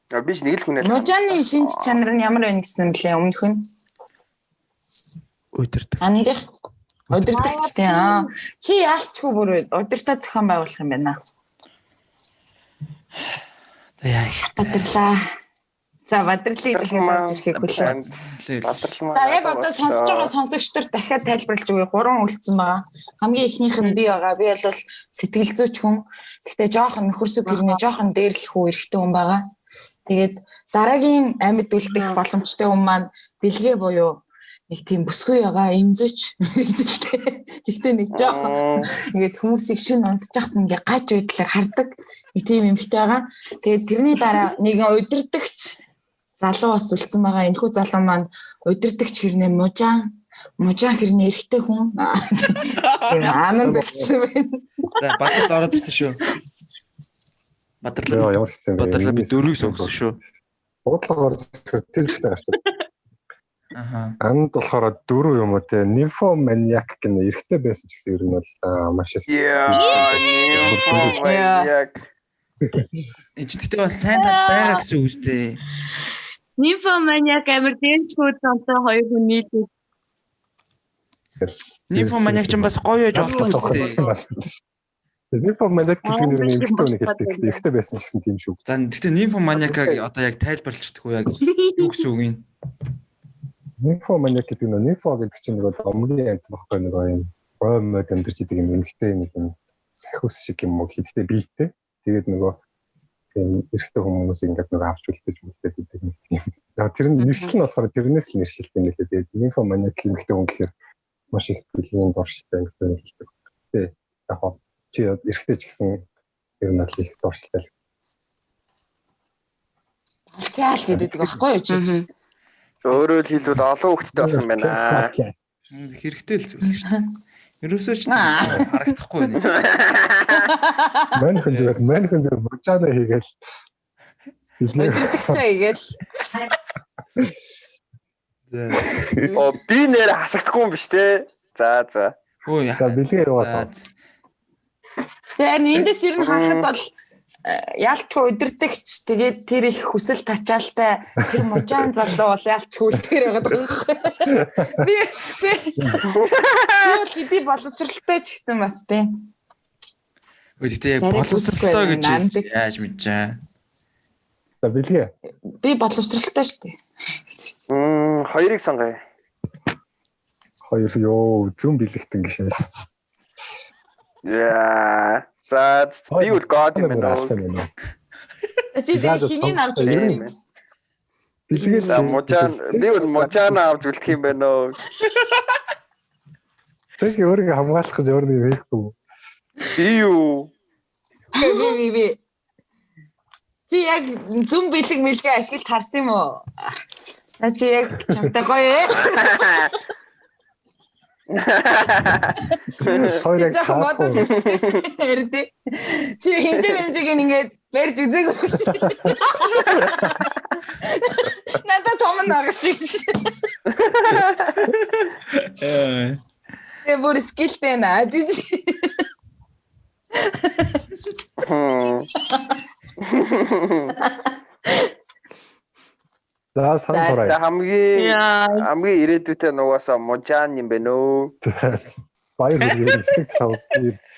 А биш нэг л хүн л. Нужаны шинж чанар нь ямар байна гэсэн блэ өмнөх нь? Удирдах. Андих. Удирдахч тий. Аа. Чи яалчгүй бүр удирдах зохион байгуулах юм байна. За яа. Бадралаа. За Бадрлыг дахиад орж ирэхийг хүлээн. За яг одоо сонсож байгаа сонсогч нар дахиад тайлбарлаж өгье. 3 үлдсэн байгаа. Хамгийн эхнийх нь би байгаа. Би бол сэтгэл зүйч хүн. Гэхдээ жоохон нөхөрсөг гэрнээ жоохон дээрлэх үү эрэгтэй хүн байгаа. Тэгээд дараагийн амьд үлдэх боломжтой хүн маань бэлгээ буюу нэг тийм бүсгүй байгаа эмзэч мэрэгжилтэй. Тэгтээ нэг жоохон ингээд хүмүүсийг шүн унтчихт ингээ гаж байдлаар хардаг нэг тийм эмэгтэй байгаа. Тэгээд тэрний дараа нэгэн удирдахч залуу бас үлдсэн байгаа. Энэхүү залуу маань удирдахч хэрнээ мужаан хэрнээ эрэгтэй хүн. Ананд үлдсэн байна. За Бадрал ороод ирсэн шүү. Бадрал ямар хэцүү юм бэ? Бадрал би дөрвийг сонгосон шүү. Буудлага орж ирэхээр тэр ихтэй гарч. Аха. Анд болохоор дөрөв юм уу те? Нимфоманиак гэнэ эрэгтэй байсан ч гэсэн ер нь бол маш их. Нимфоманиак. Энд чинь тэгтээ бас сайн тал байгаа гэсэн үг үстэй. Нимфоманиак амар дэнчгүй цонтой хоёр хүн нийлээд. Нимфоманиак чинь бас гоё яж олдог үстэй. Нимфоманиак гэх нь ер нь эрэгтэй хүн хэлдэг. Эрэгтэй байсан ч гэсэн тийм шүү. За тэгтээ нимфоманиакаг одоо яг тайлбарлчихдаггүй яг юу гэсэн үг юм? Нимфоманиак гэдэг нь нимфо гэдэг чинь нөгөө домгийн амьт байхгүй нөгөө юм гой мод амьдарч идэг юм эмэгтэй нэг юм сахиус шиг юм уу гэхдээ биетэй. Тэгээд нөгөө тийм эрэгтэй хүмүүс ингээд нөгөө авч үлдээж мүлдээд идэг нэг тийм. Яг тэр нь нэршил нь болохоор тэрнээс л нэршилт юм лээ. Тэгээд нимфоманиак эмэгтэй хүн гэхээр маш их бэлгийн дуршилтай эмэгтэй хүн хэлдэг. Тэгээд яг хоо чи эрэгтэй ч гэсэн ер нь л их дуршилтай. Балцаал гэдэг байхгүй юу чи? Өөрөөр хэлбэл олон хүүхэдтэй болсон байна. Хэрэгтэй л зүйл шүү дээ. Ерөөсөө ч харагдахгүй байна. Мань хүн зүгээр мужаана хийгээл. Өдөртөгчөө хийгээл. Оо би нэр хасагдахгүй юм биш те. За за. Өө За бэлгээ яваасаа. Тэгэхээр эндээс ер нь харахад бол яалтчгүй удирдахч тэгээд тэр их хүсэл тачаалтай тэр мужаан залуу бол яалтчгүй үлдэхээр байгаа байхгүй. Би бол хэдий боловсралтай ч гэсэн бас тийм. Үгүй тэгтээ яг боловсралтай гэж яаж мэдэж. За бэлгээ. Би боловсралтай шүү дээ. Хоёрыг сонгоё. Хоёр ёо зүүн бэлэгтэн гэж юм. Яа. За би бол god юм байна. Чи тэг хэнийг авч үлдэх юм? Бэлгээл мужаан би бол мужаан авч үлдэх юм байна уу? Тэг өөрийгөө хамгаалах гэж өөр нэг хийхгүй. Би юу? Би. Чи яг зүүн бэлэг мэлгээ ашиглаж харсан юм уу? За чи яг чамтай гоё ээ. Хоёр яг хэрэг. Чи хэмжээг ингээд барьж үзээгүй шүү. Надад том нэг шиг. Тэ бүр скиллтэй наа. За сан турай. За хамгийн ирээдүйтэй нугасаа мужаан юм байна өө. Баяр хүргэе нисдэг тав.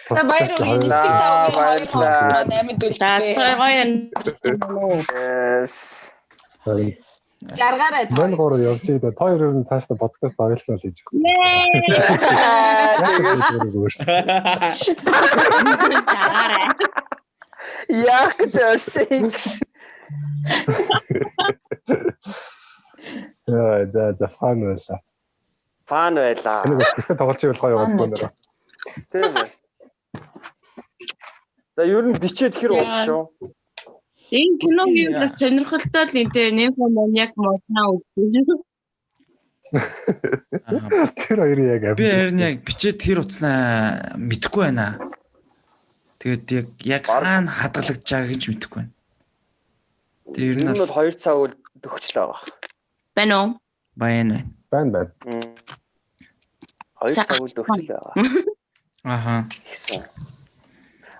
За баяр хүргэе нисдэг тав. Баярлалаа. 8 үлдээ. За гоё юм. Yes. Жаргаарай. Мань гурав явж идэв. Та хоёр нь цаашдаа подкаст ойлголоо хийж өгөх. Жаргаарай. Яах гэж орсон. За фан байлаа. Фан байлаа. Энийг гэртээ тоглож ивэл гоё явуулгүй нэрэ. Тийм ээ. За ер нь бичээд хэр болж юу? Энэ киногийн бас сонирхолтой л энэ нимфоманиак моднаа үзсэн. Тэр хоёрын яг би харин яг бичээд хэр утснаа мэдэхгүй байна. Тэгээд яг хаана хадгалагдж байгааг нь ч мэдэхгүй байна. Тэр нь бол 2 цаг үл төгчлөө байгаа. Байна уу? Байна. Байна. 2 цаг үл төгчлөө байгаа. Аха.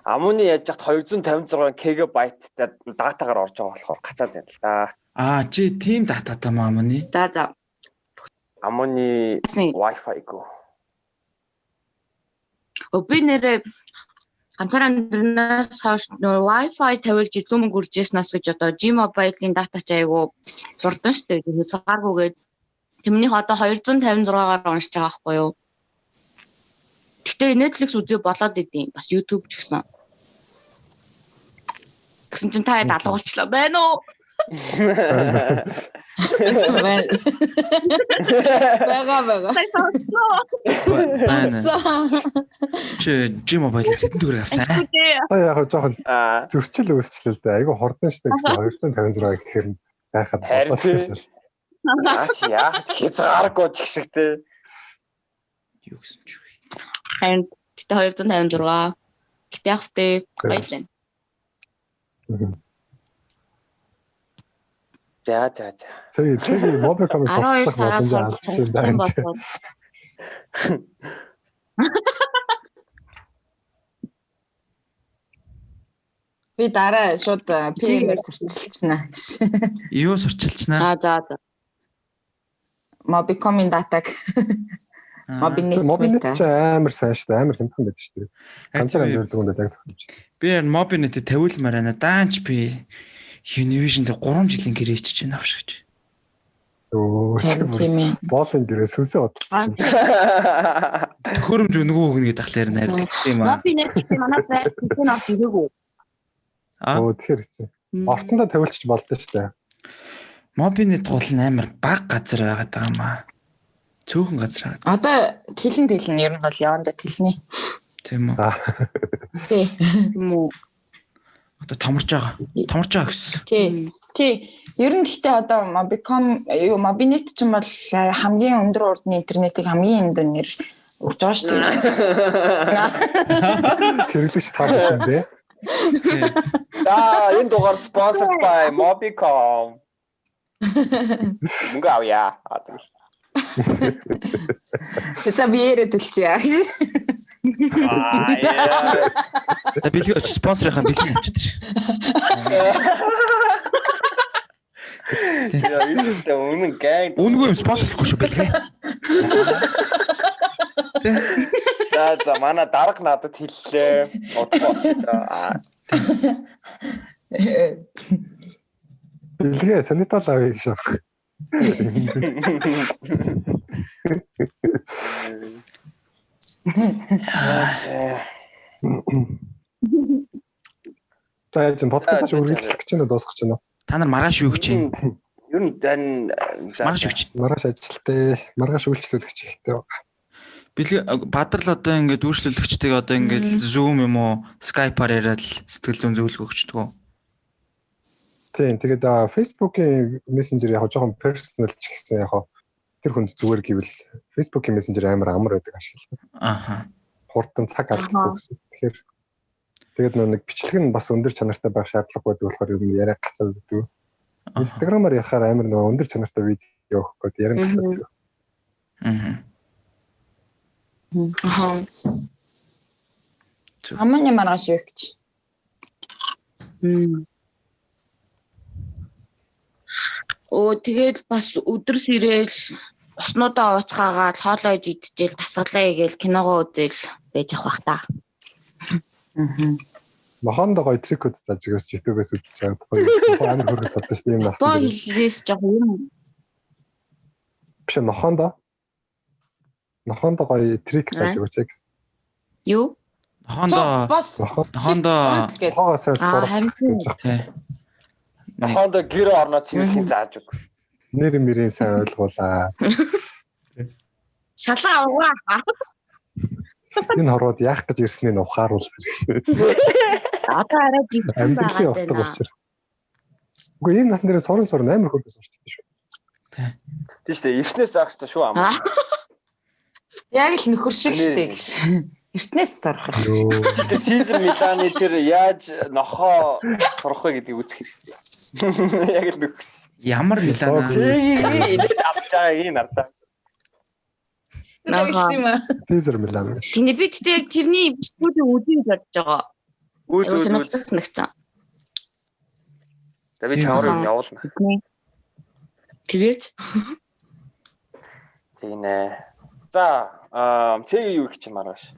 Амууны яаж яхад 256 кГ-тай датагаар орж байгаа болохоор гацаад байна л да. Аа чи тийм дататай маа амууны? За. Амууны Wi-Fi гоо. Би нэрээ ганцаар амьдрнаас хойш нөр Wi-Fi тавиулж илүү мөнгө үржсэнээс гэж одоо G-Mobile-ийн дата ч айгу хурдан штэ хязгааргүйгээд тэрнийх одоо 256-аар уншиж байгаа байхгүй юу? Гэтэ Netflix үзээ болоод идэв. Бас YouTube ч гэсэн. Тэгсэн чинь та хэд алгуулчлаа байна уу? Бага. Байна. Чи G Mobile-аас хэдэн төгрөг авсан? Та яг жоохон зөрчил үүсчлээ л дээ. Айгу хурдан штэ гэсэн 256 гэхээр нь гайхаад болоо. Аа чи яах хязгааргүй ч гэх шиг те. Юу гэсэн чи вэ? Харин гэтээ 256. Гэтэ яг тэ гоё л байна. За. Тэгээ Mobicom-ыг 12 сараас сургасан болов. Би дараа шууд PM-ээр сурчилчихна. Юу сурчилчихна? Аа за. Mobicom-ын датаг. Mobinet Mobinet ч амар сайн шүү дээ. Амар хямдхан байдаг шүү дээ. Ганцаар амьдардаг хүн яг тохиомж. Би Mobinet-ийг тавиулмаар байна. Даанч би Univision дээр 3 жилийн гэрээ ичиж байна авш гэж. Өө. Тийм ээ. Боолын гэрээ сүнсээ бодлоо. Төхөөрөмж өнгөө өгнө гэдэг тахлаар найрдаг юм аа. Mobinet гэдэг манай байр тийм орж ирээгүй. Өө тэгэхээр хэцүү. Ортондоо тавиулчих болдоо шүү дээ. Mobinet гол нь амар баг газар байгаад байгаа юм аа. Цөөхөн газар байгаа. Одоо тэлэн ер нь бол явандаа тэлнэ. Тийм үү? Тий. Тийм үү? Одоо томорч байгаа. Томорч байгаа гэсэн. Тий. Тий. Ер нь гэхдээ одоо Mobicom юу Mobinet ч юм бол хамгийн өндөр урдны интернетийг хамгийн өндөр нэр өгч байгаа шүү дээ. Хэрэглэгч та бүхэн дээ. За энэ дугаар sponsored by Mobicom. Мөнгө авъя. За би яриад төлчихье. Аа яа. За бэлгээ очиж спонсорынхаа бэлгийг авчиад ир. Яа энэ үнэн гэнг. Үнэгүй юм спонсорлохгүй шүү бэлгээ. За манай дарга надад хэллээ. Удахгүй. Бэлгээ санитал авъя гэж байна. За яаж подкаст үргэлжлэх гэж байна дуусгах гэж байна уу? Та нар маргааш юу гэж байна? Ер нь дан маргааш юу гэж? Маргааш ажилтээ, маргааш үйлчлүүлэгч ихтэй. Бэлэг Бадрал одоо ингээд үйлчлүүлэгчтэйг одоо ингээд Zoom юм уу, Skype-аар яриад л сэтгэл зүйн зөвлөгөө өгчдөг үү? Тийм, тэгээд Facebook-ийн Messenger яг жоохон personal ч гэсэн яг тэр хүнд зүгээр гэвэл Facebook-ийн Messenger амар амар байдаг ашиглах. Аха. Хурдан цаг алдахгүй гэсэн. Тэгэхээр тэгээд нэг бичлэг нь бас өндөр чанартай байх шаардлага байдаг болохоор ер нь яриа гацаад байдаг. Instagram-аар ярихаар амар нөгөө өндөр чанартай видео өгөх гээд яриа гацаад байдаг. Аа. Аха. Аманы маргааш юу гэж. Өө тэгэл бас өдөр сэрэл уснуудаа ууцгаагаад хоолоо иж идчихэл тасгалаа гээл киногоо үзэл байж явах бах та. Аа. Нохондоо гоё трикүүд зааж өгөөс YouTube-ээс үзэж байгаа. Гоё амар хөргөс бодсон шүү дээ юм нас. Боо хэллээс жоох юм. Биш нохондоо. Нохондоо гоё трик зааж өгөөч гэсэн. Юу? Нохондоо бас нохондоо нохоогоо сайн сурах. Тий. Нохондоо гэр орноо цэвэрлэхийн зааж өг. Нэр мөрийн сайн ойлгуулаа. Шалаа авгаа. Энэ хорвоод яах гэж ирснийг нь ухааруул. Одоо арай жижиг байгаа даа. Үгүй ийм насн дээр суран суран амар хөргөс сурчдаг шүү. Тийм шүү дээ. Эртнээс заах шүү шүү ам. Яг л нөхөр шиг шүү дээ. Эртнээс сурах. Тэр Сизер Миланы тэр яаж нохоо сурах вэ гэдгийг үзэх хэрэгтэй. Яг л нөхөр. Ямар Милана? Инээд авч байгаа юм надаа. Сизер Милан. Тэний би тэгтээ яг тэрний бичлэгүүдийг үзье гэж бодож байгаа. Үз үз үз. Санагцсан. За би чамаар явуулна. Тэгээч. Тийм ээ. За, цэгийг юу их чи маргааш?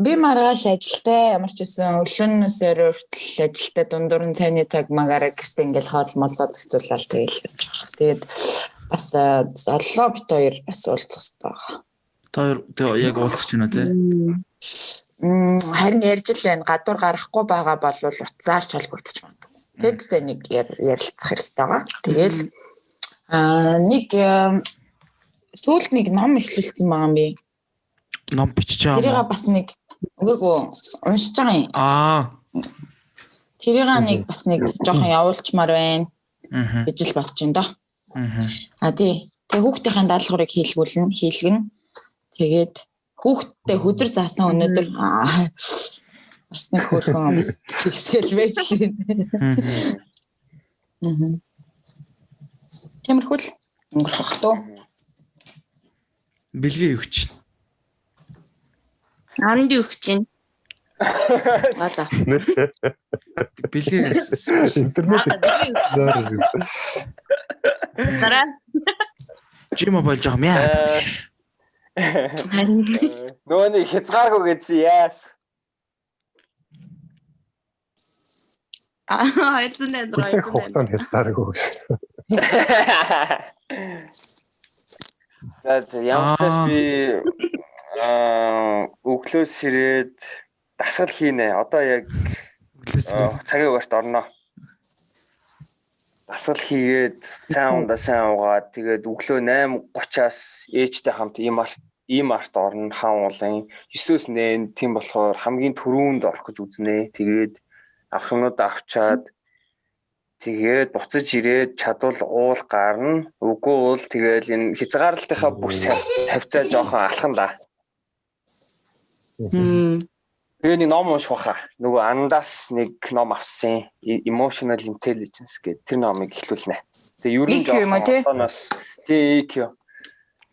Би маргааш ажилтай ямар ч үсэн өглөөнөөс орой хүртэл ажилтай дундуур нь цайны цаг магаараа гэртээ ингээл хоол молоо зохицуулаад тэгэл явж байгаа. Тэгээд бас золлоо бит хоёр бас уулзах хэрэгтэй байгаа. Та хоёр яг уулзах чинь үү те? Харин ярьж л байна. Гадуур гарахгүй байгаа бол утсаар ч холбогдож магадгүй. Тэгсээ нэг ярилцах хэрэгтэй байгаа. Тэгэл нэг сүүлд нэг ном эхлүүлсэн байгаа юм би. Ном бичиж байгаа юм. Тэрийг бас нэг үгүйгүй уншиж байгаа юм. Тэрийг нэг бас нэг жоохон явуулчмаар байна гэж л бодож байна доо. Аа тий. Тэгээ хүүхдийнхээ даалгаврыг хийлгэнэ. Тэгээд хүүхдтэй хөдөр заасан өнөөдөр бас нэг хөөрхөн бас тэгсгэл байж лээ. Тиймэрхүү л өнгөрөх бах туу. Бэлгээ өгч. Анд өгч чинь. Аа за. Бэлгээс интернет. Дараа. G-Mobile жоох мяа. Нөгөө нэг хязгааргүй гэдсэн яас. Аа 286 хугацаанд хязгааргүй гэж. За ямар ч тааш би өглөөс ирээд дасгал хийнэ. Одоо яг цагийн угаарт орно. Дасгал хийгээд сайн ундаа сайн уугаад тэгээд өглөө 8:30-аас ээжтэй хамт ийм арт орно хаан уулын 9-өөс 8 тийм болохоор хамгийн түрүүнд орох гэж үзнэ. Тэгээд авах юмнуудаа авчаад тэгээд буцаж ирээд чадвал уул гарна. Үгүй бол тэгэл энэ хязгаарлалтынхаа бүс тавьцаа жоохон алхан да. Тэгээ нэг ном унших баха. Нөгөө андаас нэг ном авсан. Emotional Intelligence гэдэг тэр номыг эхлүүлнэ. Тэгээ ер нь жоохон одооноос тий EQ.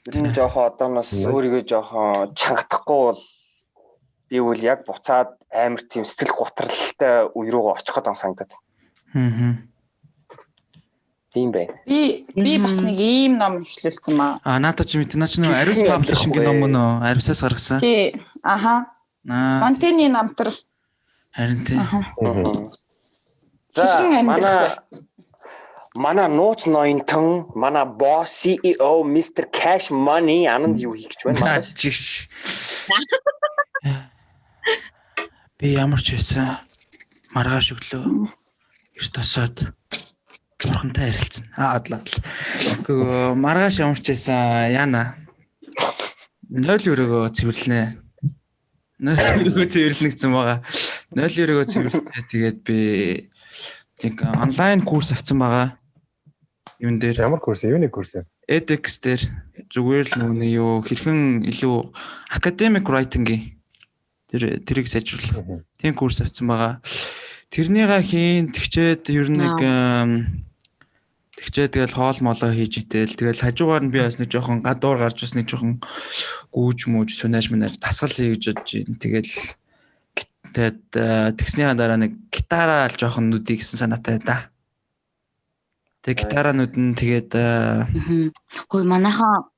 Ер нь жоохон одооноос өөрийгөө жоохон чангатахгүй бол би бол яг буцаад амар тийм сэтгэл готролтой үе рүүгээ очих гэдэг санагдаад. Тийм байна. Би бас нэг ийм ном эхлүүлсэн маа. Аа надад ч мэт наа чи нөө Ариус Publishing-ийн ном мөн үү? Ариусаас гаргасан. Тий. Аха. Монтений намтар. Харин тий. За манай нууц ноёнтон манай boss CEO Mr Cash Money ананд юу хийх гэж байна манай? Би ямар ч байсан маргааш өглөө эрт босоод бурхантай ярилцсан. Адлаа. Гэхдээ маргааш ямар ч байсан яана. 0 өрөөгөө цэвэрлэнэ. 0 өрөөгөө цэвэрлэнэ гэсэн байгаа. 0 өрөөгөө цэвэрлэнэ. Тэгээд би нэг онлайн курс авсан байгаа. Юун дээр. Ямар курс? Юуны курс юм? edX дээр зүгээр л нүг юу хэрхэн илүү academic writing-ийн тэрийг сайжруулах. Тийм курс авсан байгаа. Тэрнийгээ хийн тэгчээд ер нь нэг тэгчээд тэгэл хоол молоо хийж идэл тэгэл хажуугаар нь би бас нэг жоохон гадуур гарч бас нэг жоохон гүүж мүүж сунааж мэнаж дасгал хий гэж бодож байна. Тэгэл тэгээд тэгснийхаа дараа нэг гитараа л жоохон нүдий гэсэн санаатай да. Тэг гитараа нүдэн тэгээд хөөе манайхаа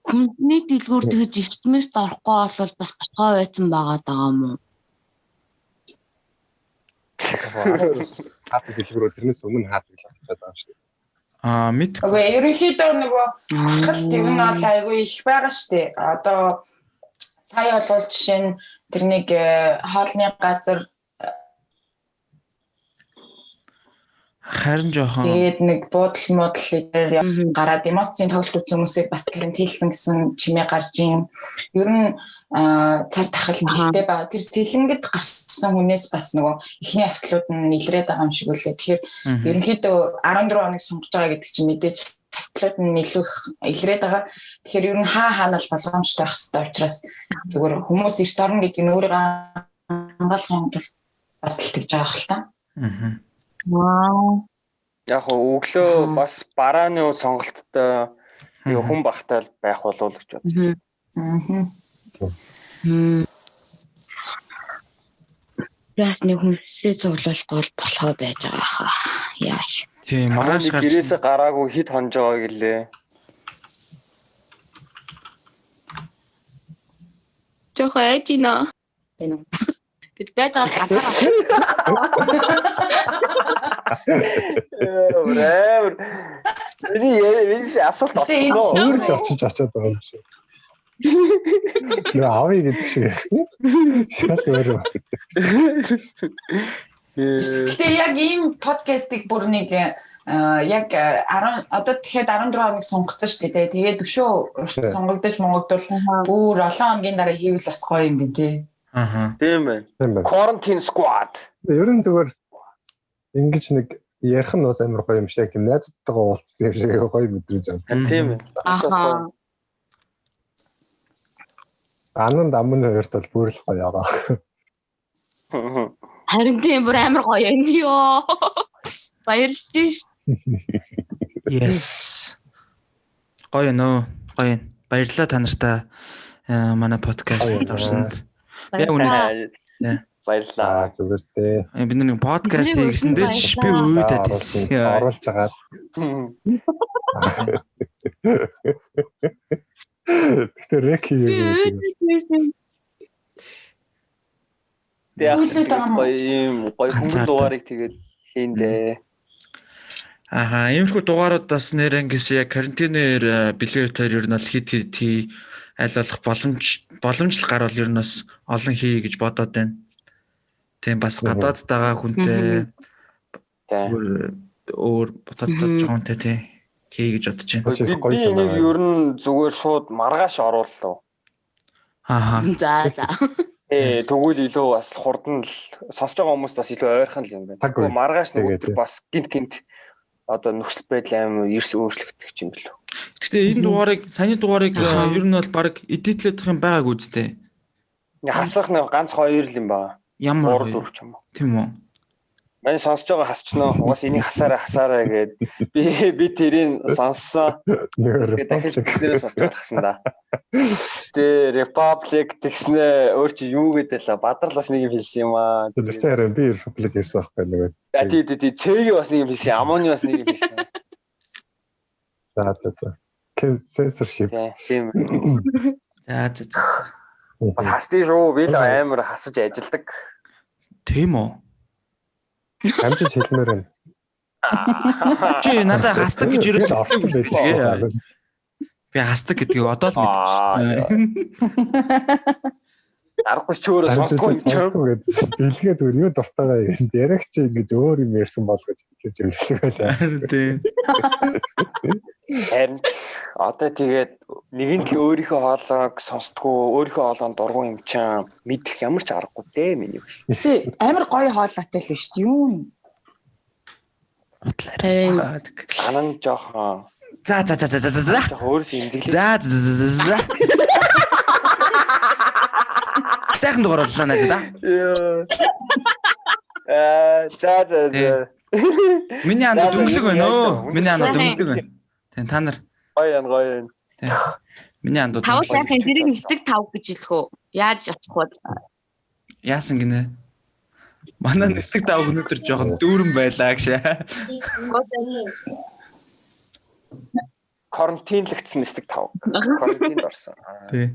хүндний дэлгүүр тэгж эртмэрт орохгүй бол бас ботгоо байсан байгаа даа юм уу? Хаадаг дэлгүүр тэрнээс өмнө хаадаг л авчаад байгаа юм шүү дээ. Аа мэдгүй. Үгүй ерөнхийдөө нөгөө архалт ер нь бол айгүй их байгаа шүү дээ. Одоо сая бол жишээ нь тэр нэг хоолны газар харин жоохон тэгээд нэг буудал муудал дээр гараад эмоцийн тоглолт үзсэн хүмүүсийг бас карантинлсан гэсэн чимээ гарч ийн. Ер нь цар тахал ихтэй байгаа. Тэр сэлэнгэд гарсан хүнээс бас нөгөө эхний автлууд нь илрээд байгаа юм шиг үлээ. Тэгэхээр ерөнхийдөө 14 хоног сунгаж байгаа гэдэг чинь мэдээж автлууд нь илүү их илрээд байгаа. Тэгэхээр ер нь хаа хаанаа л болгоомжтой байх хэрэгтэй учраас зүгээр хүмүүс эрт орно гэдэг нь өөрийгөө хамгаалахын тулд бас л тэгж байгаа хэл та. Вау. Яг өглөө бас барааны сонголттой хүн багтай байх болов уу гэж бодсон. Бас нэг хүнсээ цуглуулахгүй бол болохоо байж байгаа хаа. Яа. Тийм маргааш гарч гэрээсээ гараагүй хит хонж байгаа гэлээ. Жохоо айж гинэ. Байна уу? Бид байдаг ганцаараа. Брэвэр. Миний асуулт авчихсан уу? Өөрч очиж очиад байгаа юм шиг. Нөө авъя гэдэг шиг. Шал өөр. Гэтэ яг ийм подкастыг бүр нэг яг 10 одоо тэгэхэд 14 хоног сунгацсан шүү дээ. Тэгээд өшөө урт сунгагдаж монгогдвол бүр олон хоногийн дараа хийвэл бас гоё юм би тий. Аха. Тийм байна. Quarantine squad. Ер нь зүгээр ингэж нэг ярих нь бас амар гоё юм шиг тийм найзуудтайгаа уулзсан юм шиг гоё мэдрэмж авдаг. Тийм ээ. Аха. Ананд амын хоёрт бол бүр л гоё байгаа. Харин тийм бүр амар гоё юм ёо. Баярлж ш. Yes. Гоё нөө. Гоё. Баярлалаа та нартай манай подкастт орсонд. Би үнэ баярлалаа. Зүгээр дээ. Бид нэг подкаст хийсэн дээр ч би өөдөөд байсан. Оруулж агаад. Гэтэ рек хийгээгүй. Тэгээд гоё юм гоё хүмүүн дугаарыг тэгээд хийн дээ. Аха, иймэрхүү дугаарууд бас нэр ангис яг карантинээр бэлгийн хоёр ер нь бол хит хит хий аль болох боломжл гарвал ер нь бас олон хий гэж бодоод байна. Тийм бас гадаадд байгаа хүнтэй зүгээр өөр бодоод байгаа хүнтэй тий хий гэж бодож байна. Би энийг ер нь зүгээр шууд маргааш орууллаа. Аха. За за. Тэгвэл илүү бас хурдан л сонсож байгаа хүмүүс бас илүү ойрхон л юм байна. Тэгвэл маргааш нэг өдөр бас гинт гинт одоо нөхцөл байдал аим эрс өөрчлөгдөх юм билүү. Гэхдээ энэ дугаарыг саяны дугаарыг ер нь бол баг эдитлэх юм байгаагүй үстэй. Хасах нэг ганц хоёр л юм байна. Ямар 3 4 ч юм уу. Тийм үү. Манай сонсож байгаа хасчнаа. Угаас энийг хасаарай хасаарай гэд би тэрийг сонссон. Тэгээд дахиж биднэрээ сонсож байгаа хасан да. Тэ Republic тэгснэ өөр чи юу гэдэг лээ. Бадрал бас нэг юм хэлсэн юм аа. Тэр чинь харин би Republic ярьсан байхгүй нөгөө. Тий тий тий Цэгийн бас нэг юм хэлсэн. Амоны бас нэг юм хэлсэн. За за за. Censorship. Тийм. За за за. Бас хасдээ шүү. Би л амар хасаж ажилдаг. Тийм үү? Амжиж хэлмээр байна. Чи надад хасдаг гэж ерөөсөө хэлсэн. Би хасдаг гэдгийг одоо л мэдчихсэн. Аргагүй ч өөрөө сонсдгүй юм чи. Бэлгээ зүгээр юу дуртайгаа юм. Яриагч ингэж өөр юм ярьсан бол гэж хэлж хэлдэг байлаа. Тийм. Харин одоо тэгээд нэгэн л өөрийнхөө хоолойг сонсдгоо, өөрийнхөө хоолойнд дургуун юм чинь мэдэх ямар ч аргагүй дээ миний хөш. Гэтэ амар гоё хоолойтой л шүү дээ. Юу юм? Утлаарай. Анан жоохон. За за за за за за. Жоохон өөрөөсөө имзэглээ. За за за за. Сайхан дугаар боллоо найзаа. Йоо. За за за. Миний анд дүнглэг байна өө. Миний анд дүнглэг байна. Тэн та нар гоё ян гоё ян. Миний анд тав сайхан тэрийг нисдэг тав гэж хэлэх үү? Яаж очих вэ? Яасан гинэ? Манай нисдэг тав өнөөдөр жоохон дүүрэн байлаа гэж. Карантинлэгдсэн нисдэг тав. Карантинд орсон. Тий.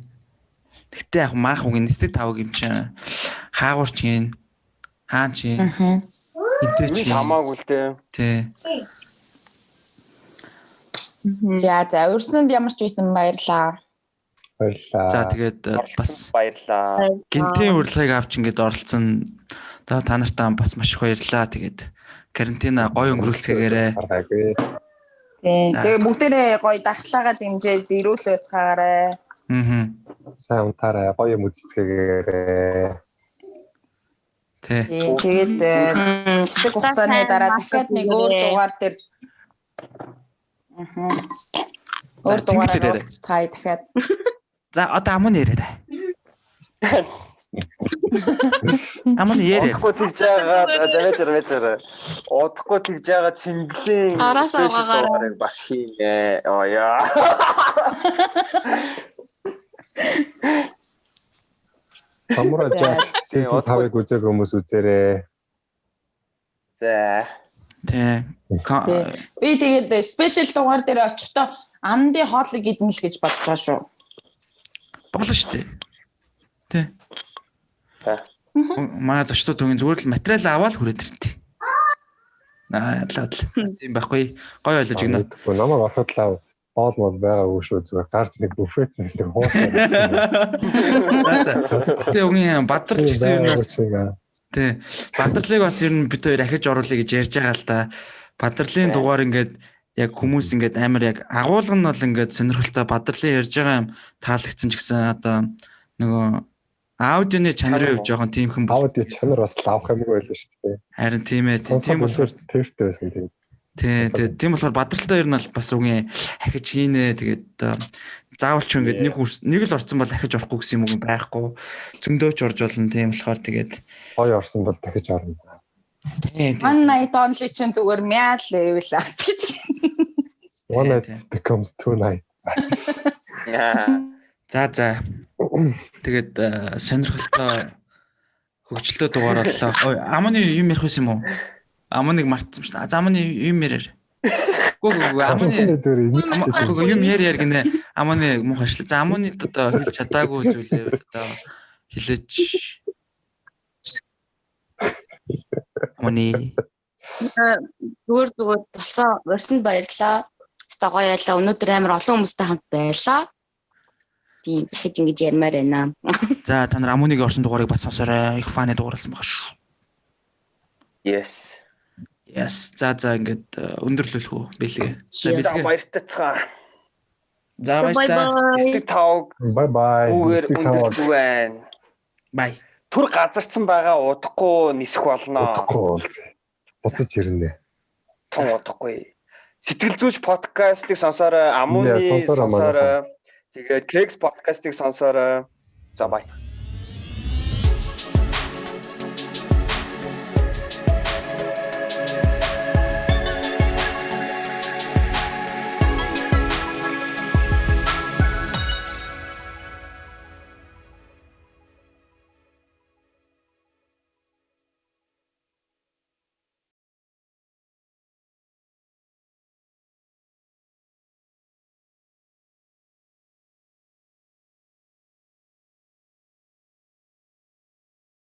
Тэгтээ яг маах үгийн нисдэг тав юм чинь хаагур чинь хаан чинь хинтээ чинь хамаагүй л дээ. Тий. За за урьсанд ямар ч байсан баярлаа. Баярлаа. За тэгээд бас баярлаа. Гинтийн урилгыг авч ингээд оролцсон та нартай бас маш их баярлаа. Тэгээд карантина гоё өнгөрүүлцгээгээрэй. Тийм. Тэгээд бүгдээрээ гоё дархлаагаа дэмжиж эрүүл байцгаарай. Аа. Сайн унтаарай, гоё юм үзцгээгээрэй. Тий. Тэгээд хэсэг хугацааны дараа дахиад нэг өөр дугаар дээр өөр дугаараар уулзцаая дахиад. За одоо амун яраарай. Амун ярээ. Удахгүй тэгж байгаа замэжэр. Удахгүй тэгж байгаа цэнгэлийн араас авгаагаар бас хийнэ. Оо яа. Самурай Jack season 5-ыг үзег хүмүүс үзээрэй. За. Тий. Би тэгээд special дугаар дээр очихдоо Анди хоолыг идэнэ л гэж бодож байгаа шүү. Болно шүү дээ. Тий. Манай зочдууд үгийн зүгээр л материал аваад хүрээд иртээ. Аа ядлаа. Тийм байхгүй. Гоё ойлгож игнэ. Намайг ороходлаа боол мол байгаагүй шүү зүгээр гарч нэг буфет нэг хуусаа. За за. Гэтэ үгийн бадарч гэсэн юм нас Тий. Бадрлыг бас ер нь бид хоёр ахиж оруулъя гэж ярьж байгаа л да. Бадрлын дугаар ингээд яг хүмүүс ингээд амар яг агуулга нь бол ингээд сонирхолтой Бадрлын ярьж байгаа юм таалагдсан ч гэсэн одоо нөгөө аудионы чанарын хувьд жоохон тиймхэн бол. Аудио чанар бас лавх юмгүй байлаа шүү дээ. Харин тийм ээ. Тийм болохоор тэртэй байсан тийм. Тий, тий. Тийм болохоор Бадралтай ер нь бол бас үгийн ахиж хийнэ. Тэгээд заавал ч ингээд нэг л орсон бол ахиж орохгүй гэсэн юм уу байхгүй. Зөндөөч орж болно. Тийм болохоор тэгээд гоё орсон бол дахиж орно. Тий. One night only чинь зүгээр мяа level гэж. One night becomes two night. За за. Тэгээд сонирхолтой хөгжилтэй дугаар боллоо. Амны юм ярих байсан юм уу? Амныг мартсан шүү дээ. За амны юм ярээр. Гүү гүү гүү амны зүгээр юм яар яар гинэ. Амны муухай ашлаа. За амны одоо хэлж чадаагүй зүйлээ одоо хэлээч. Амны зүгээр зүгээр болсон. Урьсанд баярлаа. Өстой гоё байлаа. Өнөөдөр амар олон хүмүүстэй хамт байлаа. Тийм дахиж ингэж ярмаар байна. За та нар Амуныг орсон дугаарыг бас сонсоорой. Их фаны дугаарласан байгаа шүү. Yes. Yes. За за ингээд өндөрлүүлэх үү бэлгээ. За бэлгээ. Баяртай цаа. За баяртай. Бэлэг тавг. Bye bye. Үүгээр өндөрлөг байна. Bye. Түр газарцсан байгаа удахгүй нисэх болно. Удахгүй уулзъя. Буцаж ирнэ. Тун удахгүй. Сэтгэл зүйч подкастыг сонсоорой, Амуны сонсоорой. Тэгээд Кекс подкастыг сонсоорой. За баяр.